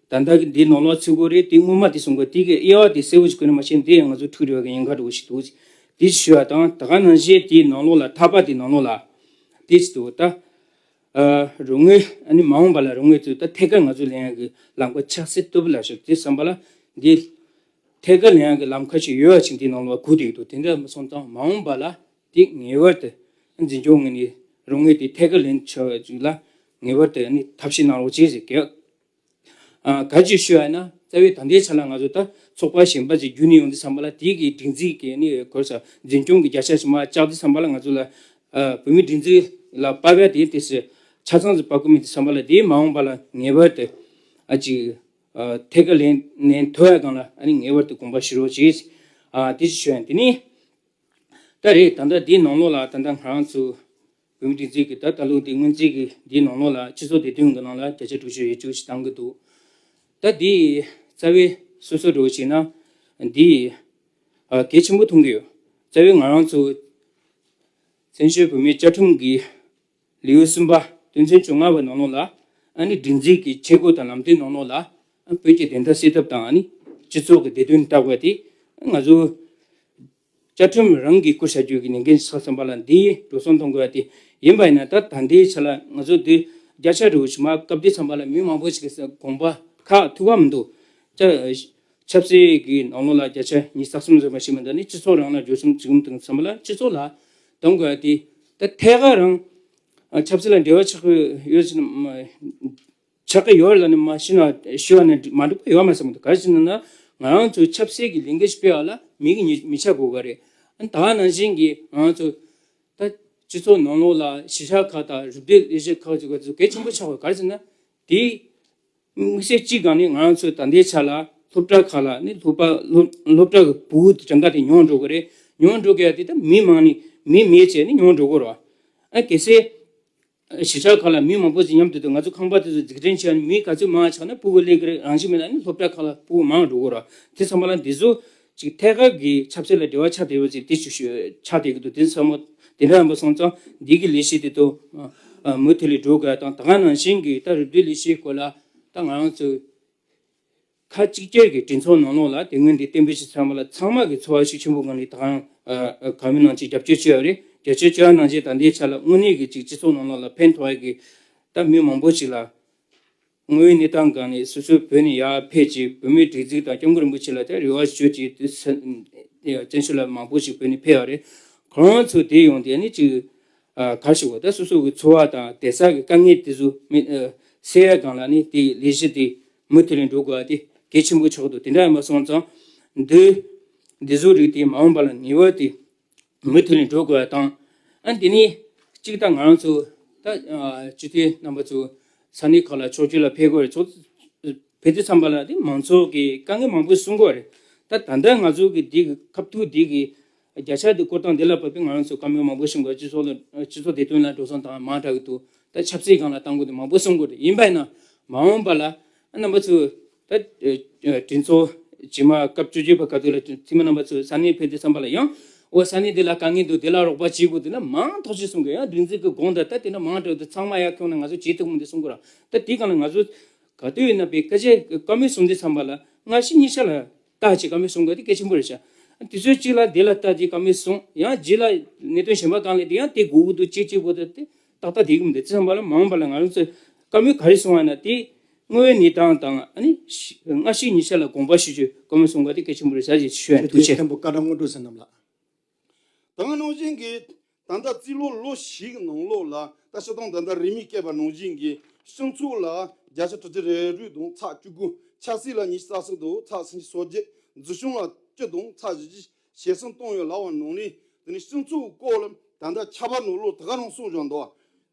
ད་ལྟ་གི་འདིའི་ནང་ལོགས་ཚུད་དགོས་རེད། དེ་སྔོན་མ་དེ་གསུང་དགོས། དེ་གི་དབྱེ་བ་དེ་གསལ་པོ་ཞིག་བཀོད་ནས་མ་ཤེས་ན་དེ་ཡང་ང་ཚོ་འཁྲུག་རེ་བ་གི་ཉེན་ཁ་འདྲ་བོ་ཞིག་འདུག་དེ་ཞུ་བ་དང་ད་ག་ནང་བཞིན་དེའི་ནང་ལོགས་ལ་ཐ་པ་དེའི་ནང་ལོགས་ལ་དེ་ཞིག་འདུག་ད་ཨ་རོགས་དངུལ་ཨ་ནི་མ་འོངས་པ་ལ་རོགས་དངུལ་ཚོས་ད་ཐད་ཀར་ང་ཚོ་ལེན་ཡག་གི་ལམ་ཁ་ཆགས་སྲིད་སྟོབས་ལ་ཞུགས་དེ་བསམ་པ་ལ་འདི། ཐད་ཀར་ལེན་ཡག་གི་ལམ་ཁ་ཞིག་ཡོད་པ་ཅིག་འདིའི་ནང་ལ་སྒུག་བསྡད་ཀྱི་འདུག་དེ་འདྲ་མ་སོང་ཙང་མ་འོངས་པ་ལ་དེ་ངེས་པར་དུ་འཛིན་སྐྱོང་ངོས་ནས་རོགས་དངུལ་དེ་ཐད་ཀར་ལེན་ཆོག་ཡག་ཅིག་ལ་ངེས་པར་དུ་ནི་ཐབས་ཤེས་གནང་རོགས་བྱེད་ཟེར་གི། ཨ་ག་ཅིག་ཞུ་ཡ་ན་རྩ་བའི་ད་ལྟའི་ཆ་ལ་ང་ཚོ་ད་ཚོགས་པ་གཞན་པ་ཅིག་བརྒྱུད་ནས་ཡོང་དུས་ཙམ་པ་ལ་དེ་གི་སྒྲིག་འཛུགས་ཀྱི་ནི་གོ་ས་འཛིན་སྐྱོང་གི་བརྒྱ་ཆ་ཞིག་མར་བཅག་དུས་ཙམ་པ་ལ་ང་ཚོ་ལ་ཨ་བོད་མིའི་སྒྲིག་འཛུགས་ལ་དཔའ་བ་དེ་དེ་སུ་ཆ་ཚང་ཞིག་དཔག་གི་མེད་དུས་ཙམ་པ་ལ་དེ་མ་འོངས་པ་ལ་ངེས་པར་དུ་ཨ་ཅིག་ཨ་ཐད་ཀར་ལེན་ལེན་ཐུབ་ཡ་སྒང་ལ་ཨ་ནི་ངེས་པར་དུ་དགོངས་པ་ཞུ་རོགས་བྱེད། ཨ་དེ་ཅིག་ཞུ་ཡ་དེ་ནི་ད་རེད། ད་ལྟ་འདིའི་ནང་ལོགས་ལ་ད་ལྟ་ང་རང་ཚོ་བོད་མི་སྒྲིག་འཛུགས་ཀྱི་ད་ད་ལོ་འདི་སྔོན་རྩིས་ཀྱི་འདིའི་ནང་ལོགས་ལ་སྤྱི་ཚོགས་བདེ་དོན་གྱི་ནང་ལ་བརྒྱ་ཆ་དྲུག་ཅུ་ཡས་བཅུ་ཞིག་བཏང་གི་འདུག་ད་འདི་རྩ་བའི་སོ་སོ་འགྲོ་བྱས་ན་འདི་ཨ་གལ་ཆེན་པོ་མཐོང་གི་ཡོད། རྩ་བའི་ང་རང་ཚོ་བཙན་བྱོལ་བོད་མིའི་བཅའ་ཁྲིམས་ཀྱི་ལེའུ་གསུམ་པ་དོན་ཚན་བཅོ་ལྔ་པའི་ནང་ལོགས་ལ་ཨ་ནི་སྒྲིག་འཛུགས་ཀྱི་བྱེད་སྒོ་དང་ལམ་སྟོན་ནང་ལོགས་ལ་ཨ་བོད་ཀྱི་བདེན་མཐའ་གསལ་ཐབས་དང་ཨ་ནི་སྤྱི་ཚོགས་ཀྱི་བདེ་དོན་ལྟ་དགོས་ཏེ་ང་ཚོ་བཅའ་ཁྲིམས་རང་གིས་བཀུར་བྱ་རྒྱུ་གི་ལས་འགན་ཆགས་ཙམ་པ་ལ་འདིའི་འགྲོ་སོང་གཏོང་དགོས་ཏེ་ཡིན་པ་ཡིན་ན་ད་ད་ལྟའི་ཆ་ལ་ང་ཚོ་འདི་བརྒྱ་ཆ་རེ་བཞི་མ་སྐབས་དེ་ཙམ་པ་ལ་མི་མང་པོ་ཞིག་གིས་དགོངས་པ་ཁག་ཐུག་པ་མི་འདུག་ཆབ་སྲིད་ཀྱི་ནང་ལོགས་ལ་བརྒྱ་ཆ་ཉི་ཤུ་རྩ་གསུམ་ཟེར་བ་ཞིག་མི་འདུག་ནི་སྤྱི་ཚོགས་རང་ལ་འགྲོ་སོང་ཅིག་དང་ཙམ་པ་ལ་སྤྱི་ཚོགས་ལ་གཏོང་དགོས་ཏེ་ད་ཐད་ཀར་རང་ཆབ་སྲིད་ལ་འབྲེལ་བ་ཆགས་ཀྱི་ཡོད་ཟེར་ན་མ། ཆགས་ཀྱི་ཡོད་ལ་ནི་མ་ཤི་ན་ཤི་བ་ནི་མ་འགྲིག་པ་ཡོད་མ་སོང་། ག་རེ་ཟེར་ན་ང་རང་ཚོའི་ཆབ་སྲིད་ཀྱི་ལས་འགུལ་སྤེལ་བ་ལ་མི་གི་མི་མི་ཆ་དགོས་ག་རེད། ཨ་ནི་ད་ནང་བཞིན་གྱི་ང་རང་ཚོ་ད་སྤྱི་ཚོགས་ནང་ལོགས་ལ་གཞིས་ཆགས་ཁག་དང་རུབ་སྡེ་ལས་བྱེད་ཁག་ཅིག་ག་ཚོད་གལ་ཆེན་པོ་ཆགས་དགོས། ག་རེ་ཟེར་ན་དེ་དམིགས་བསལ་གཅིག་སྒང་ནས་ང་རང་ཚོ་ད་ལྟའི་ཆ་ལ་སློབ་གྲྭ་ཁག་ལ་ནི་སློབ་པ་སློབ་སློབ་གྲྭ་གི་ཕྲུ་གུ་གྲངས་ཀ་དེ་ཉུང་འགྲོ་གི་རེད། ཉུང་འགྲོ་གི་ཡ་དེ་ད་མི་མང་ནི་མི་མེད་བྱས་ནི་ཉུང་འགྲོ་གི་རེད། ཨ་གལ་སྲིད། གཞིས་ཆགས་ཁག་ལ་མི་མང་པོ་ཞིག་མཉམ་དུ་འདུག་ང་ཚོ་ཁང་པ་དེ་ཚོ་འཛུགས་སྐྲུན་བྱས་ནས་མི་ག་ཚོད་མང་ཆགས་ན་ཕྲུ་གུ་སླེབས་ཀྱི་རེད། རང་བཞིན་མེད་ན་ནི་སློབ་གྲྭ་ཁག་ལ་ཕྲུ་གུ་མང་འགྲོ་གི་རེད། དེ་ཚང་མ་ལ་འདི་ཚོ་ཅིག་ཐད་ཀར་གྱི་ཆབ་སྲིད་ལ་འབྲེལ་བ་ཆགས་བསྡད་པ་ཅིག་དེ་ཞུ་ཞུ་ཆགས་བསྡད་ཀྱི་འདུག་དེ་ཚང་མ་དེ་འདྲ་ཡིན་པ་སོང་ཙང་འདི་གི་ལས་གཞི་དེ་ཚོ་མུ་མཐུད་ལས་འགྲོ་དགོས་དང་ད་ག་ནང་བཞིན་གྱི་ད་རུབ་སྡེ་ལས་གཞིའི་སྐོར་ལ་ད་ང་རང་ཚོ། ཁ་གཅིག་གྱུར་གྱི་གྲོས་ཚོགས་ནང་ལོགས་ལ་དེ་སྔོན་དེ་གཏན་འབེབས་ཞིག་ཚང་མ་ལ་ཚང་མ་གི་ཚོར་བ་ཤུགས་ཆེན་པོ་སྒང་ནས་ད་གང་གང་མིན་ནང་ཅིག་རྒྱབ་སྐྱོར་བྱས་ཡོད་རེད། རྒྱབ་སྐྱོར་བྱས་ཡ་ནང་བཞིན་ད་ལྟའི་ཆ་ལ་དངོས་གནས་ཀྱི་ཅིག་སྤྱི་ཚོགས་ནང་ལོགས་ལ་ཕན་ཐོགས་ཡ་གི་ད་མི་མང་པོ་ཞིག་ལ་དངོས་ཡོད་གནས་སྟངས་སྒང་ནས་སོ་སོའི་བོད་ནས་ཡར་ཕེབས་ཅིག་བོད་མིའི་སྒྲིག་འཛུགས་དང་སྐྱབས་མགོན་རིན་པོ་ཆེ་ལ་ད་རེ་བ་ཞུ་ཅིག་དེ་བཙན་བྱོལ་ལ་མང་པོ་ཞིག་བོད་ནས་ཕེབས་ཡོད་རེད། ཁོ་རང་ཚོ་དེ་ཡོང་དེ་ནི་ཅིག་ག་རེ་ཞུ་དགོས། ད་སོ་སོ་གི་འཚོ་བ་དང་བསྡད་ས་གི་དཀའ་ངལ་དེ་ཚོ་མི་སེལ་ཡ་སྒང་ལ་ནི་དེ་ལས་གཞི་དེ་མུ་མཐུད་ནས་འགྲོ་དགོས་པ་དེ་གལ་ཆེན་པོ་ཆགས་འདུག་དེ་འདྲ་ཡིན་པ་སོང་ཙང་འདི་འདི་ཚོ་རིགས་དེ་མ་འོངས་པ་ལ་ངེས་པར་དེ་མུ་མཐུད་ནས་འགྲོ་དགོས་པ་དང་། ཨ་འདི་ནི་གཅིག་ད་ང་རང་ཚོ་ད་སྤྱི་འཐུས་རྣམ་པ་ཚོ་ས་གནས་ཁག་ལ་ཕྱོགས་བསྐྱོད་ལ་ཕེབས་དགོས་རེད། ཚོགས་ཕེབས་དུས་ཙམ་པ་ལ་དེ་མང་ཚོགས་ཀྱི་དཀའ་ངལ་མང་པོ་གསུང་དགོས་རེད། ད་ད་ལྟ་ང་ཚོ་གི་འདི་གི་ཁ་ཐུག་འདི་གི་བརྒྱ་ཆ་དེ་བསྐོར་སྟངས་འདི་ལ་བབས་པའི་ང་རང་ཚོ་བཀའ་མོལ་མང་པོ་ཞིག་དགོས། སྤྱི་ཚོགས་ལ་སྤྱི་ཚོགས་བདེ་དོན་ལ་འགྲོ་སོང་བཏང་མང་དྲགས་ཀྱི་འདུག་ད་ཆབ་སྲིད་སྒང་ལ་བཏང་དགོས་དེ་མང་པོ་གསུང་དགོས་རེད། ཡིན་པ་ཡིན་ན་མ་འོངས་པ་ལ་རྣམ་པ་ཚོ་ད་གྲོས་ཚོགས་རྗེས་མ་སྐབས་བཅུ་གཅིག་པ་ག་དུས་ལ་འཐུས་མི་རྣམ་པ་ཚོ་ས་གནས་ཕེབས་དུས་ཙམ་པ་ལ་ཡང་འོ་ས་གནས་འདི་ལ་དཀའ་ངལ་འདུག་འདི་ལ་རོགས་པ་བྱེད་དགོས་འདུག་ན་མང་ཐག་ཆོད་གསུང་དགོས། ཡང་སྒྲིག་འཛུགས་ཀྱི་དགོངས་དག་ད་དེ་འདྲ་མང་དྲགས་འདུག་ཚང་མ་ཡར་ཁྱོང་ན་ང་ཚོ་བྱེད་ཐུབ་མི་འདུག་གསུང་དགོས་ར། ད་དེའི་སྒང་ལ་ང་ཚོ་ག་དུས་ཡིན་ན་པའི་བཀའ་ཆད་བཀའ་མོལ་གསུང་དུས་ཙམ་པ་ལ་སྔ་ཕྱི་གཉིས་ཆ་ལ་ལྟ་ཅིག་བཀའ་མོལ་གསུང་དགོས་དེ་གལ་ཆེན་པོ་རེད་ཤག་དུས་ཚོད་གཅིག་ལ་དེ་ལ་ལྟ་ཅིག་བཀའ་མོལ་གསུང་ཡང་རྗེས་ལ་གནད་དོན་གཞན་པ་སྒང་ལ་དེ་ཡང་དེ་དགོས་ཀྱི་འདུག་ཅིག་ཅིག་དགོས་འདུག་དེ་ཏག་ཏག་བསྡད་ཀྱི་མི་འདུག་དེ་ཙམ་པ་ལ་མ་འོངས་པ་ལ་ང་རང་ཚོས་བཀའ་མོལ་ག་རེ་གསུང་བ་ཡིན་ན་དེ་དངོས་ཡོད་གནས་སྟངས་དང་ཨ་ནི་སྔ་ཕྱི་གཉིས་ཆ་ལ་དགོངས་པ་ཞུ་རྒྱུ་བཀའ་མོལ་གསུང་དགོས་དེ་གལ་ཆེན་པོ་རེད་ཤག་ཅེས་ཞུ་ཡ་ཐུགས་རྗེ་ཆེ། མཁན་པོ་བཀའ་ཁྲི་སྔོན་འགྲོ་ཟེར་རྣམས་ལ། ད་ག་ནང་བཞིན་གྱི་ད་ལྟ་རྩིས་ལོ་ལོ་བཞི་གི་ནང་ལོགས་ལ་ད་སྤྱིར་བཏང་ད་ལྟ་རིན་མེད་བསྐྱལ་བ་ནང་བཞིན་གྱི་སྤྱི་ཚོགས་ལ་བརྒྱ་ཆ་དྲུག་ཅུ་རེ་དྲུག་དང་ཚེག་བཅུ་དགུ་ ཆབ་སྲིད་ལ་ཉི་ཤུ་རྩ་གསུམ་དང་ཚེག་སུམ་ཅུ་སོ་བརྒྱད། འཛིན་སྐྱོང་ལ་བཅུ་དང་ཚེག་བཞི་བཅུ་ཞེ་གསུམ་བཏོན་ཡོད་ལབ་པ་ནང་ནས། དེ་ནས་སྤྱི་ཚོགས་སྐོར་ལ་ད་ལྟ་ཁྱད་པར་ནང་ལོགས་དེ་ག་རང་གསུངས་བཞག་འདུག་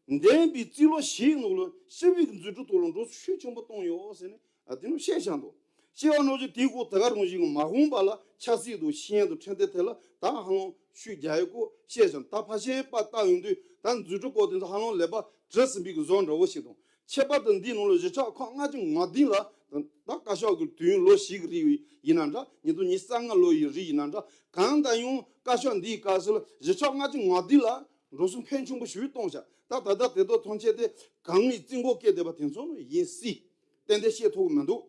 བ། འདས་པའི་རྩིས་ལོ་བཞིའི་ནང་ལ་སྤྱི་པའི་འཛུགས་སྐྲུན་ཐོག་ལ་འགྲོ་སོང་ཤུགས་ཆེན་པོ་བཏང་ཡོད་ཟེར་ནས་ཨ་དེ་ནང་བཤད་བཞག་འདུག་བཤད་པ་ནང་བཞིན་དེའི་སྐོར་དེ་ག་རང་བཞིན་མ་འོངས་པ་ལ་ཆབ་སྲིད་དང་ཤེས་ཡོན་དང་ཁྲིམས་དེ་ཐད་ལ་ད་ཧ་ལམ་ཤུགས་རྒྱག་ཡོད་སྐོར་བཤད་བཞག་ད་ཕལ་ཆེར་པ་ལྟ་ཡོང་དུས་ད་འཛུགས་སྐྲུན་སྐོར་དེ་ཚོ་ཧ་ལམ་ལས་པ་གྲུབ་ཟིན་པའི་བཟོ་འདྲ་བོ་ཞིག་དང་། ཁྱད་པར་དུ་འདིའི་ནང་ལ་གཞིས་ཆགས་ཁག་ལྔ་བཅུ་ང་བདུན་ལ་ད་བཀའ་ཤག་གི་དུས་ཡུན་ལོ་བཞི་གི་རིང་ཡིན་ན་འདྲ། ཉིས་སྟོང་ཉི་ཤུ་རྩ་ལྔ་ལོ་ཡི་རིང་ཡིན་ན་འདྲ། གང་ལྟར་ཡང་བཀའ་ཤག་འདིའི་སྐབས་སུ་ལ་གཞིས་ཆགས་ལྔ་བཅུ་ང་བདུན་ལ་འགྲོ་སོང་ཕོན་ཆེན་པོ་ཞིག་གཏོང་བཞག་ད་ད་ལྟ་དེ་དག་ཐམས་ཅད་དེ་གང་ངས་རྩིས་འགོ་བཀལ་བསྡད་པ་དེ་ཚོ་ནི་ཡིན་སྲིད། ཏན་ཏན་བཤད་ཐུབ་ཀྱི་མི་འདུག་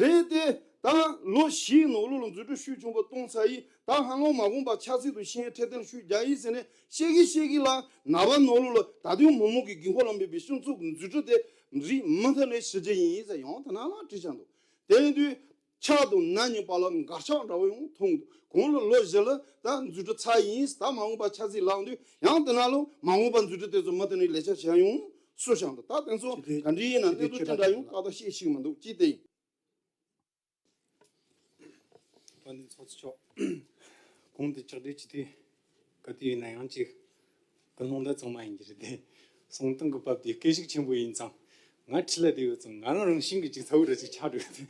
རེད་དེ། ད་ལོ་བཞིའི་ནང་ལོགས་ལ་འཛུགས་སྐྲུན་ཤུགས་ཆེན་པོ་གཏོང་ཚར་ཡིན། ད་ཧ་ལམ་མ་འོངས་པ་ཆབ་སྲིད་དང་ཤེས་ཡོན་འཕྲོད་བསྟེན་ལ་ཤུགས་རྒྱག་ཡིན་ཟེར་ནས་བཤད་གི་བཤད་གི་ལ་ནང་པ་ནང་ལོགས་ལ་ད་དུང་མི་མང་གི་དགོས་མཁོ་ལ་དམིགས་པའི་སྤྱི་ཚོགས་ཀྱི་འཛུགས་སྐྲུན་དེ་རིགས་མུ་མཐུད་ནས་ཞི་རྒྱུ་ཡིན་ཟེར་ཡང་དེ་ནང་ལ་བྲིས་བཞག་འདུག་དེ་ཡིན་དུས་ཆགས་དང་ན་གཉིས་བར་ལ་འགལ་ཆགས་འདྲ་བོ་ཡང་མཐོང་འདུག་གོང་ལ་ལོ་བཞི་ལ་ད་འཛུགས་སྐྲུན་ཚར་ཡིན། ད་མ་འོངས་པ་ཆབ་སྲིད་ལངས་དུས་ཡང་དེ་ནང་ལོགས་མ་འོངས་པ་འཛུགས་སྐྲུན་དེ་ཚོ་མུ་མཐུད་ནས་ལས་ཀ་བྱེད་ཡོང་སྲོལ་བཞག་འདུག་ད་དེ་ཚོ་ག་འདྲ་ཡིན་ན་དེ་ཚོ་ཅི་འདྲ་ཡོང་ཏག་ཏག་ཤེས་ཤིག་མི་འདུག་ཅི་སྟེ་ཡིན། དཔལ་ལྡན་ཚོགས་གཙོ་མཆོག་གོང་དུ་ཕྱག་བྲིས་ཅི་ཐུབ་ག་དུས་ཡིན་ན་ཡང་ཅིག་ཀུན་སློང་ད་ཚང་མ་ཡིན་གྱི་རེད་དེ། གསུང་སྟངས་ཀྱི་བབ་དེ་སྐད་ཤུགས་ཆེན་པོ་ཡིན་ཙང་ང་ཁྲིད་ལ་དེ་ཡོད་ཙང་ང་རང་རང་བཞིན་གྱིས་ཅིག་ཚ་བོ་ར་ཅིག་ཆགས་འགྲོ་གི་དེ།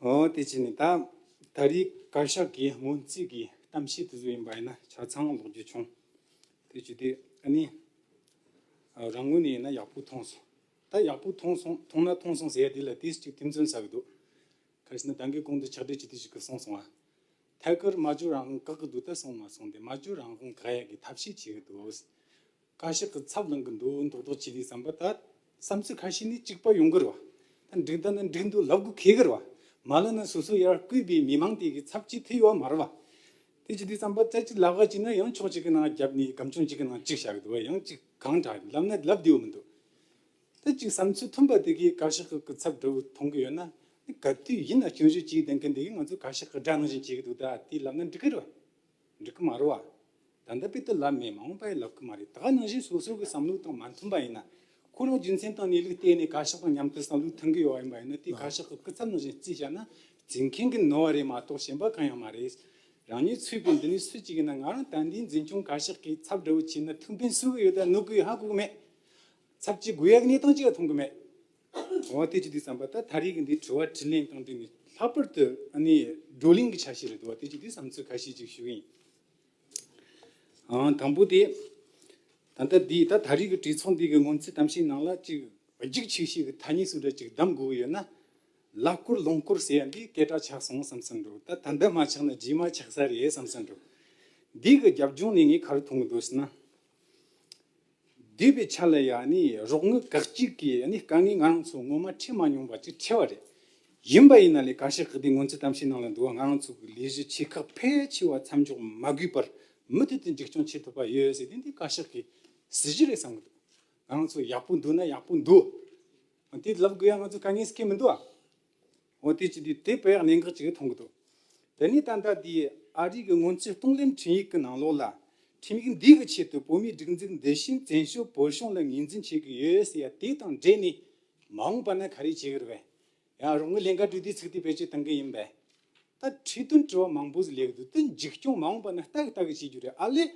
འོ་དེ་ཅི་ནི་ད་ད་རེས་བཀའ་ཤག་གི་སྔོན་རྩིས་ཀྱི་གཏམ་བཤད་དེ་ཚོ་ཡིན་པ་ཡིན་ན་ཆ་ཚང་ལོག་རྒྱུ་བྱུང་། དེ་ཅི་དེ་ཨ་ནི་རང་ངོས་ནས་ཡིན་ན་ཡག་པོ་མཐོང་སོང་། ད་ཡག་པོ་མཐོང་སོང་མཐོང་ན་མཐོང་སོང་ཟེར་ཡ་དེ་ལ་དེ་ཅིག་དུས་མཚུངས་ཟ་གི་འདུག་ག་རེ་ཟེར་ན་ད་གིན་གོང་དུ་ཕྱག་བྲིས་ཅི་དེ་ཞིག་གི་གསུངས་སོང་ཨ། ཐད་ཀར་སྨྲ་བརྗོད་རང་དབང་བཀག་གི་འདུག་ད་སོང་མ་སོང་དེ་སྨྲ་བརྗོད་རང་དབང་བཀག་ཡ་གི་ཐབས་ཤེས་བྱེད་གི་འདུག་བཀའ་ཤག་གི་ཚབ་ལངས་གི་འདུག་མདོག་མདོག་བྱེད་དུས་བསམ་པ་ད་བསམ་ཚུལ་ཁ་ཤས་ནི་གཅིག་པ་ཡོང་གི་རེད་བ། ད་འགྲིག་ད་ན་འགྲིག་འདུག་ལབ་དགོས་ཁེལ་གི་རེད་བ། མ་ལབ་ན་སོ་སོ་ཡར་བསྐོས་པའི་མི་མང་དེ་གི་ཚབ་ཅིག་ཐུབ་ཡོད་བ་མ་རེད་བ། དེ་བྱེད་དུས་བསམ་པ་ད་ཅིག་ལབ་ག་ཅིག་ན་ཡང་ཕྱོགས་གཅིག་གི་ནང་རྒྱབ་ནས་སྒམ་ཆུང་གཅིག་གི་ནང་གཅིག་བཞག་གི་འདུག་བ། ཡང་གཅིག་གང་དྲག་ལབ་ན་ལབ་བདེ་བོ་མི་འདུག་ད་ཅིག་བསམ་ཚུལ་མཐུན་པ་དེ་གིས་བཀའ་ཤག་གི་སྐུ་ཚབ་འདྲ་བོ་མཐོང་གི་ཡོད་ན། ག་དུས་ཡིན་ན་སྐྱོན་བརྗོད་བྱེད་ལྡན་མཁན་དེ་གིས་ང་ཚོ་བཀའ་ཤག་གི་དགྲ་ནང་བཞིན་བྱེད་ཀྱི་འདུག་ད་དེ་ལབ་ན་འགྲིག་གི་རེད་བ། འགྲིག་གི་མ་རེད་བ། ད་ལྟ་དཔེ་དེ་ལབ་མེད། མ་འོངས་པ་ཡི་ལབ་གི་མ་རེད། ད་ག་ནང་བཞིན་སོ་སོ་གི་བསམ་བློ་དང་མ་མཐུན་པ་ཡིན་ན། ཁོ་རང་རྒྱུ་མཚན་དང་གནས་ལུགས་བལྟས་ནས་བཀའ་ཤག་དང་མཉམ་དུ་བསམ་བློ་མཐུན་གི་ཡོད་བ་ཡིན་པ་ཡིན་ན། དེ་བཀའ་ཤག་གི་སྐུ་ཚབ་ནང་བཞིན་རྩིས་བྱས་ན་རྩིས་མཁན་གི་ནོར་བ་རེད་མ་གཏོགས་གཞན་པ་གང་ཡང་མ་རེད། རང་ཉིད་ཚུད་པའི་འདི་ནས་སུ་གཅིག་ཡིན་ན། ང་རང་ད་འདིའི་འཛིན་སྐྱོང་བཀའ་ཤག་གི་ཚབ་འདྲ་བོ་བྱས་ན་ཐུགས་ཕན་གསོས་གི་ཡོད་ད་ནོར་གི་ཡོད་ཧ་གོ་གི་མེད། ཚབ་ཅིག་དགོས་ཡག་གི་གནས་སྟངས་ཅིག་ལ་མཐོང་གི་མེད། འོ་དེ་ཅི་དུས་བསམ་པ་ད་ད་རེས་ཀྱི་འདི་དྲི་བ་དྲིས་ལན་དང་འབྲེལ་ནས་ལྷག་པར་དུ་ཨ་ནི་བགྲོ་གླེང་གི་ཆ་ཤས་རེད་འདུག་བ། དེ་ཅི་དུས་བསམ་ཚུལ་ཁ་ཤས་ཅིག་ཞུ་གི་ཡིན། ཨང་དང་པོ་དེ། ད་ལྟ་འདི་ད་ད་རེས་ཀྱི་གྲོས་ཚོགས་འདི་གི་སྔོན་རྩིས་གཏམ་བཤད་ནང་ལ་ཅིག་རྒྱུགས་ཆེ་ཤོས་ཀྱི་ཐ་སྙད་སུ་འདྲ་ཅིག་གདམ་དགོས་ཀྱི་ཡོད་ན། ལབ་སྐོར་ལུང་སྐོར་ཟེར་ཡ་འདི་སྐད་གྲགས་ཆགས་སོང་བསམ་བསམ་འགྲོ། ད་ད་ལྟ་མ་ཆགས་ན་རྗེས་མ་ཆགས་ས་རེད་བསམ་བསམ་འགྲོ། འདི་གི་རྒྱབ་ལྗོངས་ནས་ངས་ག་རེ་མཐོང་གི་འདུག་ཟེར་ན། འདས་པའི་ཆ་ལ་ཡ་ནི་རོགས་དངུལ་བཀག་སྐྱིལ་གྱི་ནི་དཀའ་ངལ་ང་རང་ཚོ་ངོ་མ་འཕྲད་མ་མྱོང་བ་ཅིག་འཕྲད་པ་རེད། ཡིན་པ་ཡིན་ན་ལས་བཀའ་ཤག་གི་དེ་སྔོན་རྩིས་གཏམ་བཤད་ནང་ལ་འདུག་བ། ང་རང་ཚོ་གི་ལས་གཞི་ཆེ་ཁག་ཕལ་ཆེ་བ་མཚམས་འཇོག་མ་དགོས་པར་མུ་མཐུད་དུ་མཇུག་སྐྱོང་བྱེད་ཐུབ་པ་ཡོད་ཟེར་དེ་འདི་བཀའ་ཤག་གི་སྲིད་ཇུས་རེད་བསམ་གི་འདུག་ང་རང་ཚོ་ཡག་པོ་འདུག་ན་ཡག་པོ་འདུག་དེ་ལབ་དགོས་ཡ་ང་ཚོ་དཀའ་ངལ་སྐྱེ་མི་འདུག་ཨ། འོ་དེ་ཅི་དུས་དེ་དཔེ་ཡག་གནད་འགག་ཅིག་མཐོང་གི་འདུག་དེ་ནས་ད་ལྟ་དེའི་ཨ་རི་གི་སྔོན་རྩིས་གཏོང་ལེན་ཁྲིམས་ཡིག་གི་ནང་ལོགས་ལ། ཁྲིམས་ཡིག་འདི་གི་ཆེད་དུ་བོད་མིའི་སྒྲིག་འཛུགས་འདི་བཞིན་བཙན་བྱོལ་བོད་གཞུང་ལ་ངོས་འཛིན་བྱེད་ཀྱི་ཡོད་ཟེར་ཡ་དེ་དང་འབྲེལ་ནས་མ་འོངས་པ་ན་ག་རེ་བྱེད་ཀྱི་རེད་པས། ཡང་རོགས་དངུལ་ལེན་ག་འགྲོ་དུས་ཚིག་དེ་བེད་སྤྱོད་གཏང་གི་ཡིན་པས། ད་ཁྲིད་སྟོན་དྲི་བ་མང་པོ་ཟིག་ལས་ཀྱི་འདུག་དེ་མཇུག་སྐྱོང་མ་འོངས་པ་ན་ལྟ་གི་ལྟ་གི་བྱེད་རྒྱུ་རེད་ཨ་ལས།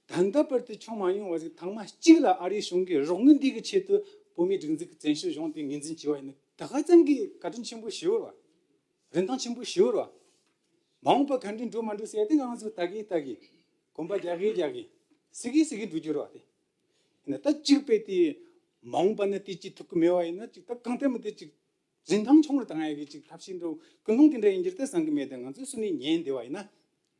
ད་ལྟ་བར་དུ་བྱུང་མ་མྱོང་བ་ཟིག་ཐེངས་མ་གཅིག་ལ་ཨ་རིའི་གཞུང་གིས་རོགས་དངུལ་འདི་གི་ཆེད་དུ་བོད་མིའི་སྒྲིག་འཛུགས་ཀྱི་བཙན་བྱོལ་གཞུང་དེ་ངོས་འཛིན་བྱས་པ་ཡིན་ན་ད་ག་ཙམ་གྱི་བཀའ་དྲིན་ཆེན་པོ་ཞིག་ཡོད་རེད་བ། རིན་ཐང་ཆེན་པོ་ཞིག་ཡོད་རེད་བ། མ་འོངས་པ་ག་འདྲ་འགྲོ་མ་འགྲོ་ཟེར་ཡ་དེ་ང་རང་ཚོ་ལྟ་གི་ལྟ་གི། གོམ་པ་རྒྱག་གི་རྒྱག་གི། སི་གི་སི་གི་འགྲོ་རྒྱུ་རེད་བ་དེ། ཡིན་ན་ད་གཅིག་པས་དེ་མ་འོངས་པ་ན་དེ་གཅིག་ཐུག་གི་མེད་བ་ཡིན་ན་གཅིག་ད་གང་ལྟར་མི་དེ་གཅིག་རིན་ཐང་ཆུང་རུ་བཏང་ཡ་གི་ཅིག་ཐབས་ཤེས་འགྲོ་ཀུན་སློང་དེ་འདྲ་ཡིན་རྒྱུ་རེད་བསམ་གི་མེད་དེ། ང་ཚོ་སུ་ནས་ཉན་བསྡད་པ་ཡིན་ན།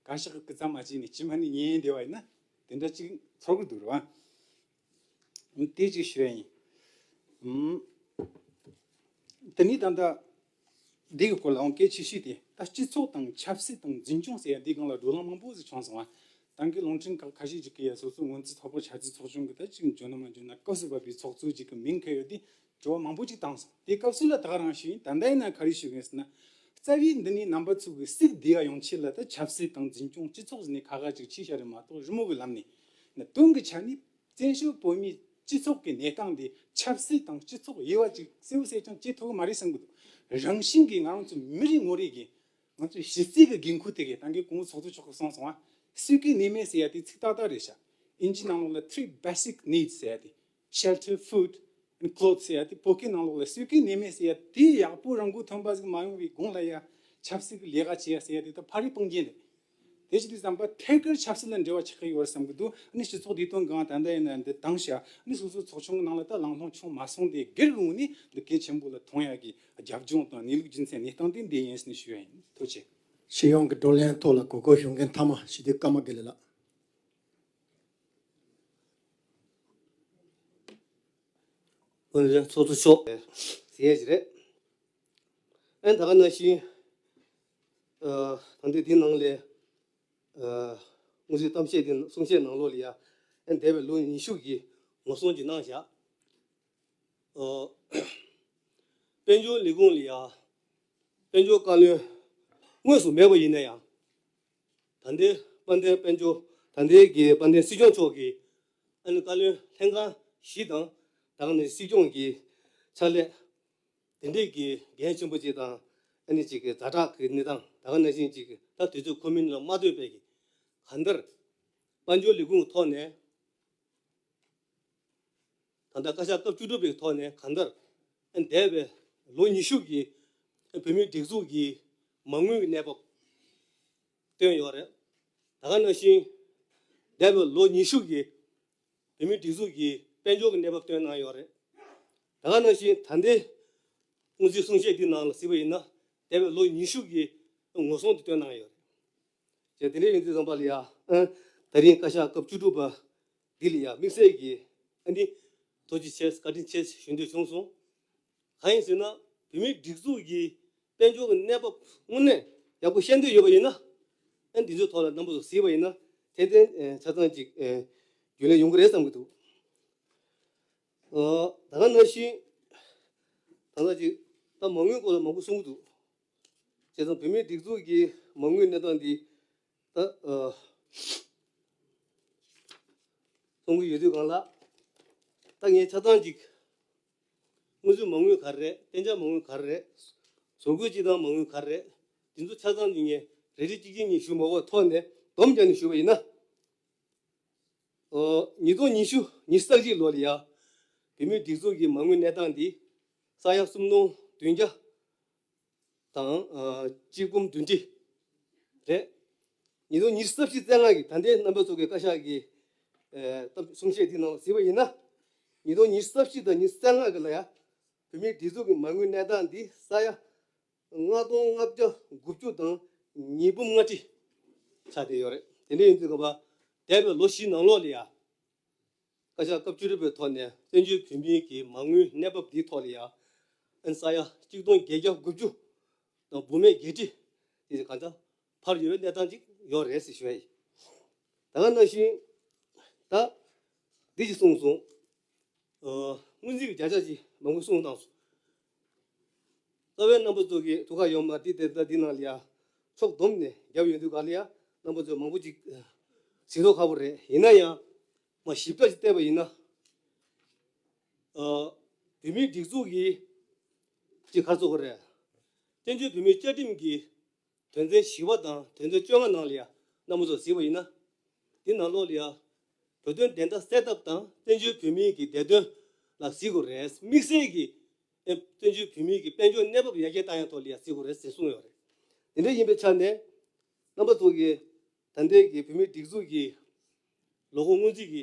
བཀའ་ཤག་གི་སྐུ་ཚབ་མ་བྱས་ནས་སྤྱི་མ་ནས་ཉན་བསྡད་པ་ཡིན་ན་དེ་འདྲ་ཅིག་ཚོར་གི་འདུག་རེད་བ། དེ་ཅིག་ཞུ་ཡ་ཡིན། ཨུམ། དེ་ནས་ད་ལྟ་འདི་གི་སྐོར་ལའང་གལ་ཆེ་ཤོས་དེ་ད་སྤྱི་ཚོགས་དང་ཆབ་སྲིད་དང་འཛིན་སྐྱོང་ཟེར་ཡ་འདི་སྒང་ལ་བགྲོ་གླེང་མང་པོ་ཟིག་བྱུང་སོང་བ། ད་གིན་རླུང་འཕྲིན་ཁག་ཁ་ཤས་ཅིག་གིས་ཡ་སོ་སོ་སྔོན་རྩིས་ཚོགས་པ་ཆ་རྩིས་ཚོགས་ཆུང་གི་ད་ཅིག་འཇོན་ན་མ་འཇོན་ན་སྐབས་སུ་བབས་པའི་ཚོགས་གཙོ་ཅིག་གི་མིང་འཁོད་ཡོད་དེ། དྲི་བ་མང་པོ་ཅིག་བཏང་སོང་། དེ་སྐབས་སུ་ལ་ད་ག་རང་ཞུས་ཡིན། ད་ལྟ་ཡིན་ན་ག་རེ་ཞུ་གི་ཡིན་ཟེར་ན། རྩ་བའི་འདི་ནས་རྣམ་པ་ཚོ་གི་གཟིགས་བདེ་བ་ཡོང་ཆེད་ལ་ད་ཆབ་སྲིད་དང་འཛིན་སྐྱོང་སྤྱི་ཚོགས་ཟེར་ནས་ཁ་ཁ་ཅིག་ཕྱེ་བཞག་རེད་མ་གཏོགས་རི་མོ་གི་ལམ་ནས། ན་དོན་གི་ཆ་ནས་བཙན་བྱོལ་བོད་མིའི་ སྤྱི་ཚོགས་ཀྱི་གནས་སྟངས་དེ་ཆབ་སྲིད་དང་སྤྱི་ཚོགས་དབྱེ་བ་ཅིག་གསལ་བོ་གསལ་རྐྱང་བྱེད་ཐུབ་ཀྱི་མ་རེད་བསམ་གྱི་འདུག་རང་བཞིན་གྱིས་ང་རང་ཚོ་མི་རེ་ངོ་རེ་གིས་ང་ཚོའི་གཞི་རྩའི་གི་འགན་ཁུར་དེ་གས་ད་གིན་གོང་བུ་ཚོགས་གཙོ་མཆོག་གིས་གསུངས་སོང་ང་། སྲོལ་རྒྱུན་གནས་མལ་ཟེར་ཡ་དེ་ཚིག་ཏག་ཏག་རེད་ཤག་ཨིན་ཇིའི་ནང་ལོགས་ལ་three basic needs ཟེར་ཡ་དེ། shelter, food and clothes ཟེར་ཡ་དེ་བོད་སྐད་ནང་ལོགས་ལ་སྲོལ་རྒྱུན་གནས་མལ་ཟེར་ཡ་དེ་ཡག་པོ་རང་མགོ་ཐོན་པ་ཟིག་མ་ཡོང་བའི་གོང་ལ་ཡ་ཆབ་སྲིད་ཀྱི་ལས་ཀ་བྱེད་ཡ་ཟེར་ཡ་དེ་ད་ཕ་རི་སྤུངས་རྒྱན་རེད། དེ་བྱེད་དུས་ཙམ་པ་ཐད་ཀར་ཆབ་སྲིད་ལ་འབྲེལ་བ་ཆགས་ཀྱི་ཡོད་རེད་བསམ་གྱི་འདུག་ཨ་ནི་སྤྱི་ཚོགས་བདེ་དོན་སྒང་ད་ལྟ་ཡིན་ན་འདི་བཏང་ཤག་ཨ་ནི་སོ་སོའི་ཚོགས་ཆུང་གི་ནང་ལ་ད་ལམ་ལྷོང་བྱུང་མ་སོང་དེ་སྒེར་གྱི་ངོས་ནས་འདི་གལ་ཆེན་པོ་ལ་མཐོང་ཡ་གི་རྒྱབ་ལྗོངས་དང་གནས་ལུགས་རྒྱུ་མཚན་གནས་སྟངས་དེ་འདི་ཡིན་ཟེར་ནས་ཞུ་ཡ་ཡིན། ཐུགས་རྗེ་ཆེ། སྤྱི་ཡོངས་ཀྱི་བགྲོ་གླེང་ཐོག་ལ་གོ་སྐབས་ཞུ་མཁན་མཐའ་མ་སྤྱི་འཐུས་ཀརྨ་དགེ་ལེགས་ལགས། ཨོ་ནི་ཚོགས་གཙོ་མཆོག་ཟེར་ཡས་ཅིག་རེད། ཨན་ད་ག་ནང་བཞིན་ཨ་ད་ལྟའི་འདི་ནང་ལས་ཨ་དངོས་གཞིའི་གཏམ་བཤད་འདི་གསུང་བཤད་ནང་ལོགས་ལ་ཡ་ཨན་འདས་པའི་ལོ་ཉི་ཤུ་གི་ངོ་སྲུང་ཅིག་གནང་བཞག་ཨ་དཔལ་འབྱོར་ལས་ཁུངས་ལ་ཡ་དཔལ་འབྱོར་བཀའ་བློན་དངོས་སུ་མེད་པ་ཡིན་ན་ཡང་ད་ལྟའི་དཔལ་ལྡན་དཔལ་འབྱོར་ད་ལྟའི་གི་དཔལ་ལྡན་སྲིད་སྐྱོང་མཆོག་གིས་ཨ་ནི་བཀའ་བློན་ལྷན་ཁང་བཞི་དང་ད་ག་ནང་བཞིན་སྲིད་སྐྱོང་གི་ཕྱག་ལས་དེ་འདྲས་ཀྱི་འགན་ཆེན་པོ་ཅིག་དང་ཨ་ནི་ཅིག་གི་ཛ་དྲག་གི་གནས་སྟངས་ད་ག་ནང་བཞིན་ཅིག་ད་དུས་ཚོད་ཁོམ་མིན་ལ་མ་ལྟོས་པའི་གི་གང་ལྟར་དཔལ་འབྱོར་ལས་ཁུངས་ཐོག་ནས་ད་ལྟ་བཀའ་ཤག་སྐབས་བཅུ་དྲུག་པའི་ཐོག་ནས་གང་ལྟར་འདས་པའི་ལོ་ཉི་ཤུ་གི་བོད་མིའི་སྒྲིག་འཛུགས་ཀྱི་མ་དངུལ་གྱི་གནས་བབ་བཏོན་ཡོད་རེད། ད་ག་ནང་བཞིན་འདས་པའི་ལོ་ཉི་ཤུ་གི་བོད་མིའི་སྒྲིག་འཛུགས་ཀྱི་དཔལ་འབྱོར་གྱི་གནས་བབ་བཏོན་གནང་ཡོད་རེད། ད་ག་ནང་བཞིན་ད་ལྟའི་སྔོན་རྩིས་གསུང་བཤད་འདི་ནང་ལ་གཟིགས་པ་ཡིན་ན་འདས་པའི་ལོ་ཉི་ཤུ་གི་ངོ་སྲུང་དེ་བཏོན་གནང་ཡོད་རེད། ཅེས་དེ་འདྲ་ཡིན་དུས་ཙམ་པ་ལ་ཡ་ཨ་ད་རིང་བཀའ་ཤག་སྐབས་བཅུ་དྲུག་པ་འདི་ལ་ཡ་དམིགས་བསལ་གྱི་ཨ་ནི་ཐུགས་རྗེ་ཆེ་བཀའ་དྲིན་ཆེ་ཞུ་འདོད་བྱུང་སོང་། གང་ཡིན་ཟེར་ན་བོད་མིའི་སྒྲིག་འཛུགས་ཀྱི་དཔལ་འབྱོར་གྱི་གནས་བབ་དངོས་གནས་ཡག་པོ་ཤེས་འདོད་ཡོད་པ་ཡིན་ན་ཨ་འདི་ཚོའི་ཐོག་ལ་རྣམ་པ་ཚོ་གཟིགས་པ་ཡིན་ན་ཏན་ཏན་ཆ་ཚང་ཅིག་རྒྱུན་ལས་ཡོང་གི་རེད་བསམ་གྱི་འདུག་ཨ་ད་ག་ནང་བཞིན་ད་ལྟ་ཅིག་ད་མ་དངུལ་སྐོར་ལ་མང་པོ་གསུང་གི་འདུག་བྱས་ཙང་བོད་མིའི་སྒྲིག་འཛུགས་ཀྱི་མ་དངུལ་གནས་སྟངས་འདི་ད་ཨ་གསུང་གི་ཡོད་དུས་གང་ལ་ད་ངས་ཆ་ཚང་ཅིག་དངུལ་རྩིས་མ་དངུལ་ག་རེ་རེད། གཏན་འཇགས་མ་དངུལ་ག་རེ་རེད། བཟོ་བཀོད་སྤྱི་བཏང་མ་དངུལ་ག་རེ་རེད། འདི་ཚོ་ཆ་ཚང་འདི་ངས་རེ་རེ་གཅིག་གཅིག་གཉིས་ཞུ་མ་དགོས་ཐོག་ནས་སྡོམ་རྒྱག་ནས་ཞུ་བ་ཡིན་ན། ཨོ་ཉིས་སྟོང་ཉི་ཤུ་ཉི་ཤུ་རྩ་གཅིག་ལོ་ལ་ཡ་བོད་མིའི་སྒྲིག་འཛུགས་ཀྱི་མ་དངུལ་གནས་སྟངས་འདི་ས་ཡ་སུམ་སྟོང་བདུན་བརྒྱ་དང་ཨ་གཅིག་འབུམ་བདུན་ཁྲི་རེད། ཉིས་སྟོང་ཉི་ཤུ་རྩ་བཞི་རྩ་ལྔ་གི་ད་ལྟའི་རྣམ་པ་ཚོ་གི་བཀའ་ཤག་གི་ཨ་གསུང་བཤད་འདི་ནང་ལ་གཟིགས་པ་ཡིན་ན། ཉིས་སྟོང་ཉི་ཤུ་རྩ་བཞི་དང་ཉི་ཤུ་རྩ་ལྔ་གི་ལ་ཡ་བོད་མིའི་སྒྲིག་འཛུགས་ཀྱི་མ་དངུལ་གནས་སྟངས་འདི་ས་ཡ་ལྔ་སྟོང་ལྔ་བརྒྱ་དགུ་བཅུ་དང་ཉིས་འབུམ་ལྔ་ཁྲི་ཆགས་བསྡད་ཡོད་རེད། དེ་འདྲ་ཡིན་དུས་ཙམ་པ་འདས་པའི་ལོ་བཞི་ནང་ལོགས་ལ་ཡ། བཀའ་ཤག་སྐབས་བཅུ་དྲུག་པའི་ཐོག་ནས་བཙན་བྱོལ་བོད་མིའི་གི་མ་དངུལ་གནས་བབ་འདིའི་ཐོག་ལ་ཡ། ཨན་ས་ཡ་གཅིག་སྟོང་བརྒྱད་བརྒྱ་དགུ་བཅུ་དང་འབུམ་མེད་བརྒྱད་ཁྲི་དེ་གང་ལྟར་འཕར་ཡོད་པའི་གནས་སྟངས་ཅིག་ཡོད་རེད་ཟེར་ཞུ་ཡ་ཡིན། ད་ག་ནང་བཞིན་ད་འདི་ཅིག་གསུངས་སོང་། ཨ་སྔོན་རྩིས་ཀྱི་བརྒྱ་ཆ་ཅིག་མང་པོ་གསུངས་བཏང་སོང་། རྩ་བའི་རྣམ་པ་ཚོ་གི་ཐུགས་ཁག་ཡོད་མ་རེད། དེ་ལྟར་འདི་ནང་ལ་ཡ་ཕྱོགས་བསྡོམས་ནས་རྒྱབ་ཡོང་དུས་ག་ལ་ཡ་རྣམ་པ་ཚོས་མང་པོ་ཅིག་གཟིགས་མདོག་ཁ་པོ་རེད། ཡིན་ན་ཡང་མ་ཞིབ་ཕྲ་ཅིག་བལྟས་པ་ཡིན་ན། ཨ་བོད་མིའི་སྒྲིག་འཛུགས་ཀྱི་ཅིག་ག་རེ་ཟེར་དགོས་རེད། བཙན་བྱོལ་བོད་མིའི་བཅའ་ཁྲིམས་ཀྱི་དོན་ཚན་བཞི་པ་དང་དོན་ཚན་བཅོ་ལྔ་ནང་ལ་ཡ་རྣམ་པ་ཚོ་གཟིགས་པ་ཡིན་ན། འདི་ནང་ལོགས་ལ་ཡ་བོད་དོན་བདེན་མཐའ་གསལ་ཐབས་དང་བཙན་བྱོལ་བོད་མིའི་གི་བདེ་དོན་ལ་གཟིགས་དགོས་རེད། དམིགས་བསལ་གྱི་ཨེ་བཙན་བྱོལ་བོད་མིའི་གི་དཔལ་འབྱོར་གནས་བབ་ཡར་རྒྱས་བཏང་ཡག་ཐོག་ལ་ཡ་གཟིགས་དགོས་རེད་ཟེར་གསུངས་ཡོད་རེད། དེ་འདྲ་ཡིན་པའི་ཆ་ནས་རྣམ་པ་ཚོ་གི་ད་ལྟའི་གི་བོད་མིའི་སྒྲིག་འཛུགས་ཀྱི་ལོ་འཁོར་སྔོན་རྩིས་ཀྱི་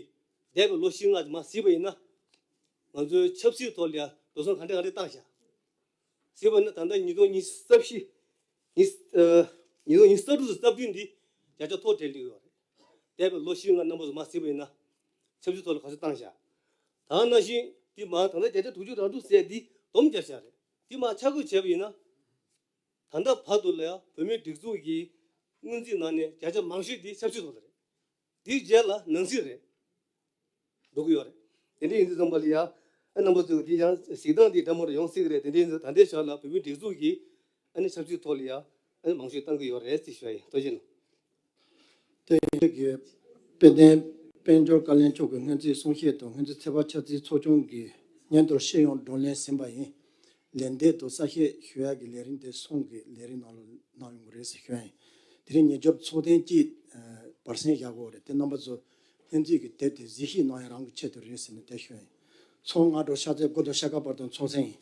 འདས་པའི་ལོ་བཞི་ལྔ་མར་གཟིགས་པ་ཡིན་ན། ང་ཚོའི་ཆབ་སྲིད་ཐོག་ལ་ཡ་འགྲོ་སོང་ག་འདྲ་ག་འདྲ་བཏང་བཞག་གཟིགས་པ་ཡིན་ན་ད་ལྟ་ཉིས་སྟོང་ཉི་ཤུ་རྩ་བཞི། ཉིས་ཨ་ཉིས་སྟོང་ཉི་ཤུ་རྩ་དྲུག་དང་རྩ་བདུན་འདི་བརྒྱ་ཆ་མཐོ་གྲས་སླེབས་ཡོད་རེད། འདས་པའི་ལོ་བཞི་ལྔ་རྣམ་པ་ཚོ་མར་གཟིགས་པ་ཡིན་ན། ཆབ་སྲིད་ཐོག་ལ་ག་ཚོད་བཏང་བཞག་ད་ནང་བཞིན་འདི་མར་ད་ལྟ་བརྒྱ་ཆ་དྲུག་ཅུ་རེ་དྲུག་ཟེར་འདི་སྡོམ་རྒྱག་བཞག་རེད། འདི་མར་ཆ་བགོས་བྱས་པ་ཡིན་ན། ད་ལྟ་བར་དུ་ལ་ཡང་བོད་མིའི་སྒྲིག་འཛུགས་ཀྱི་སྔོན་རྩིས་ནང་ནས་བརྒྱ་ཆ་མང་ཤོས་འདི་ཆབ་སྲིད་ཐོག་ལ་རེད། འདིའི་རྗེས་ལ་ནང་སྲིད་རེད། འགྲོ་གི་ཡོད་རེད། དེ་འདྲ་ཡིན་དུས་ཙམ་པ་ལ་ཡ། ཨ་རྣམ་པ་ཚོས་འདི་ཡང་གཟིགས་སྟངས་འདི་འདྲ་མོ་རེ་ཡོང་སྲིད་ཀྱི་རེད། དེ་འདྲ་ཡིན་དུས་ད་ལྟའི་ཆར་ལ་བོད་མིའི་སྒྲིག་འཛུགས་ཀྱིས་ཨ་ནི་ཆབ་སྲིད་ཐོག་ལ་ཡ་ཨ་ནི་མང་ཤོས་བཏང་གི་ཡོད་རེད་ཅེས་ཞུ་ཡ་ཡིན། ཐུགས་རྗེ་གནང་། དེ་ཡིན་དུས་ཀྱི་དཔལ་ལྡན་ དཔལ་འབྱོར་བཀའ་བློན་མཆོག་གིས་སྔོན་རྩིས་གསུང་བཤད་དང་སྔོན་རྩིས་ཚོད་དཔག་འཆར་རྩིས་ཚོགས་ཆུང་གི་སྙན་ཐོར་ཤེས་ཡོན་བགྲོ་གླེང་ཟིན་པ་ཡིན། ལན་འདེབས་དང་གསལ་བཤད་ཞུ་ཡག་གི་ལས་རིམ་དེ་གསུམ་གྱི་ལས་རིམ་ནང་ལ་གནང་ཡོང་གི་རེད་ཟེར་ཞུ་ཡ་ཡིན། དེ་རིང་ཉེ་ཞོར་ཚོགས་ཐེངས་གཅིག་ཨ་བར་གསེང་བཞག་དགོས་རེད། དེ་རྣམ་པ་ཚོ་སྔོན་རྩིས་ཀྱི་དེབ་དེ་གཟིགས་ཞིབ་གནང་ཡ་རང་གི་ཆེད་དུ་རེད་ཟེར་ནས་དེ་ཞུ་ཡ་ཡིན། ཚོགས་སྔ་དྲོ་ཤར་རྩེ་དགུ་དང་ཤར་ཁ་བར་དུ་ཚོགས་ཐེངས་ཡིན།